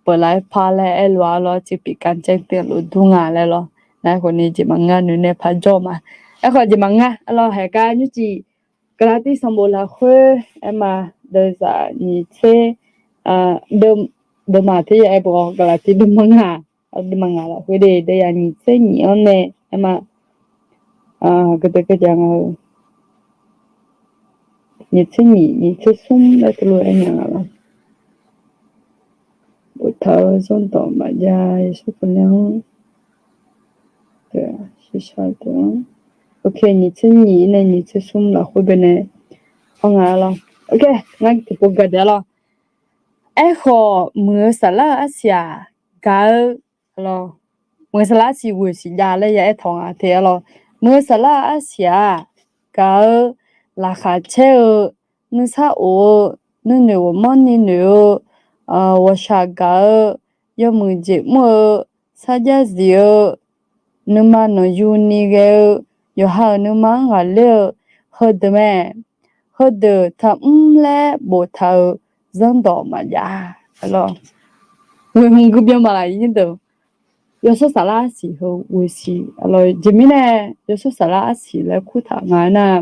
เปิดไลฟ์พระ laer aerlof-a lawr, จะปิดการแจ้งเตือน luf dur nga laer lawr. Nar aerkhawf ni jeq maqngeur noeq nae par jawr ma. Aerkhawf jeq maqngeur. Arlawr, haeq gar nymrcif Gaqlaqtiv sanqbof lafkhoer aer ma, deuvzaq nyiq tser, deuvma tser ya aer bof-awr, Gaqlaqtiv deuvma ngaq, deuvma ngaq lafkhoer de, deuvzaq nyiq tser nyiq-anr nae aer ma, gaqdeuq gaqjaq nga-eu nyiq tser nyiq, nyiq tser smr laer teulof aer nya nga lawr. Boftaq-eu zanrdawq maqjav Yeqsur Kali-anr, shiqshaq deuq-anr, ok, nyiq tser nyiq nae nyiq tser smr lafkhoer baenae anr nga lawr. Ok, ngar tiqpov gaq daef-a lawr. Aerkhawf, muiq-eu saflar-eu arsiq-aq, gaq-eu, muiq-eu saflar arsiq ghoeq siq jav laer ya aer tawq nga te-a lawr. Muiq-eu saflar-eu arsiq-aq, gaq-eu, laqkhaq caer-eu, nuisar of-eu, nuinoeq ghawqmanrni noeq-eu, ghawqshaq gaq-eu, yawmuiq jeq mr-eu, sarjax zif-eu, nuima nanqyuni ghae-eu, yawqha-euq nuima-anr ghaqler-eu, heudeuq mae. Heudeuq taqmr laer boftaq-euq zanrdawq maqjav-a lawr. Ghoeq hmq gui byan ma laf-ir deuq. Yawshawr saflar arsiq heu ghoeq siq. Jeq mirnae yawshawr saflar arsiq laer kurtaq nga aernar,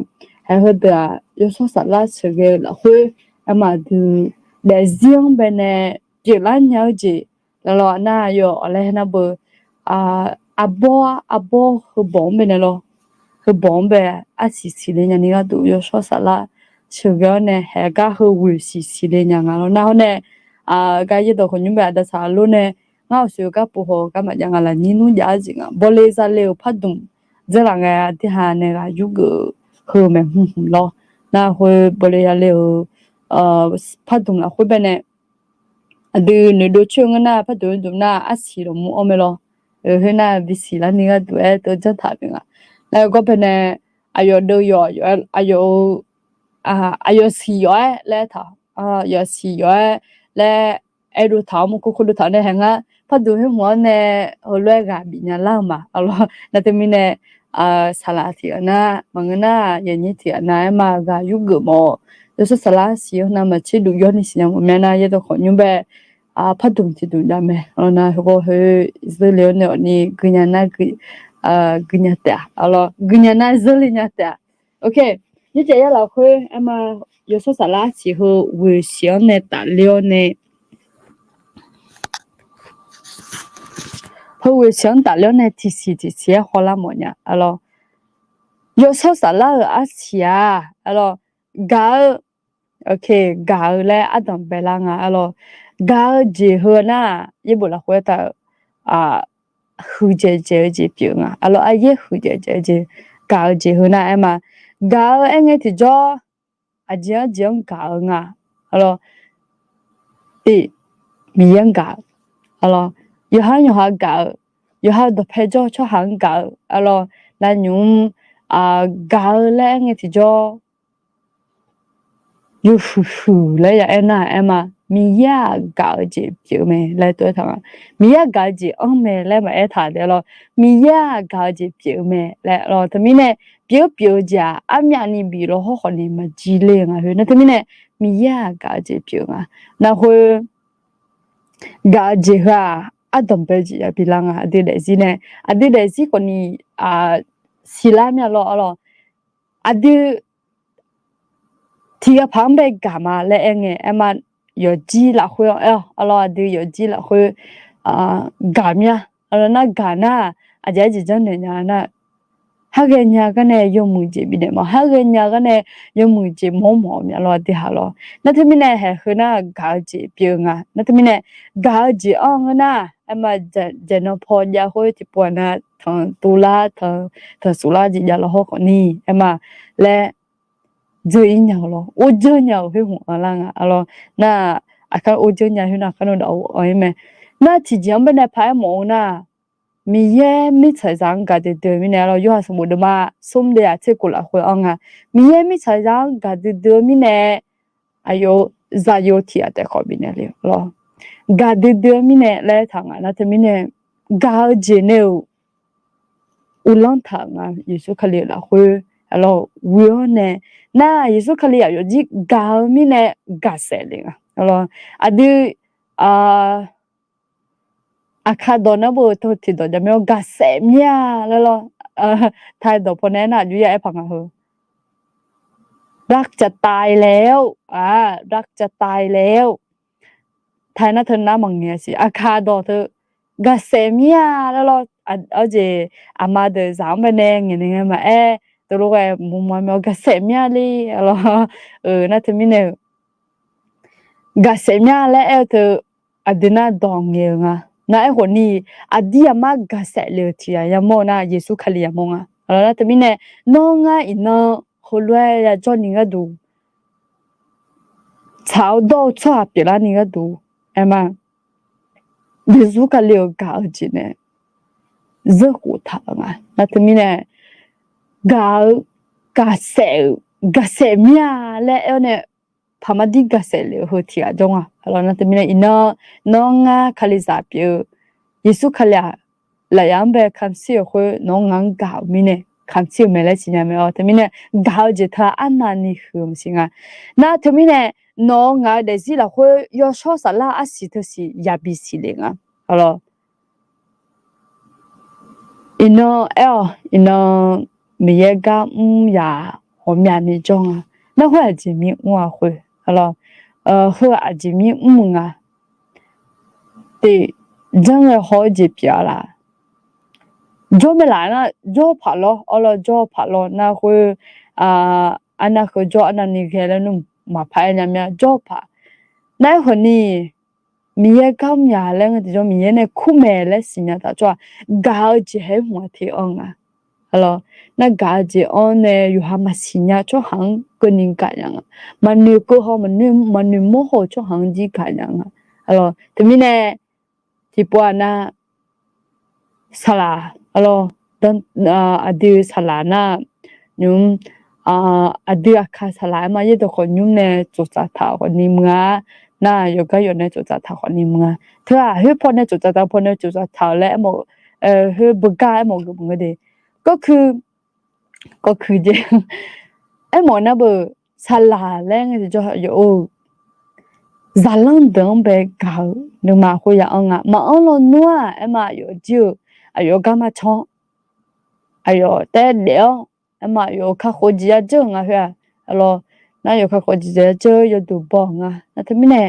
haeq heudeuq-aq yawshawr saflar sheuqghae-eu lafkhoer, aqma deuq daefzir-anr baenae pyeuflar nya-eu jeq lawr nar, yawf awqlaer nar beu, arbawr, arbawr heubawq-anr baenae lawr, heubawq-anr bae arsiq siqle nyani gharduq yawshawr saflar sheuqghae-awr nae haeq gar heu ghoeq siq siqle nya nga lawr nar hawr nae, gar yaerdawq khawqnymr bae aqda saqlaq lor nae, ngar awqsoeq-eu gar pov haw-eu gar maqjav nga lafnyir nmr jav-ar jeq nga. Bawle zale-euq pardmq dzeurlaf ngae, aqdirha nae ghaq yurgeuf-eu heu maeqhu hmq lawr. Nar khoer bawle zale-euq pardmq lafkhoer baenae aqdui noeqdov coer-eu ngeur nar, pardmq-eu dmq nar arsiq lawqmur-anr mae lawr. Khoernar bisiq larni gharduq aer teu janr taq pyeuf nga. Nar-eu gawr baenae aqyawf deuv yawf, aqyawf-eu, aqyawf siq yawf-aer laer taq, aqyawf siq yawf-aer laer aerdov taq-awr mawrkur kurdov taq-awr nae haeq ngar pardmq khoer hmq-anr nae heulof-aer ghaq bifnya lar-eu ma. Nar teumirnae saqlaq tiq ghaq nar maqngeur nar, yaqnyir tiq ghaq nar aer ma ghaq yurgeuf mawf-awq. Yawshawr saflar siq-anr nar maqtser duf yawr ni siqnya mawf mya nar, yaerdawq khawqnymr bae pardmq tiqdmq jav mae. Nar heugar khoer zeurle-awr nae awqni guinya nar, guinya taef-a. Guinya nar zeurle nya taef-a. Ok, nymrcaev yar lafkhoer aer ma, yawshawr saflar siq heu ghoeq siq-anr nae tafler-awr nae, heu ghoeq siq-anr tafler-awr nae tiqsiq tiqsiq-aer hawlar mawf nya. Yawshawr saflar-euq arsiq-aq, gaq-eu, gaq-eu laer ardanq baelar nga. Gaq-eu jeq heu nar, yaerbof lafkhoer aertaq-euq, huiqdzaeq dzaeq-eu jeq pyeuf nga. Arlawr, aryaer huiqdzaeq dzaeq-eu jeq, gaq-eu jeq heu nar aer ma. Gaq-eu aer ngae tiqjawr, aqjeq-anr jeq-anr gaq-eu nga. Arlawr, Miqyaer-anr gaq-eu, arlawr, yawqha-anr yawqha gaq-eu, yawqha-eu dawqpae jawr-eu tsawrhaq-anr gaq-eu, arlawr, nar nymq-mr gaq-eu laer aer ngae tiqjawr, yawhuiq huiq laer ya aer nar aer ma. Miqyaer-aq gaq-eu jeq pyeuf-eu mae laer tov aertaq nga. Miqyaer-aq gaq-eu jeq anr mae laer maqaer taq de lawr. Miqyaer-aq gaq-eu jeq pyeuf-eu mae laer lawr. Teumirnae pyeuf-eu pyeuf-eu jeq-aq, armyavni bif law hawr khawfni maqjir le nga khoer. Nar teumirnae, Miqyaer-aq gaq-eu jeq pyeuf nga. Nar khoer, gaq-eu jeq heu-aq, ardanq bae jeq yabi lar nga. Aqdui daefzir nae, aqdui daefzir khawfni siqlar mya lawr arlawr. Aqdui tiqghaq paq-anr bae gaq ma laer aer ngae, aer ma, yawqjir lafkhoer-anr aer-awq arlawr. Aqdui yawqjir lafkhoer gaq mya. Arlawr nar gaq nar, aqjeq arjeq janrnaeq nya nar, harghae nya gar nae yawmuiq jeq bifnaeq ma. Harghae nya gar nae yawmuiq jeq mawr mawf-eu mya lawr aqdui ha lawr. Nar teumirnae haeq heu nar gaq-eu jeq pyeuf-eu nga. Nar teumirnae gaq-eu jeq-anr ngeur nar, aer ma, dzaeqnan paw jav khoer tiqpov-aq nar tanqtuv lar, tanqsuf lar jeq jav law hawr khawfni aer ma laer dzeur-ir nya-eu lawr, or dzeur nya-euq khoer hmq-anr lar nga arlawr. Nar aqkar or dzeur nya khoer nar aqkar nawr dawq-eu anr-ir mae. Nar tiqjeq-anr bae nae paq-aer mawf-eu nar, Miqyaer mirtsaqzaq-anr gaqdui dui-eu mirnae arlawr, Yorhaq sanqbof deuvma smr deuv-aq tser kof lafkhoer anr nga. Miqyaer mirtsaqzaq-anr gaqdui dui-eu mirnae, aqyawf-eu zaqyo tiq ghaq taef khawf bifnaeq le lawr. Gaqdui dui-eu mirnae laer taq nga. Nar teumirnae, gaq-eu jeq nae-euq uvlanr taq-euq nga. Yeqsur Kali-euq lafkhoer arlawr, ghoe-awr nae, nar Yeqsur Kali aqyawf jir gaq-eu mirnae gaqsaef le nga. Aqdui aqkar dawq nar beu teu tiqdawq jaqmyawr gaqsaef mir-a laer lawr. Taq-eu dawq pawnae nar aqjox ya aer paq nga heu รักจะตายแล้ว รักจะตายแล้ว taq-eu nar teu nar maqngaeq-a siq. Aqkar dawq teu gaqsaef mir-a laer lawr. Arjeq aqma deuq zaq-anr bae nae ngaeqnaeq ngae maqaer, teulof ghae mqmaq mya gaqsaef mir-a le lawr. Nar teumirnae-euq gaqsaef mir-a laer aer-eu teu, aqdui nar dawq ngaeq-eu nga. Nar aerkhawfni, aqdir aqmar gaqsaef le-euq tiq ghaq yamawr-eu nar Yeqsur Kali yamawr nga. Nar teumirnae, nawr ngar iqnan heulof-aer yajawr ni gharduq, tsaq-awr dawr-eu tsawrhaq pyeuflar ni gharduq, aer ma, Yeqsur Kali-euq gaq-eu jeq nae zeurkhof taq-euq nga. Nar teumirnae, gaq-eu, gaqsaef-euq, gaqsaef mir-a laer aer-awr nae, paq mardir gaqsaef le-eu heu tiq ghaq jawr nga. Nar teumirnae iqnan, nawr ngar Kalizaq pyeuf-eu, Yeqsur Kali-aq lafyaq-anr bae kamq shir-euq khoer nawq-anr ngaq-anr gaq-euq mirnae kamq shir-euq mae laer siqnya mae-awr. Teumirnae gaq-eu jeq teu-aq arnavni huiq-eu maqsiq nga. Nar teumirnae nawq-euq ngaq-eu daefzir lafkhoer yawshawr saflar arsiq teu siq yabi siqle nga. Arlawr Iqnan aer-awq, iqnan Miqyaer gar mr yaq ghawqmyani jawr nga. Nar khoer aqjeq mirmr-a khoer, heu aqjeq mirmr-eu nga. Tiq, janr ngae haw-eu jeq pyeuf-a laf. Jawr mae laf nar jawr paq lawr, arlawr jawr paq lawr nar khoer, arnav heu jawr arnavni ghae laer nmr maqpar aer nya mir-a jawr paq. Nar aerkhawfni Miqyaer gar mr yaq laer nga tiqjawr Miqyaer nae kur mae laer siqnya taq tsawrhaq gaq-eu jeq haer hmq-a te anr nga. Nar gaq-eu jeq anr nae yawqha maqsiq nya tsawrhaq-anr keuvni gaq nya nga. Maqnoeq keuv haw, maqnoeq mawr haw-eu tsawrhaq-anr jir gaq nya nga. Teumirnae tiqpov-aq nar saqlaq, aqdui saqlaq nar nymr, aqdui aqkaq saqlaq aer ma yaerdawq khawf nymr nae tsoftsaf taq khawfni muiq-a. Nar yawqgar yawq nae tsoftsaf taq khawfni muiq-a. Teu-aq khoer paw nae tsoftsaf taq paw nae tsoftsaf taq-euq laer aermawf, khoer beugar aermawf geuf maqngeur de. Kawrkuiq, kawrkuiq jeq aermawf nar beu saqlaq laer ngae tiqjawr yawf-eu zaqlanr deuq-anr bae gaq-eu nuima khoer ya anr nga. Maqanr lawnmr-aq aer ma aqyawf jir-eu aqyawf garma can, aqyawf taef daef-awr aer ma aqyawf-euq kakhof jeq ya dzeur-euq nga khoer-aq, aqlawr nar yawf kakhof jeq ya dzeur yawduq baw-euq nga. Nar teumirnae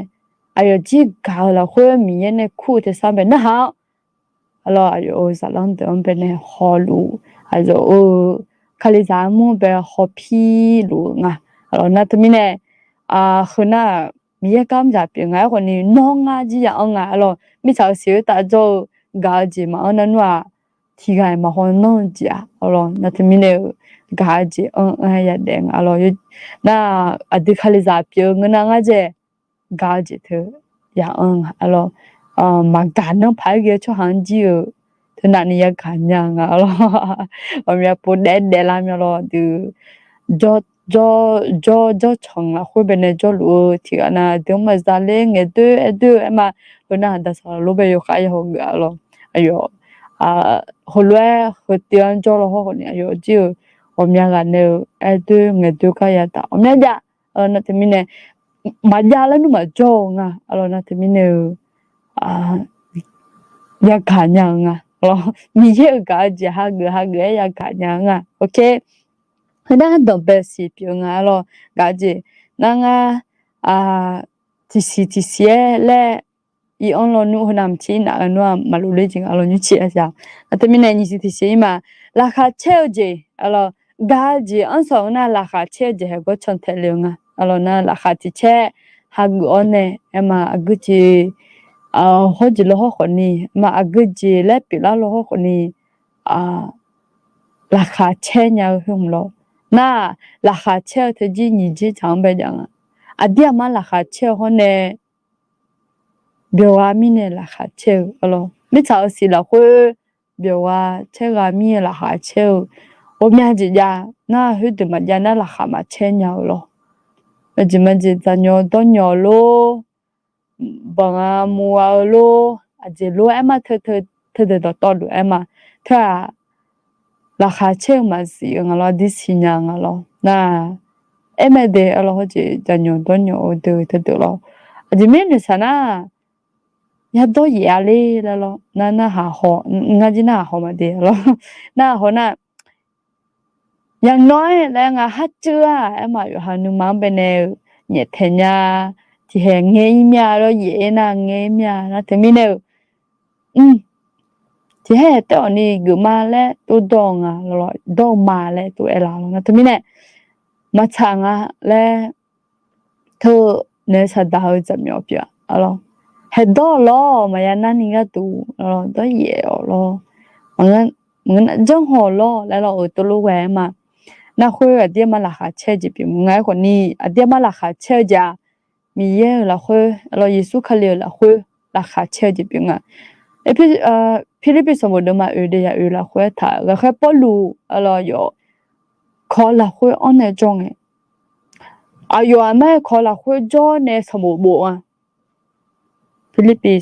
aqyawf jir gaq-eu lafkhoer Miqyaer nae kur-eu tersar bae narhaq-awr, aqlawr aqyawf-euq zaqlanr deuq-anr bae nae hawluf, aqyawf-euq Kalizaq armur bae hawpir luf-eu nga. Aqlawr nar teumirnae, heu nar-aq Miqyaer gar mr yaq pyeuf nga. Aerkhawfni nawr ngar jir ya anr nga. Aqlawr mirtsaq-euq siq khoertav jawr-eu gaq-eu jeq maqanr nar nmr-aq, tiqghaq-iq maqhaw nanr-eu jeq-aq, aqlawr nar teumirnae-eu gaq-eu jeq anr-aer yadaef nga. Aqlawr nar aqdui Kalizaq pyeuf-eu ngeur nar ngar dzae gaq-eu jeq teu ya anr nga. Aqlawr maqgaq nanr paq-aer ghae-eu tsawrhaq-anr jir-eu teu navni yagaq nya nga. Aqlawr ghawqmya pov daef daeflar mya lawr dui jawr, jawr, jawrcanq lafkhoer bae nae jawrluf-eu tiqghaq nar dui-anr maqza ler ngaeq doer aer doer-eu aer ma. Heu nar aqda saqlaq lof bae yawkhav ya hawgeuf-a lawr. Aqyawf heulof-aer heu teuv-anr jawr law hawr khawfni aqyawf jir-eu ghawqmya ghaq nae-eu aer doer ngaeq doer gar yadaq ghawqmya jav. Nar teumirnae maqjav laer nmr maqjawr-eu nga. Nar teumirnae-eu yagaq nya-eu nga. Miqyaer-euq gaq-eu jeq hageuf hageuf-aer yagaq nya-eu nga. Heunar danqbae siq pyeuf-eu nga. Aqlawr gaq-eu jeq nar ngar tiqsiq tiqsiq-aer laer ir-anr lawnmr heu navmaqtser naf-eu nmr-aq maqlof ler jeq nga. Aqlawr nymrciq-a siq-aq. Nar teumirnae nyiq siq tiqsiq ir ma. Laqkhaq caer-eu jeq, aqlawr gaq-eu jeq-anr sawq-eu nar laqkhaq caer-eu jeq hae gawr cantae le-eu nga. Aqlawr nar laqkhaq tiq caer hageuf-awr nae aer ma aqgeu jeq hawr jeq lawr hawr khawfni, ma aqgeu jeq laer pyeuflar lawr hawr khawfni, laqkhaq caer nya-eu khoer hmq lawr. Nar-aq laqkhaq caer-eu teujir nyiq jir dzaq-anr bae jav nga. Aqdir aqmar laqkhaq caer-eu hawr nae byawq gha mirnae laqkhaq caer-eu, aqlawr mirtsaq-euq siq lafkhoer byawq gha caer gha mir-eu laqkhaq caer-eu ghawqmya jeq jav nar khoerdeuq maqjav nar laqkhaq maqcaer nya-eu lawr. Aqjeq maqjeq dzaqnyawq dawrnyawq lor, banq gha mu gha-eu lor, aqjeq lor aer ma, teudeuq dawqtawvluf aer ma, teu-aq laqkhaq caer-eu maqsiq-eu nga lawr, aqdir siqnya nga lawr nar, aer mae de, aqlawr hawr jeq dzaqnyawq dawrnyawq-eu deuq teudeuq lawr. Aqjeq mirnae nuisaq nar, yadawr yaef-a ler laer lawr, nar narhaq haw, ngar jir narhaq haw ma de lawr, narhaq haw nar yaqnawr-aer laer nga kharcuiv-aq aer ma, yawqha nuima-anr baenae-eu nyaeftaeq nya, tiqhaeq ngae ir mir-a lawr, yaef-aer nar ngae ir mir-a nar teumirnae-eu mr, tiqhaer taef-awq ni geufma laer tov dawr-eu nga lawr, dawr-eu ma laer tov aer laf lawr nar teumirnae maqtsaq nga laer teu naeq-aer saqdaq-eu jaqmyawf pyeuf-a lawr. Haeqdawr-awq lawr, maqya narni gharduq dawryaef-awq lawr, maqngeur nar janrhaw-awq lawr laer lawr-euq tov lof ghae-aer ma. Nar khoer aqdir aqmar laqkhaq caer-eu jeq pyeuf nga. Aerkhawfni aqdir aqmar laqkhaq caer-eu jeq-aq, Miqyaer-euq lafkhoer, aqlawr Yeqsur Kali-euq lafkhoer laqkhaq caer-eu jeq pyeuf nga. Pirlirpiv sanqbof deuvma oeq deuq yaq oeq lafkhoer aertaq-euq ghaqkhaer Pawrluv, aqlawr yawf kawq-eu lafkhoer anr nae jawr ngae, aqyawf aqmar-aer kawq-eu lafkhoer jawr nae sanqbof bof nga. Pirlirpiv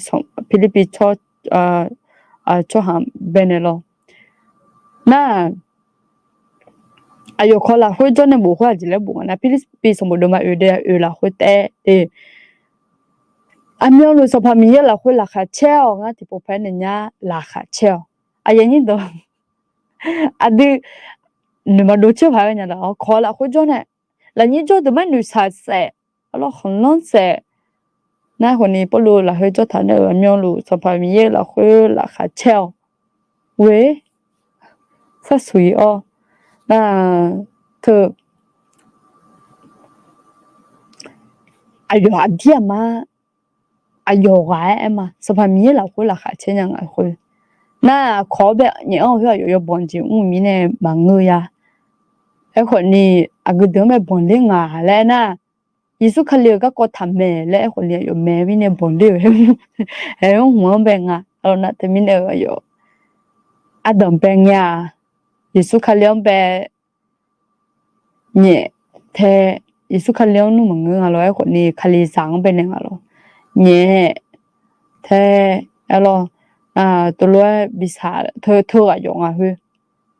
tsawrhaq baenae lawr. Nar, aqyawf kawq-eu lafkhoer jawr nae bof khoer aqjeq laer bof nga nar, Pirlirpiv sanqbof deuvma oeq deuq yaq oeq lafkhoer taef-aer, aqmyanluf Sanqpaq Miqyaer lafkhoer laqkhaq caer-awq, ngar tiqpov paer nae nyar laqkhaq caer-awq. Aqyuif aqnyir deuq, aqdui noeqma dov caer paq-aer nya laf-awr kawq-eu lafkhoer jawr nae, lafnyir jawr deuq mar noeqshaq saef, aqlawr khanqlanr saef. Nar khawfni Pawrluv lafkhoer jawr taq nar-euq aqmyanluf Sanqpaq Miqyaer-euq lafkhoer laqkhaq caer-awq. Ghoe, sarsuq-ir-awr nar, teu aqyawf aqdir aqmar aqyawf ghaq-aer aer ma, Sanqpaq Miqyaer lafkhoer laqkhaq caer nya nga khoer. Nar kawq-awr bae nyaef-anr khoer aqyawf yawbanq jeq mr mirnae maqngeur ya. Aerkhawfni aqgeu deuq-anr bae banqler ngaq laer aernar, Yeqsur Kali-euq garkawv taqmaeq laer aerkhawfni aqyawf maeq mirnae banqler-euq aer-anr hmq-anr bae nga. Aqlawr nar teumirnae-eu aqyawf ardanq bae ngae-aq, Yeqsur Kali-anr bae nyaef tae, Yeqsur Kali-anr nmr maqngeur nga lawr. Aerkhawfni Kalizaq-anr baenae nga lawr. Nyaef tae, aerlawr, teulof-aer bisaq teu ghaq yawf nga khoer.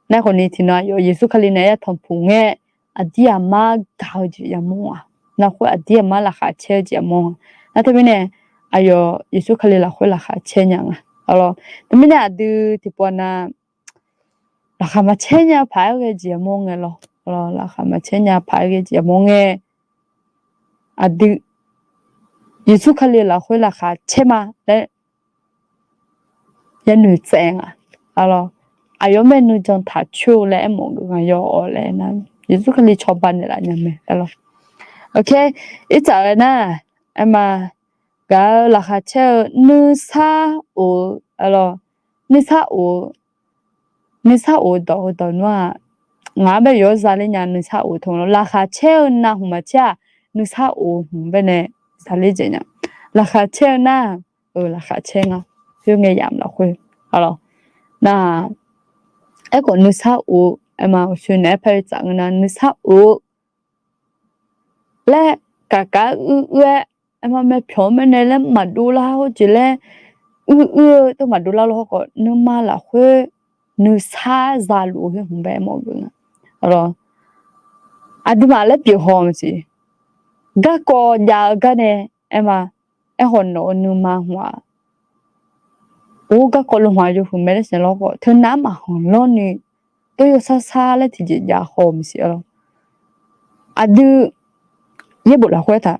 Nar khawfni tiqnan aqyawf Yeqsur Kali naeq-aer yatanq puq ngae, aqdir aqmar gaq-eu jeq yamawr-a. Nar khoer aqdir aqmar laqkhaq caer-eu jeq yamawr nga. Nar teumirnae aqyawf Yeqsur Kali lafkhoer laqkhaq caer nya nga. Aqlawr teumirnae aqdui tiqpov nav laqkhaq maqcaer nya paq-aer ghae jeq yamawr ngae lawr. Laqkhaq maqcaer nya paq-aer ghae jeq yamawr ngae, aqdui Yeqsur Kali lafkhoer laqkhaq caer ma laer yanoeq tsaev nga. Aqlawr, aqyawf mae nuijan taq coer-eu laer aermawf geuf nga yawf-awq laer nar, Yeqsur Kali cawba naeqlaf nya mae. Aqlawr, irtsaq ghae nar, aerma, gaq-eu laqkhaq caer-eu nuisar of-eu, aqlawr, nuisar of-eu, nuisar of-eu dawq-eu dawq nmr-aq, ngaq-anr bae yawf-aer zaler nya nuisar of-eu tmq lawr. Laqkhaq caer-eu nav hmq maqcaer-aq, nuisar of-eu hmq baenae zaler dzaeq nya. Laqkhaq caer-eu nar-aq, laqkhaq caer nga. Khoerngae yamq lafkhoer, aqlawr, nar, aerkhawf nuisar of-eu, aerma, uqshoe naeq-aer par-eu tsaf ngeur nar nuisar of-eu laer kaqkaq-aer uir uir-aer, aerma, maepyawq-anr maernae laer maqdov lar hawr jeq laer uir uir-eu teu maqdov lar lor hawrkhawf nuima lafkhoer nuisar zaluf-eu khoer hmq bae aermawf geuf nga. Aqduimaf laer pyeuf haw maqsiq. Garkawv jav-eu gar nae aer ma. Aerkhawf nawq-eu nuima hmq-aq, or garkawv luf hmq-aq yawhuiq mae laer siqnya lawr khawf, teunav-anr maqkhanq lanr ni, tov yawsar sar laer tiqjeq jav haw maqsiq-a lawr. Aqdui yaerbof lafkhoer taq,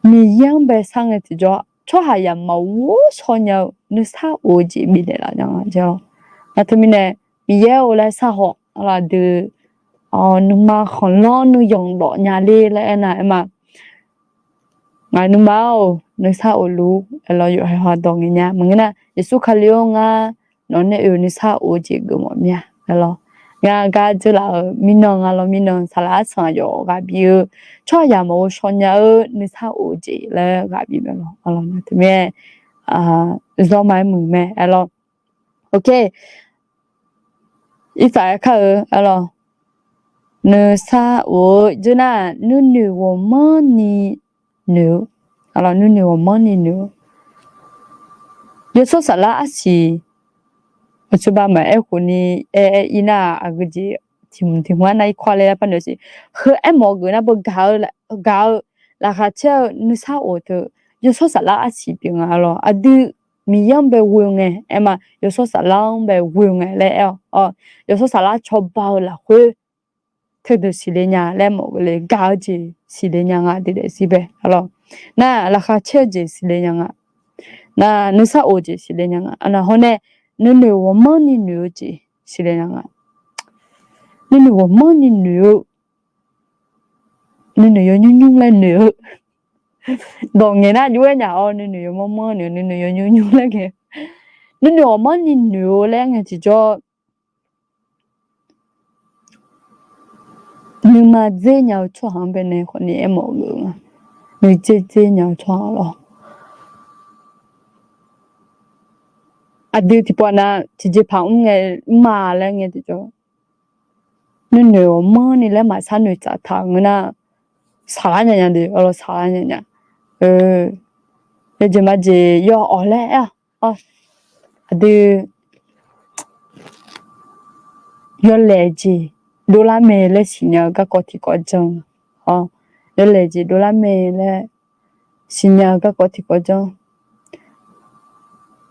Miqyaer-anr bae sar ngae tiqjawr, tsawrhaqzaq maqghov shaw nya-eu nuisar of-eu jeq bifnaeq laf nya nga jeq-awr. Nar teumirnae, Miqyaer-or laer sar haw-awq aqdui, nuima khanqlanr nuiyanq dawf nya ler laer aernar aer ma. Ngaq nuima-or, nuisar of luf aer lawr, yawqha yawqha dawq ngaeq nya maqngeur nar, Yeqsur Kali-or, ngar nawq nae oe-eu nuisar of-eu jeq geufmawf mir-a aer lawr. Ngar gar dzeurlaf-euq mirnan nga lawr, mirnan saqlaq arsanq yawf ghaq bif-eu, tsawrhaqzaq maqghov shaw nya-eu nuisar of-eu jeq laer ghaq bif mae lawr. Nar teumirnae, zawr ma-aer muiq mae aer lawr. Ok. Irtsaq aer kar-eu aer lawr. Nuisar of-eu dzer nar, nuinoeq ghawqmanrni noeq-eu, nuinoeq ghawqmanrni noeq-eu, yawshawr saflar arsiq, aqtsuiba maqaer khof ni aer-aer ir nar, aqgeujeq tiq hmq tiq hmq-anr nar irkawr-a laer par noeq siq. Heu aermawf-eu geuf nar beu gaq-eu, gaq-eu, laqkhaq caer-eu nuisar of teu, yawshawr saflar arsiq pyeuf nga aer lawr. Aqdui Miqyaer-anr bae ghoe-eu ngae aer ma, yawshawr saflar-anr bae ghoe-eu ngae laer aer-awr, yawshawr saflar cawba-eu lafkhoer teudeuq siqle nya laer mawf-eu le, gaq-eu jeq siqle nya nga, aqdui daefzir bae aer lawr. Nar laqkhaq caer-eu jeq siqle nya nga. Nar nuisar of jeq siqle nya nga. Aqnar hawr nae nuinoeq ghawqmanrni noeq-eu jeq siqle nya nga. Nuinoeq ghawqmanrni noeq-eu, nuinoeq yawnymr nymr laer noeq-eu, dawq ngaeq nar jov-aer nya-awr, nuinoeq yawmanr manr noeq, nuinoeq yawnymr nymr laer ngae, nuinoeq ghawqmanrni noeq-eu laer ngae tiqjawr, nuima dzer nya-eu tsawrhaq-anr baenae khawfni aermawf-eu geuf nga. Nuidzer dzer nya-eu tsawrhaq lawr. Aqdui tiqpawf nav tiqjeqpaq mr ngae, mr ma laer ngae tiqjawr, nuinoeq ghawqmanrni laer maqsar noeqtsaf taq-euq ngeur nar, saqlar nya nya de, saqlar nya nya. Yawjeq majeq yaw-awq laer aer-awq. Aqdui yawlaeq jeq dovlar mae laer siqnya-eu garkawv tiqkawv janr. Yawlaeq jeq dovlar mae laer siqnya-eu garkawv tiqkawv janr.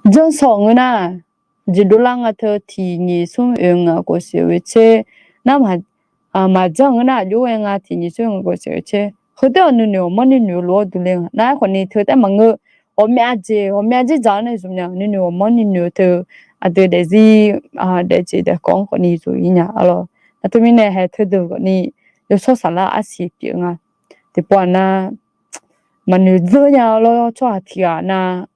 Janr sawq ngeur nar, jeq dovlar nga teu tiq nyiq smr oeq ngaq khawf siq-eu tser, nar maqjanr ngeur nar, aqjox ghae nga tiq nyiq smr oeq ngaq khawf siq-eu tser, heu taef-aer nuinoeq ghawqmanrni noeq-eu lof-awr durler nga. Nar aerkhawfni teu taef maqngeur, ghawqmyav jeq ghawqmyav jeq dzaq-awr nae zmqnya nuinoeq ghawqmanrni noeq-eu teu, aqdui daefzir daefjeq daefkawv-anr khawfni zmq-ir nya-a lawr. Nar teumirnae hae teudeuq khawfni yawshawr saflar arsiq pyeuf nga. Tiqpawf nar maqnoeq dzeur nya-eu lawr, tsawrhaq tiq ghaq nar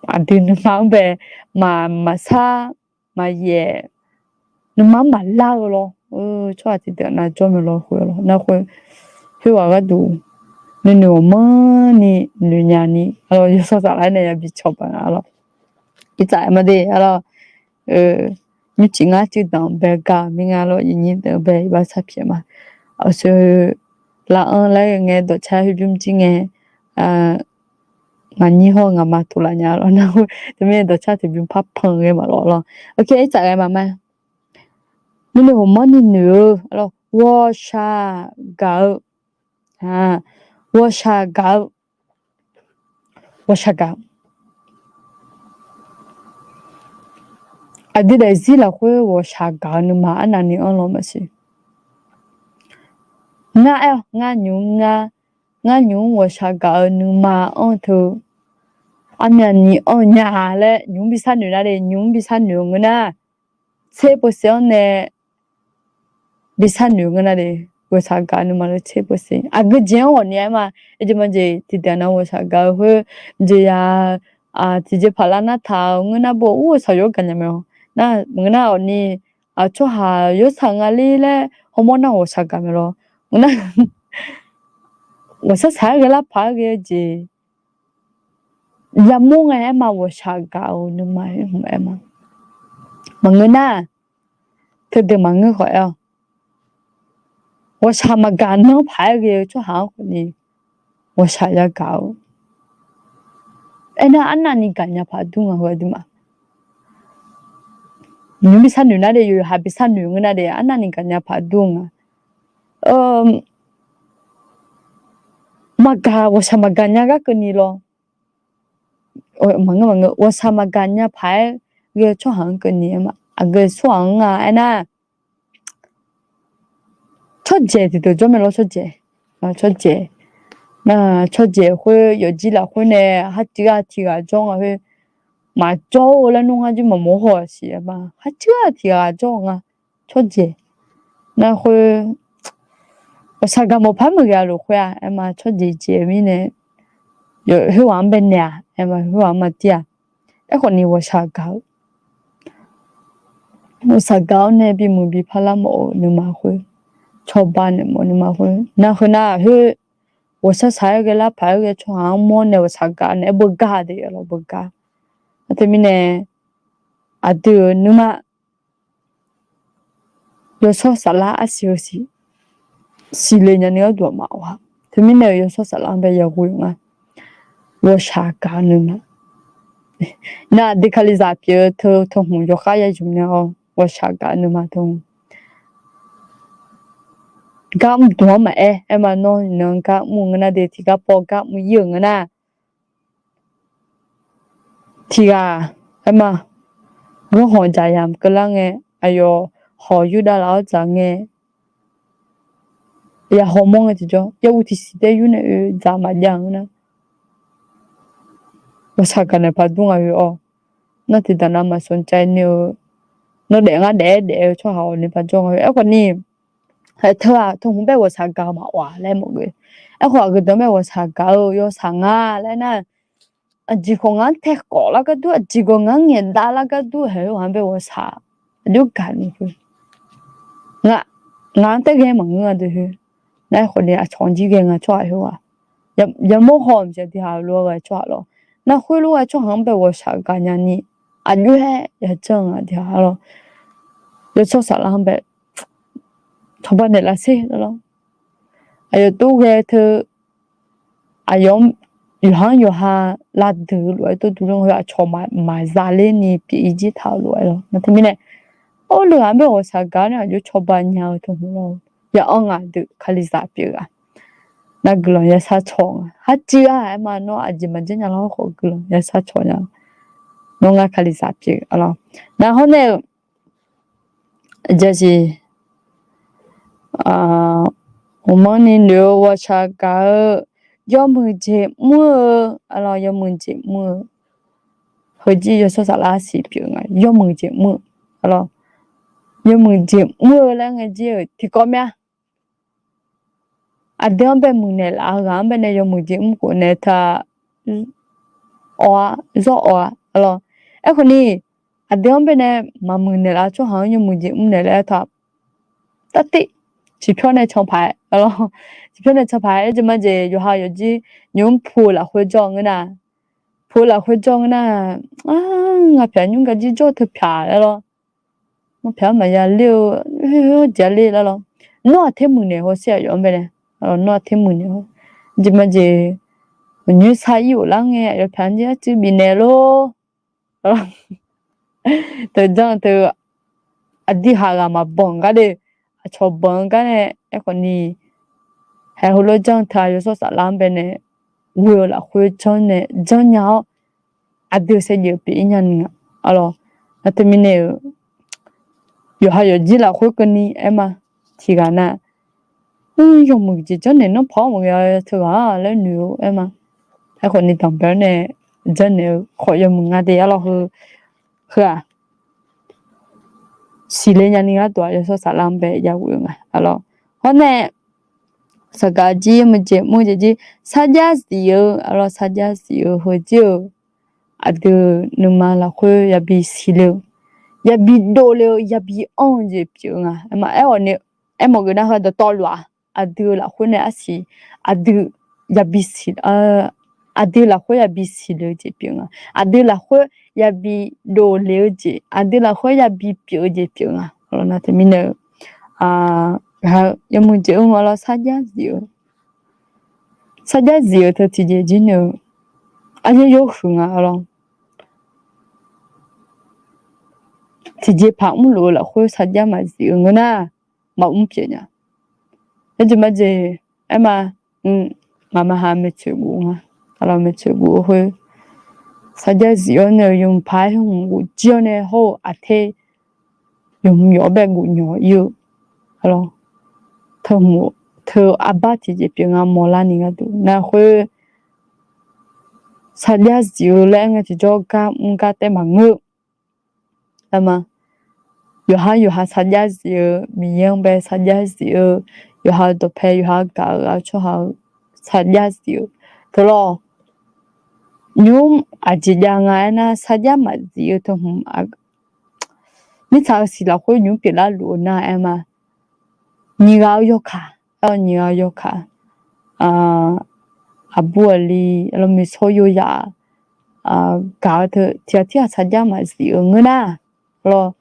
aqdui nuima-anr bae maq, maqsar, maqyaef, nuima-anr maqlar-eu lawr. Tsawrhaq tiqdeuq nar jawr mae lawr khoer lawr. Nar khoer, khoerghaq gharduq nuinoeq ghawqmanrni noeq nya ni, yawshawr saflar nae yabi cawba nga lawr. Irtsaq ma de-a lawr. Nymrcif ngar cuiv danq bae gar mir nga lawr, iqnyir danq bae iqbax sar pyaeq ma. Aqsur lar-anr laer ngae dawqcar heubymr jir ngae, ngaq nyir hawr ngaqma tuvlaf nya lawr nar, teumirnae dawqcar tiqbymr par pan ghae maqlawr lawr. Ok, irtsaq ghae ma ma. Nuinoeq ghawqmanrni noeq-eu lawr, ghawqshaq gaq-eu, ghawqshaq gaq-eu, ghawqshaq gaq-eu. Aqdui daefzir lafkhoer ghawqshaq gaq-eu nuima arnavni anr lawr maqsiq. Ngar aer-awq, ngar nymq-mr ngar, ngar nymq-mr ghawqshaq gaq-eu nuima anr teu, armyavni anr nya laer nymq-mr bi sharnoeq nar de, nymq-mr bi sharnoeq-eu ngeur nar, tser percent-anr nae bi sharnoeq-eu ngeur nar de, ghawqshaq gaq-eu nuima lawr tser percent. Aqgeujeq-anr ghawqni aer ma, aqjeq maqjeq tiqdeuq nar ghawqshaq gaq-eu khoer, jeqzaq tiqjeqpaq lar nartaq-eu ngeur nar bo ur ghawqshaq yawr gaqnya mae-awq. Nar maqngeur nar ghawqni, tsawrhaq yawshaq nga ler laer hawmawr nar ghawqshaq gaq mae lawr. Ngeur nar ghawqshaq shaq-aer ghae lar paq-aer ghae-eu jeq yamawr ngae aer ma, ghawqshaq gaq-eu nuima aer ma. Maqngeur nar, teudeuq maqngeur khawf aer-awq. Ghawqshaq maqgaq nanr paq-aer ghae-eu tsawrhaq-anr khawfni ghawqshaq yagaq-eu. Aernar arnavni gaqnya paq dur nga heu aqduimaf. nymr bi sharnoeq nar de, yawqha bi sharnoeq ngeur nar de, arnavni gaqnya paq dur nga. Maqgaq, ghawqshaq maqgaq nya gar keuvni lawr. Maqngeur, maqngeur, ghawqshaq maqgaq nya paq-aer ghae-eu tsawrhaq-anr keuvni, aqgeu tsawrhaq-anr nga aernar, tsawrjaeq tiqdeuq jawr mae lawr, tsawrjaeq. Tsawrjaeq. Nar tsawrjaeq khoer yawfjir lafkhoer nae harcuiv-aq tiq ghaq jawr nga khoer, maqjawr-eu laer nmr ngar jir maqmawr haw siq aerma, harcuiv-aq tiq ghaq jawr nga, tsawrjaeq. Nar khoer ghawqshaq gaq mawqpar meuq ghae-a luf khoer-aq aerma, tsawrjaeq jeq-eu mirnae khoerghaq-anr bae naeq-aq aerma, khoerghaq-anr maqdir-aq. Aerkhawfni ghawqshaq gaq-eu ghawqshaq gaq-awr nae bimuiq bi parlar mawf-eu nuima khoer, cawba naeq mawf nuima khoer, nar khoer nar khoer ghawqshaq shaq-aer ghae lar paq-aer ghae tsawrhaq-anr mawr nae ghawqshaq gaq naeq-aer beugar de, lawr beugar. Nar teumirnae aqdui-euq nuima yawshawr saflar arsiq-eu siq, siqle nyani gharduq maqawq-a. Teumirnae-euq yawshawr saflar-anr bae yaghoe-eu nga. Ghawqshaq gaq-eu nuima. Nar aqdui kalizaq pyeuf-eu teu teuhmq yawkhav ya zmq nae-awr ghawqshaq gaq-eu nuima teu gar mr dmq-anr maqaer, aerma nawr iqnan gar mr-eu ngeur nar de, tiqgar paw gar mr-ir-euq ngeur nar, tiqghaq aerma, ganrhawq dzaq yamq keuvlar ngae, aqyawf hawq yurdav laf-awr dzaq ngae, ya hawmawr ngae tiqjawr, yaguv tiqsiq taer yur nae oe dzaq maqjav-eu nar, ghawqshaq gaq naeq paq dur nga oe-awr, nar tiqdaq nav maqsmq caev ni-eu, nawr daef ngar daef-aer daef-eu tsawrhaq-awq ni paq jawr nga oe. Aerkhawfni teu-aq teu hmq bae ghawqshaq gaq-eu maqawq-a laer mawf-eu. Aerkhawf aqgeu deuq-anr bae ghawqshaq gaq-eu yawshaq nga laer nar, aqjeq khawf ngar-anr tae khawf lar gar dur, aqjeq khawf ngar ngaeq dav lar gar dur, haeq-eu ghaq-anr bae ghawqshaq aqjox gaq ni khoer, ngaq-anr tae ghae maqngeur nga de khoer. Nar aerkhawfni aqcawq-anr jir ghae nga tsawrhaq khoer-aq, yamawr haw maqsiq tiqhaq lof-aer ghae tsawrhaq lawr. Nar khoerlof-aer tsawrhaq-anr bae ghawqshaq gaq nya ni, aqjox-aer yajanr nga tiqhaq lawr. Yawshawr saflar-anr bae cawba naeqlaf sher lawr. Aqyawf tov ghae teu, aqyawf-anr, yawqha-anr yawqha lavdeuq-eu lof-aer tov duq lor-aer, aqcawq maqza ler ni pyeuf-ir jir taq-eu lof-aer lawr. Nar teumirnae, or, leughaq-anr bae ghawqshaq gaq-awr nae aqjox cawba nya-eu teu hmq lawr. Ya-anr ngaq deuq kalizaq pyeuf-eu-aq, nar guiqlanq yashar caw nga. Harcuiv-aq aerma, nawr aqjeq maqjanr nya lar hawrkhawf guiqlanq yashar caw nya. Nawr ngar kalizaq pyeuf-eu lawr. Nar hawr nae-euq jasiq, uqmanrni noeq-eu ghawqshaq gaq-eu, yawmuiq jeq mr-eu, aqlawr yawmuiq jeq mr-eu, heujir yawshawr saflar siq pyeuf nga, yawmuiq jeq mr-eu, aqlawr yawmuiq jeq mr-eu laer ngae jir-euq tiqkawv mya. Aqdui-anr bae muiqnaeq laf-eu ghaq-anr bae nae yawmuiq jeq mr khof naeq-eu ta, awq-a, zawr awq-a, aqlawr. Aerkhawfni aqdui-anr bae nae maqmuiq naeq laf-eu tsawrhaq-anr yawmuiq jeq mr naeq laer ta, taftev ciqpyawr nae can paq-aer, aqlawr, ciqpyawr nae can paq-aer, jeq majeq yawqha yawqjir nymq-mr pu-eu lafkhoer jawr-eu ngeur nar, pu-eu lafkhoer jawr-eu ngeur nar, ngar pyaq nymr gar jir jawr-eu teu pyaq laer lawr. Ngar pyaq-anr maqya ler-eu, jeq-a ler laer lawr. Nawr-aq ter muiqnaeq haw sher aqyawf-anr bae nae, nawr-aq ter muiqnaeq haw. Jeq majeq nymr sar ir-euq lar ngae aqyawf pyaq-anr jir arcuiv bifnaeq lor. Teu janr teu, aqdui haq ghaq maqbanq gar de, aqcawq banq-eu gar nae, aerkhawfni haeq heulof janr teu-aq yawshawr saflar-anr bae nae ghoe-eu lafkhoer janr nae janrnya-awr, aqdui saevdzeuf pyeuf-ir nyani nga, aqlawr. Nar teumirnae-euq yawqha yawqjir lafkhoer keuvni aerma, tiqghaq nar, yawmuiq jeq janrnaeq nanr paq-awr maqghae-a teughaq-a laer noeq-eu aerma. Aerkhawfni danqbae-awr nae janrnaeq-eu khawf yawmuiq nga de, aqlawr heu, heu-aq siqle nyani gharduq-aq yawshawr saflar-anr bae yaghoe-eu nga, aqlawr. Hawr nae saqgaq jir yawmuiq jeq mr-eu jeq jir sarjax zif-eu, aqlawr sarjax zif-eu heujir-eu aqdui nuima lafkhoer yabi siqle-eu, yabi dovle-eu, yabi anr-eu jeq pyeuf-eu nga. Aerma aer-awq ni, aermawf geuf nar heu dawqtawvluf-aq aqdui lafkhoer nae arsiq, aqdui yabi siq, aqdui lafkhoer yabi siqle-eu jeq pyeuf nga. Aqdui lafkhoer yabi dovle-eu jeq, aqdui lafkhoer yabi pyeuf-eu jeq pyeuf nga. Nar teumirnae-eu, yawmuiq jeq mr-eu aqlawr sarjax zif-eu, sarjax zif-eu teu tiqjeq jir nae-eu, aryaer yawhuiq nga, aqlawr. tiqjeqpaq mrluf-eu lafkhoer sarjax maqzif-eu ngeur nar, maqmr pyeuf nya. Aerjeq majeq, aerma, ngaqma ha maeqtsoeq guf nga. Aqlawq maeqtsoeq guf-eu khoer, sarjax zif-awr nae-euq yawmuiq paq-aer hmq guf jir-awr nae hawr-eu aqter yawmuiq yawf-awr bae guf nyawq ir-eu, aqlawq, teu hmq teu arbar tiqjeq pyeuf nga mawrlar ni gharduq nar khoer, sarjax zif-eu laer aer ngae tiqjawr gar mr gar taef maqngeur. Aerma, yawqha yawqha sarjax zif-eu, Miqyaer-anr bae sarjax zif-eu, yawqha-euq dawqpae yawqha gaq-eu ghaq-eu tsawrhaq-eu sarjax zif-eu, teu lawr. Nymr aqjeq jav nga aernar, sarjax maqzif-eu teu hmq mirtsaq-eu siq lafkhoer nymr pyeuflar luf-eu nar aerma, nyiq ghaq-eu yawkaq, aer-awr nyiq ghaq-eu yawkaq, aqbur aqli, aqlawq, miqsawr yoyaq gaq-eu teu tiqghaq tirghaq sarjax maqzif-eu ngeur nar, aqlawq,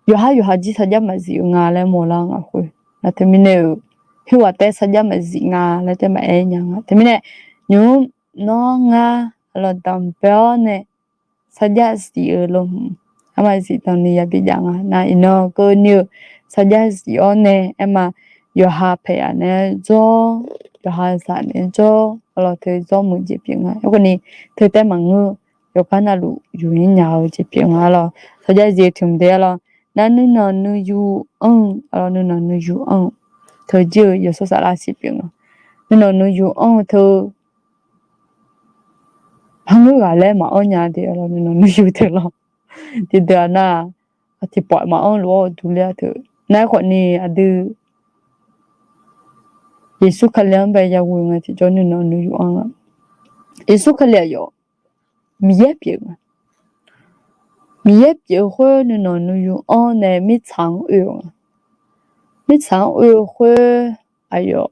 yawqha yawqha jir sarjax maqzif-eu nga laer mawrlar nga khoer, nar teumirnae-euq, khoerghaq taef sarjax maqzif nga laer taef maqaer nya nga. Teumirnae, nymr nawr ngar, aqlawq, danqbae-awr nae sarjax zif-eu lo hmq, aerma zifdanq ni yabi jav nga. Nar iqnan keuvni-eu sarjax zif-awr nae aerma, yawqha paeq-aq naeq-aer jawr, yawqha zaq naeq-aer jawr, aqlawq, teu jawr muiq jeq pyeuf nga. Aerkhawf ni, teu taef maqngeur, yawqgar navluf yuf-ir nya-eu jeq pyeuf nga lawr. Sarjax zif-eu tiq hmq de-a lawr. Nar nuinanq nuiyu anr-eu, aqlawq, nuinanq nuiyu anr-eu, teu jir-eu yawshawr saflar siq pyeuf nga. Nuinanq nuiyu anr-eu teu par ngeur ghaq laer maqanr nya de, aqlawq, nuinanq nuiyu teu lawr. Tiqdeuq-aq nar, tiqpawf maqanr luf-awr duq ler-a teu. Nar aerkhawf ni aqdui Yeqsur Kali-anr bae yaghoe ngae tiqjawr nuinanq nuiyu anr-a. Yeqsur Kali aqyawf Miqyaer pyeuf nga. Miqyaer pyeuf-eu khoer nuinanq nuiyu anr nae mirtsaq-anr oe-eu nga. Mirtsaq-anr oe-eu khoer aqyawf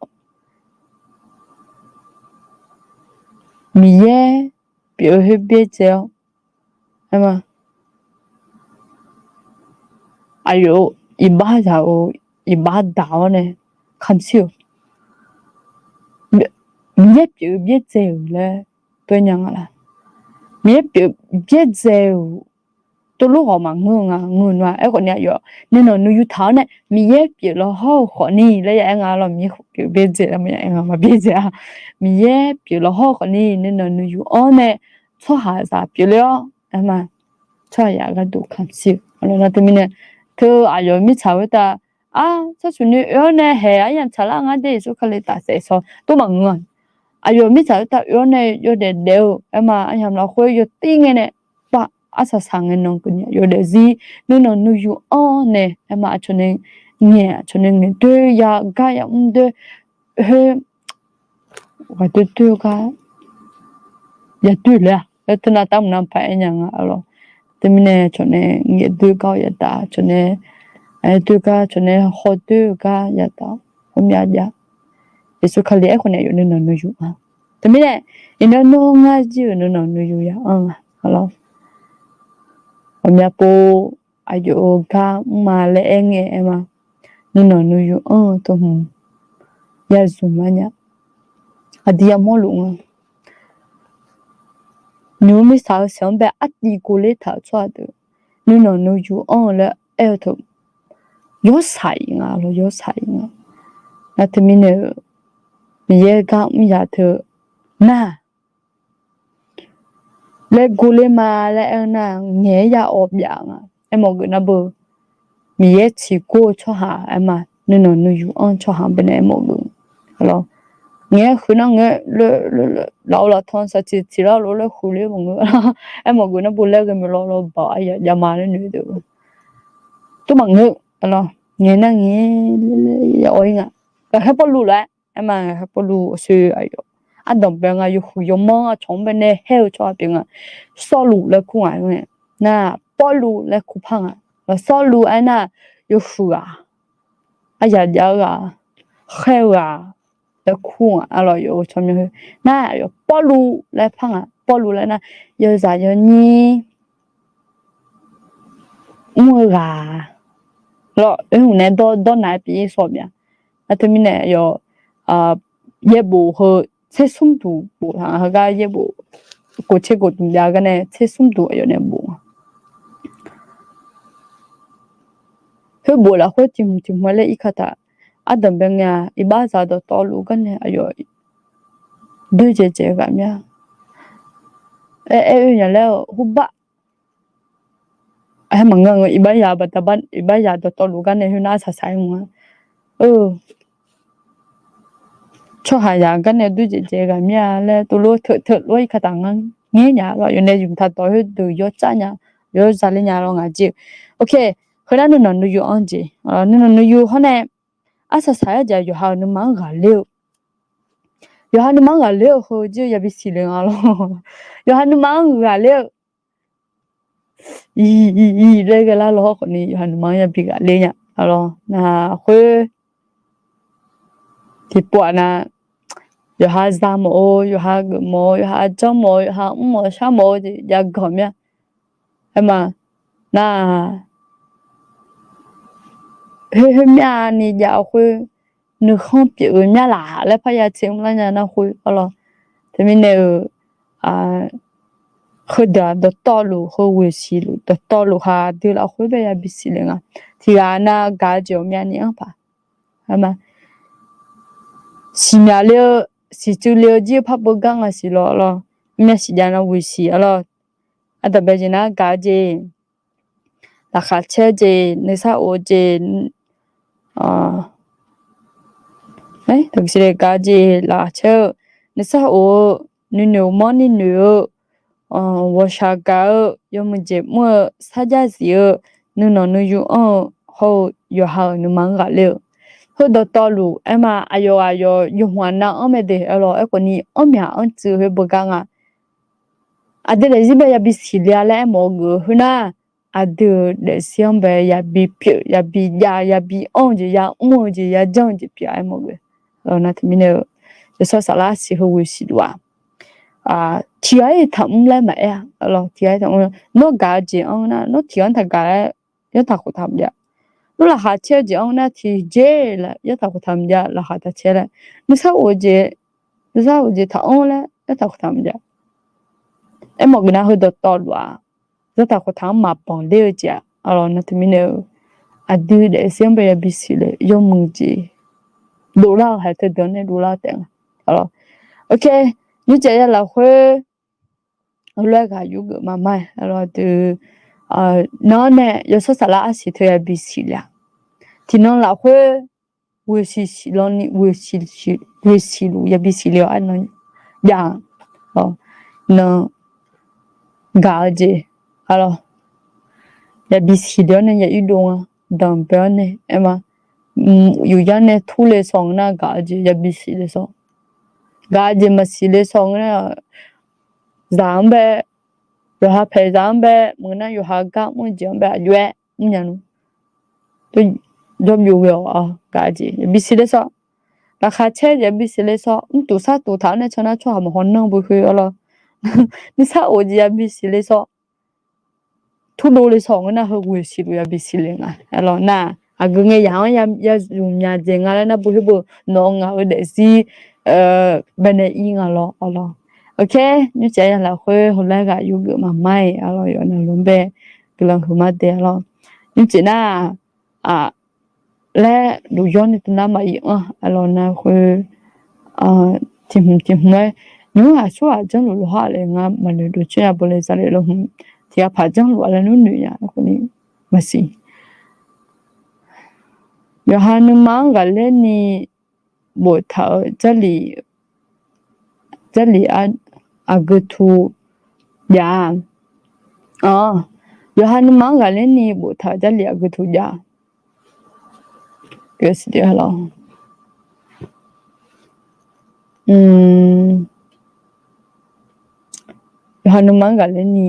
Miqyaer pyeuf-eu khoer byaerdzae-awr, aerma, aqyawf iqbax zaq-eu iqbax daq-awr nae kamq shir-euq, Miqyaer pyeuf-eu byaerdzae-euq laer bae nya nga laq. Miqyaer pyeuf byaerdzae-euq tov lof ghawq maqngeur-eu nga. Ngeur-eu nar aerkhawf ni aqyawf nuinanq nuiyu taq-awr nae Miqyaer pyeuf lawhawr-eu khawf ni laer ya aer nga lawr. Miqyaer pyeuf byaerdzae lar ma ya aer nga, maqbyaerdzae-a. Miqyaer pyeuf lawhawr-eu khawf ni nuinanq nuiyu anr nae tsawrhaqzaq pyeufler-awr, aerma, tsawrhaq yaf gharduq kamq shir-eu. Aqlawq, nar teumirnae, teu aqyawf mirtsaq khoertav, ar, tsawrshaq ni oe-awr nae haeq aryamq tsaqlar ngar de, Yeqsur Kali tafsaef shaw tov maqngeur-a. Aqyawf mirtsaq khoertav oe-awr nae yawdaef daef-eu, aerma, aryamq lafkhoer yawtir ngae nae pav arsaq saq ngae nan keuvni yawdaef zir, nuinanq nuiyu anr nae, aerma, aqcawq nae ngaeq, aqcawq nae ngaeq doer, yagar yamr doer, khoer ghaqdoer doer-eu gar yadoer ler-a laer teunav tavmq nav paq-aer nya nga lawr. Teumirnae cawq nae ngaeq doer gar-eu yadaq, cawq nae aer doer gar, cawq nae hawdoer-eu gar yadaq, ghawqmya jav. Yeqsur Kali aerkhawf nae aqyawf nuinanq nuiyu anr. Teumirnae iqnan nawr ngar jir-euq nuinanq nuiyu ya anr-a lawr. Ghawqmya pov aqyawf-euq gar mr ma laer aer ngae aerma, nuinanq nuiyu anr-eu teu hmq ya zmq ma nya. Aqdui yamawr luf nga. Nymq-mr mirtsaq-eu siq-anr bae artiv gov ler taq-euq tsawrhaq deuq, nuinanq nuiyu anr-eu laer aer-eu teu, yawshaq-iq nga lawr, yawshaq-iq nga. Nar teumirnae-eu, Miqyaer gar mr yaf teu nar laer gov ler ma laer aer-eu nar, ngaeq-aer ya awq byaf nga. Aermawf geuf nar beu, Miqyaer ciqgor-eu tsawrhaq aerma, nuinanq nuiyu anr-eu tsawrhaq baenae aermawf geuf. Lawr, ngaeq-aer huiq nar ngaeq-aer lawq-eu lafov laftan saqciq tiq lar lof laer huiq ler maqngeur. Aermawf geuf nar beu laer ghae maeq lawr lawr baoq aqyawf javma laer noeq deuq tov maqngeur. Lawr, ngaeq nar ngaeq-aer ya awq-ir nga. Ghaqkhaer Pawrluv lof-aer aerma, Ghaqkhaer Pawrluv aqsoe aqyawf ardanqbae nga, yawhuiq yawmanr aqcawq-anr baenae haer-eu tsawrhaq pyeuf nga. Sawrluv laer kur nga. Nar Pawrluv laer kur par nga. Lawr, Sawrluv aernar, yawhuiq ghaq, aryaq jav-eu ghaq, khaer-eu ghaq laer kur nga. Arlawq, yawf-eu tsawrmyanr khoer nar aqyawf Pawrluv laer par nga. Pawrluv laer nar, yawzaq yawnyir mr-eu ghaq, lawr, oerhmq nae dawr dawr nav-aer pyeuf-ir sawr mya. Nar teumirnae aqyawf yaerbof heu tser smr duq bof taq nga. Heugar yaerbof kof tser kof duq jav gar nae tser smr duq aqyawf nae bof nga. Khoerbof lafkhoer tiq hmq tiq hmq-aer laer ir kataq, ardanqbae ngae-aq, iqbaxzaq dawqtawvluf gar nae aqyawf doer dzaeqdzaeq-eu ghaq mir-a. Aer aer-eu nya laer-eu hurbar. Aer maqngeur-eu iqbaxzaq baqda, iqbaxzaq dawqtawvluf gar nae khoernar arsaq saq-aer mq-a. Tsawrhaqzaq gar nae doer dzaeqdzaeq-eu ghaq mir-a laer tov lof teu teu lof-aer ir kataq ngar ngaer nya lawr. Yawf nae zmq taq dawq khoerdeuq yawtsar nya, yawzale nya lawr ngaq jir-eu. Ok, khoernar nuinanq nuiyu anr jeq, nuinanq nuiyu hawr nae arsaq saq-aer jeq yawqha-euq nuima-anr ghaqler-eu, yawqha nuima-anr ghaqler-eu heu jir-eu yabi siqle nga lawr. Yawqha nuima-anr ghaqler-eu, iq iq iq laer ghae lar lawr hawr khawfni yawqha nuima-anr yabi ghaqler nya lawr. Naqkhoer tiqpov-aq nav, yawqha za mawf-eu, yawqha geuf mawf-eu, yawqha janr mawf-eu, yawqha mr mawf-eu shar mawf-eu jeq jav ganq mir-a. Aer ma, nar khoer khoer myav ni jav khoer, nuikhanr pyeuf-eu myav laf laer parya tser mrlar nya nar khoer arlawr. Teumirnae-euq heudeuq-aq dawqtawvluf heu ghoeq siqluf dawqtawvluf khaq dui lafkhoer bae yabi siqle nga. Tiqghaq nav gaq-eu jeq ghawqmyani anr paq, siqmyaq le-eu, siqcuiv le-eu jir-eu par beugar nga siq lawr arlawr. Myav siqjav nav ghoeq siq arlawr. Ardanqbae jeq nar gaq-eu jeq, laqkhaq caer-eu jeq, nuisar of-eu jeq, gaq-eu jeq, laqkhaq caer-eu, nuisar of-eu, nuinoeq mawrni noeq-eu, ghawqshaq gaq-eu, yawmuiq jeq mr-eu, sarjax zif-eu, nuinanq nuiyu anr-eu hawr-eu yawqha-euq nuima-anr ghaqler-eu, heu dawqtawvluf aer ma. Aqyawf aqyawf yawhmq aqnav anr mae de arlawr. Aerkhawfni anr myaq anr tsuif khoer beugar nga. Aqdui daefzir bae yabi siqle-a laer aermawf-eu geuf-eu khoernar, aqdui-euq daefzir-anr bae yabi pyeuf, yabi jav, yabi anr-eu jeq, yamr-eu jeq, yajanr-eu jeq pyeuf-a aermawf geuf. Nar teumirnae-eu, yawshawr saflar arsiq heu ghoeq siqluf-aq, tiqghaq-ir taqmr laer maqaer-a. Tiqghaq-ir taqmr, nawr gaq-eu jeq anr nar nawr tiqghaq-anr taqgaq laer yartaq khoftaq maqjav. Nawr laqkhaq caer-eu jeq anr nar tiqjeq laer yartaq khoftaq maqjav, laqkhaq taq caer laer. Nuisar of-eu jeq, nuisar of-eu jeq taqanr laer yartaq khoftaq maqjav. Aermawf geuf nar heu dawqtawvluf-aq, yartaq khoftaq-anr maqbanq ler-eu jeq-aq arlawr. Nar teumirnae-eu, aqdui daefzir-anr bae yabi siqle yawmuiq jeq dovlar-eu haiq teudeuq-anr nae dovlar-eu taef nga. Ok, nymrcaev ya lafkhoer heulof-aer ghaq yurgeuf maqmar-aer arlawr dui, nan-anr nae yawshawr saflar arsiq teu yabi siqle-a. Tiqnan lafkhoer ghoeq siq siq lawni, ghoeq siqluf yabi siqle-awr arnan jav-a. Nan gaq-eu jeq arlawr, yabi siqle-awr nae ya irdov nga, danqbae-awr nae aer ma. Yufyar nae turle sawq ngeur nar gaq-eu jeq yabi siqle sawq. Gaq-eu jeq maqsiq le sawq ngeur nar, zaq-anr bae, yawqha paeqzaq-anr bae maqngeur nar yawqha gar mr-eu jeq-anr bae aqjox-aer mrnya nmr. Jawrbyov ghae-awq, gaq-eu jeq yabi siqle sawq. Laqkhaq caer jeq yabi siqle sawq. Mrtuq sar tuq taq-awr nae can nar tsawrhaq maqhaw nanr beu khoer arlawr. Nuisar of jeq yabi siqle sawq. Turdov le sawq ngeur nar heu ghoeq siqluf yabi siqle nga arlawr. Nar aqgeu ngae yaq-anr ya zmq nya dzaeq nga laer nar beu khoer beu nawq-eu ngaq-eu daefzir baenae ir nga lawr arlawr. Ok, nymrcaev ya lafkhoer heulof-aer ghaq yurgeuf maqmar-iq arlawr, yawf navluf-anr bae guiqlanq huiqma dae arlawr. Nymrcaev nar-aq laer luf yawr ni tuvnar maqir anr arlawr nar khoer, tiq hmq tiq hmq-aer nymr aqsurghaq janrluf lawqha laer ngar maqnoeq dov coer nya bawle zale lawr hmq. Tiq ghaq paq janrluf-a laer nmr noeq nya khawfni maqsiq. Yawqha nuima-anr ghaqler ni boftaq-eu Jarlif, Jarlif aqgeu tu jav-a. Yawqha nuima-anr ghaqler ni boftaq-eu Jarlif aqgeu tu jav-a. Yawqha nuima-anr ghaqler ni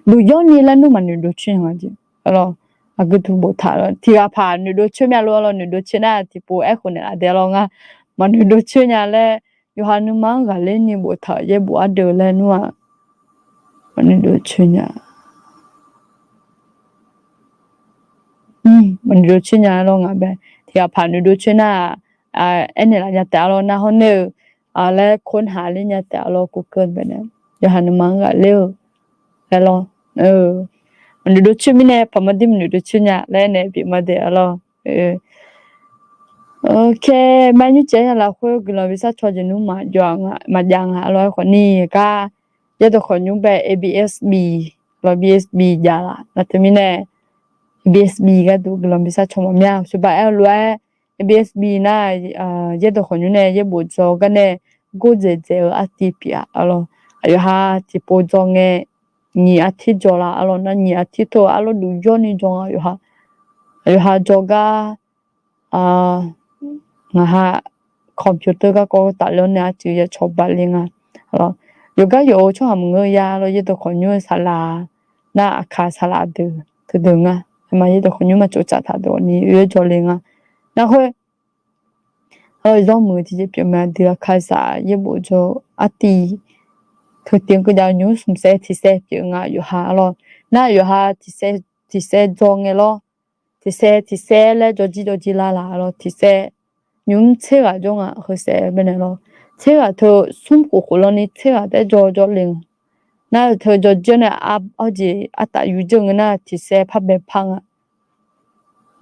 luf yawr ni laer nmr maqnoeq dov coer nya nga jeq. Aqgeu tu boftaq-eu tiq ghaq paq noeq dov coer mya lof arlawr, noeq dov coer nar tiqpov aerkhof naeqlaf dae lawr ngar maqnoeq dov coer nya laer, yawqha nuima-anr ghaqler ni boftaq yaerbof ardeuv laer nmr-aq maqnoeq dov coer nya. Maqnoeq dov coer nya lawr ngaq bae. tiqghaq paq noeqdov coer nar, aernaeq laf nya taef-a lawr, nar hawr nae-eu laer kor haq ler nya taef-a lawr, กูเกิล baenae, yawqha nuima-anr ghaqler-eu laer lawr. Maqnoeqdov coer mirnae, paq maqdir maqnoeqdov coer nya laer nae bif ma de-a lawr. Oke, mar nymr caev ya lafkhoer guiqlanq bi sar caw jeq nmr maqjawr-a nga, maqjav nga lawr. Aerkhawf ni gar, yaerdawq khawf nymr bae A B S B, lawr B S B jav laf nar teumirnae, A B S B gharduq guiqlanq bi sar caw maqmya. Sheuqbaq aer-eu lof-aer, A B S B nar, yaerdawq khawf nymr nae yaerbof dzaw gar nae gordzaeq dzaeq-eu artiv pyeuf-a lawr. Aqyawf ha tiqpov dzaw ngae, nyiq artiv dzaw laf-a lawr. Nar nyiq artiv teu-eu arlawr duq yawrni dzaw nga yawqha. Aqyawf ha dzaw gar, ngaq ha computer garkawv tafler-awr nae arcuiv ya cawba le nga. Yawqgar yawq-eu tsawrhaq maqngeur ya lawr, yaerdawq khawf nymr-eu saqlaq nar aqkaq saqlaq deuq teudeuq nga. Aerma yaerdawq khawf nymr maqtsov tsaf taq deuq ni oe-aer dzaw le nga. Nar khoer, zawr muiq-eu tiqjeq pyeuf mae, aqdui aqkaq saq yaerbof dzaw artiv teu tiq-anr keuv jav-eu nymr smq saev tiq saev pyeuf nga yawqha lawr. Nar yawqha tiq saev dzaw ngae lawr, tiq saev tiq saev laer dzaw jir dzaw jir lar laf lawr, tiq saev nymr tser ghaq jawr nga, heu saev baenae lawr. Tser ghaq teu smr khof khof lawr ni tser ghaq taef dzaw dzaw le nga. Nar teu dzaw jir-awr nae, awr jeq artaf yur jir-eu ngeur nar tiq saev par bae par nga.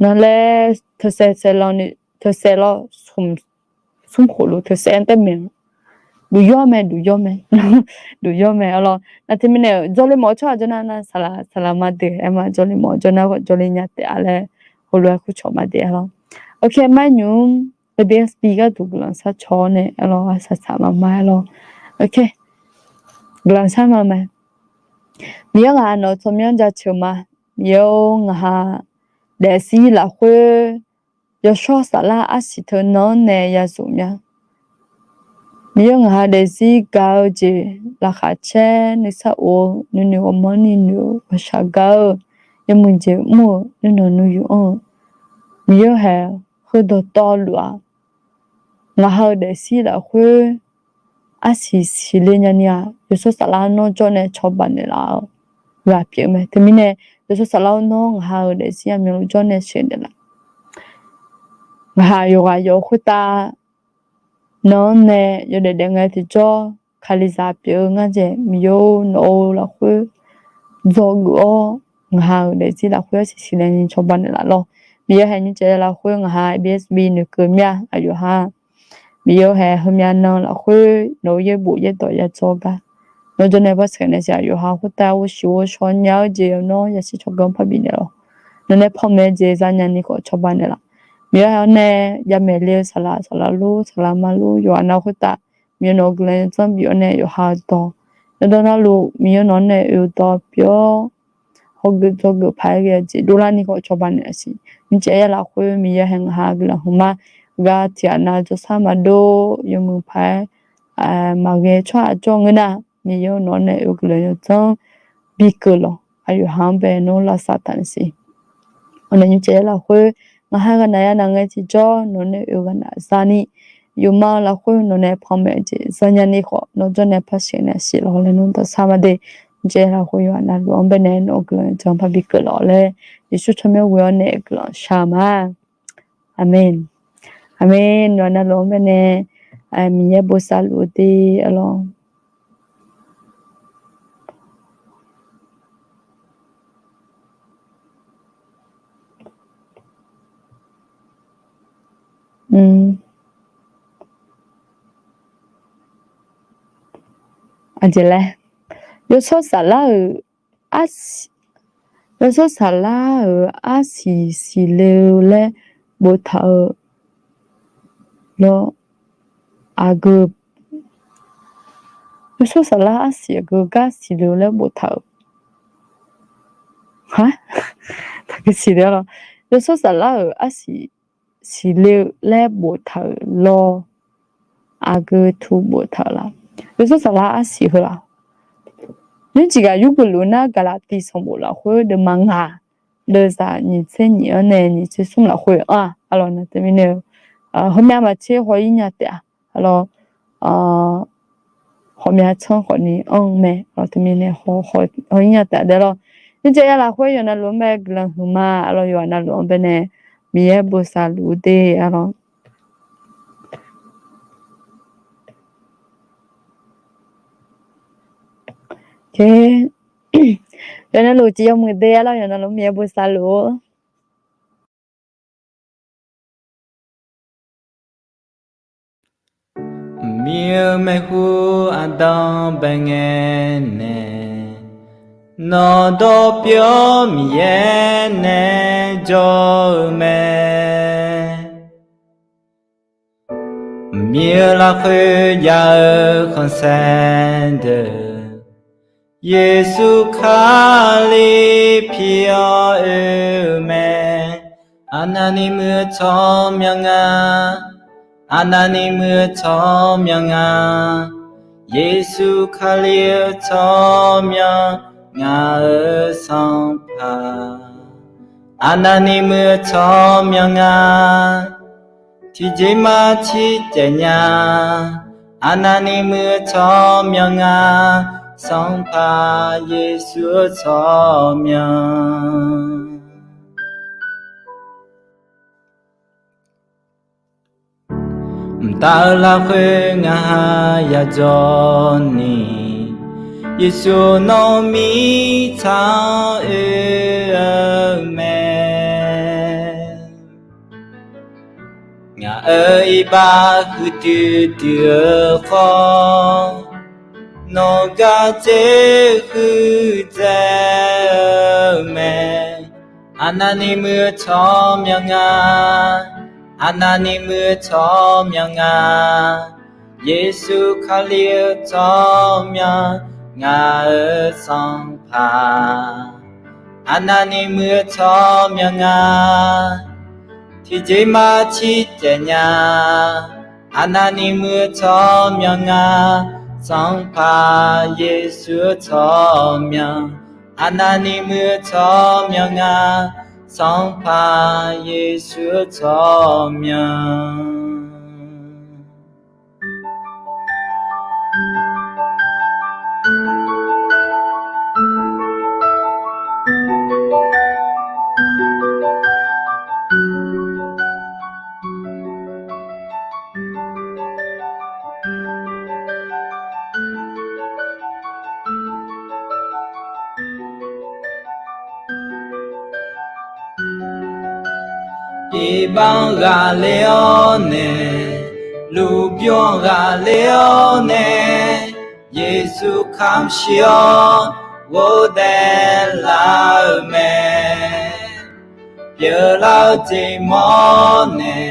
Nar laer teu saev saev lawr ni, teu saev lawr, smr khof luf teu saev-anr taef maeq-a. Duq yawr mae, duq yawr mae, duq yawr mae-a lawr. Nar teumirnae-euq dzaw le mawf-eu tsawrhaq jawr nar, nar saqlaq saqlaq ma deuq aerma dzaw le mawf-eu jawr nar khawf dzaw le nya taef-a laer heulof-aer kurcawq ma deuq-a lawr. Oke, mar nymr A B S B gharduq guiqlanq sar caw-awr nae-a lawr, arsaq saq ma ma aer lawr. Oke, guiqlanq sar ma ma. Miqyaer ngaq ha nawq-eu tsawrmyanr jaceuq ma. Miqyaer-or, ngaq ha daefzir lafkhoer yawshawr saflar arsiq teu nan-anr nae ya zmq mya. Miqyaer-or, ngaq ha daefzir gaq-eu jeq laqkhaq caer nuisar of-eu nuinoeq ghawqmanrni noeq-eu ghawqshaq gar-eu yawmuiq jeq mr-eu nuinanq nuiyu anr-eu Miqyaer-or, hae heudawq tawvluf-aq, ngaq ha-eu daefzir lafkhoer arsiq siqle nyani-aq, yawshawr saflar nawr jawr nae cawba naeqlaf-eu ghaq pyeuf mae. Teumirnae yawshawr saflar-or, nawr ngaq ha-euq daefzir aqmyanluf jawr nae sheuq naeqlaf. Ngaq ha yawqghaq yawq-eu khoertav nan-anr nae yawdaef daef ngae tiqjawr, Kalizaq pyeuf-eu ngar dzaeq Miqyaer-or, nawq-eu lafkhoer dzawgeuf-awr, ngaq ha-euq daefzir lafkhoer arsiq siqle nyani cawba naeqlaf lawr. Miqyaer hae nymr caev ya lafkhoer ngaq ha A B S B noeqkeuv mir-a. Aqyawf ha Miqyaer-or, hae heumyav nan lafkhoer nawq-eu yaerbof yaerdawq ya dzawr gar, nawr jawr nae par sheuq naeq siq. Aqyawf ha khoertav ghovshiq ghovshaw nya-eu jeq-awr nawr yasiq tsawrganr par bifnaeq lawr. Nawr nae panmaeq-eu jeq zanya ni khawf cawba naeqlaf. Miqyaer hae-awr nae jamaeq le-eu saqlaq saqlaq lor, saqlaq ma lor, yawqha nav khoertav Miqyaer nawq-eu guiqlanq yawdzanr bif-awr nae yawqha-eu dawq, yawdawr narluf Miqyaer nawq-anr nae oe-eu dawq pyeuf-awr, hawgeuf dzawgeuf paq-aer ghae-eu jeq dovlarni khawf cawba naeqlaf siq. Nymr caev ya lafkhoer Miqyaer hae ngaq ha guiqlanq hmq ma. Gar tiqghaq nav jawrsar maqdov yawmuiq paq-aer maqghae tsawrhaq jawr ngeur nar, Miqyaer-or, nawq-anr nae oe-eu guiqlanq yawdzanr bi keuv lawq. Aqyawf ha-anr bae nawr lavsav taq naeq siq. Awq nae nymr caev ya lafkhoer ngaq ha ghaqnaq ya naq ngae tiqjawr nawq nae oe-eu ghaqnaq zani, yawqma-eu lafkhoer nawq nae panmaeq-eu jeq zanya ni khawf nawr jawr nae par sheuq naeq siq lawq laer nawr dawqsar ma de. Nymr caev ya lafkhoer yawqha navluf-anr bae nae nawq-eu guiqlanq yawdzanr par bi keuv lawq laer Yeqsur tsawrmyanr ghoe-awr nae guiqlanq shar ma. Aqmeq. Aqmeq. Yawqha navluf-anr bae nae Miqyaer bosav luf-eu de arlawr. Aqjeq laer, yawshawr saflar-euq arsiq, yawshawr saflar-euq arsiq siqle-eu laer boftaq-eu lawr. Aqgeu, yawshawr saflar arsiq aqgeu gar siqle-eu laer boftaq-euq, ha, taqgeu siqle-a lawr. Yawshawr saflar-euq arsiq siqle-eu laer boftaq-euq lawr. Aqgeu tu boftaq-euq la? Yawshawr saflar arsiq heu la? Nymr tiqghaq yurgeuf luf nar Gaqlaqtiv sanqbof lafkhoer deuvma ngaq, deuvzaq nyiq tser nyiq-anr nae nyiq tser smr lafkhoer anr-aq, arlawr nar teumirnae-eu, heumyav maqtser haw-ir nya taef-a, arlawr, hawmyav tsanr khawfni anr-eu mae, arlawr teumirnae haw-ir nya taef-a de lawr. Nymr caev ya lafkhoer yawqha navluf-anr bae guiqlanq huiqma, arlawr yawqha navluf-anr bae nae Miqyaer bosav luf-eu de-a lawr. Yawqnan luf civ yawmuiq de-a lawr, yawqnan luf Miqyaer bosav luf-or. Miq-eu maeqhu aqdan bae ngae nae, nawq dawqpyeuf-awr Miqyaer nae jawr-eu mae. Miq-eu lafkhoer jav-eu khanqsaer deuq, Yeqsur Kali pir-awr oe-eu mae. Aqnavni muiq-eu tsawrmyanr nga. Aqnavni muiq-eu tsawrmyanr nga. Yeqsur Kali-eu tsawrmyanr, ngaq-euq Sanqpaq. Aqnavni muiq-eu tsawrmyanr nga. Tiqjeq ma tiqcaev nya. Aqnavni muiq-eu tsawrmyanr nga. Sanqpaq Yeqsur-eu tsawrmyanr. Mqtav-eu lafkhoer ngaq ha yadzawr ni, Yeqsur nawr mirtsaq-anr oe-eu mae. Ngaq-euq iqbax huiqdui dui-eu khawf, nawq gar dzer huiqdzaeq-eu mae. Aqnavni muiq-eu tsawrmyanr nga. Aqnavni muiq-eu tsawrmyanr nga. Yeqsur Kali-eu tsawrmyanr, ngaq-euq Sanqpaq. Aqnavni muiq-eu tsawrmyanr nga. Tiqjeq ma tiqcaev nya. Aqnavni muiq-eu tsawrmyanr nga. Sanqpaq Yeqsur-eu tsawrmyanr. Aqnavni muiq-eu tsawrmyanr nga. Sanqpaq Yeqsur-eu tsawrmyanr. Iqbax-anr ghaqler-awr nae, lmqbymr-anr ghaqler-awr nae, Yeqsur kamq shir-awr ghofdaef lar-eu mae. Pyeuflar-eu jeq mawr nae,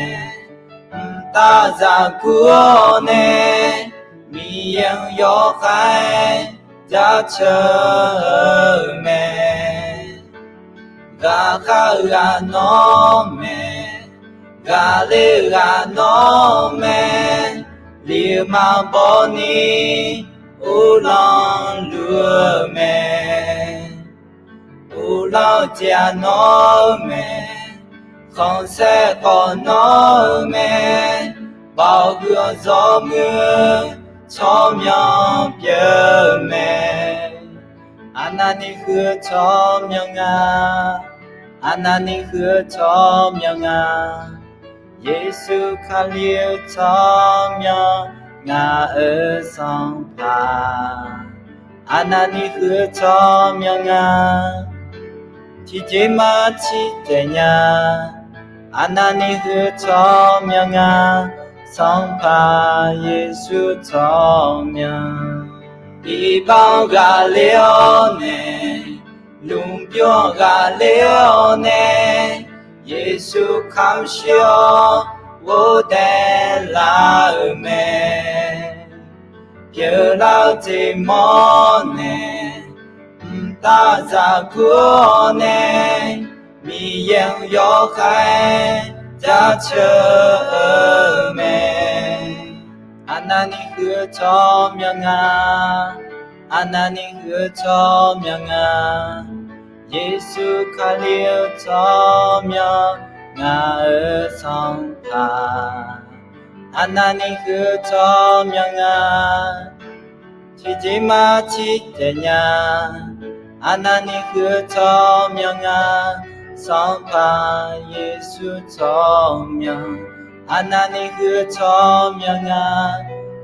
mqtav zaqguq-awr nae, Miqyaer-anr yawkhav-aer jaceuq-eu mae. Ghaqkhav-eu ghaq nawr mae, ghaqler-eu ghaq nawr mae, liqma bawni uvlanr luf-eu mae. Uvlanr-eu jeq-aq nawr-eu mae, khanqsaer khawf nawr-eu mae, baoq huiq-awr zawr muir-eu tsawrmyanr pyeuf-eu mae. Aqnavni huiq-eu tsawrmyanr nga, aqnavni huiq-eu tsawrmyanr nga, Yeqsur Kali-eu tsawrmyanr, ngaq-euq Sanqpaq. Aqnavni huiq-eu tsawrmyanr nga, tiqjeq ma tiqtaeq nya. Aqnavni huiq-eu tsawrmyanr nga, Sanqpaq Yeqsur tsawrmyanr. Iqbax-anr ghaqler-awr nae, lmqbymr-anr ghaqler-awr nae, Yeqsur kamq shir-awr ghofdaef lar-euq mae. Pyeuflar-eu jeq mawr nae, mqtav zaqguq-awr nae, Miqyaer-anr yawkhav-aer jaceuq-eu mae. Aqnavni huiq-eu tsawrmyanr nga, aqnavni huiq-eu tsawrmyanr nga, Yeqsur Kali-eu tsawrmyanr, ngaq-euq Sanqpaq. Aqnavni huiq-eu tsawrmyanr nga, tiqjeq ma tiqtaeq nya. Aqnavni huiq-eu tsawrmyanr nga, Sanqpaq Yeqsur tsawrmyanr, arnavni huiq-eu tsawrmyanr nga.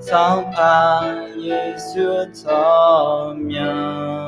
Sanqpaq Yeqsur tsawrmyanr.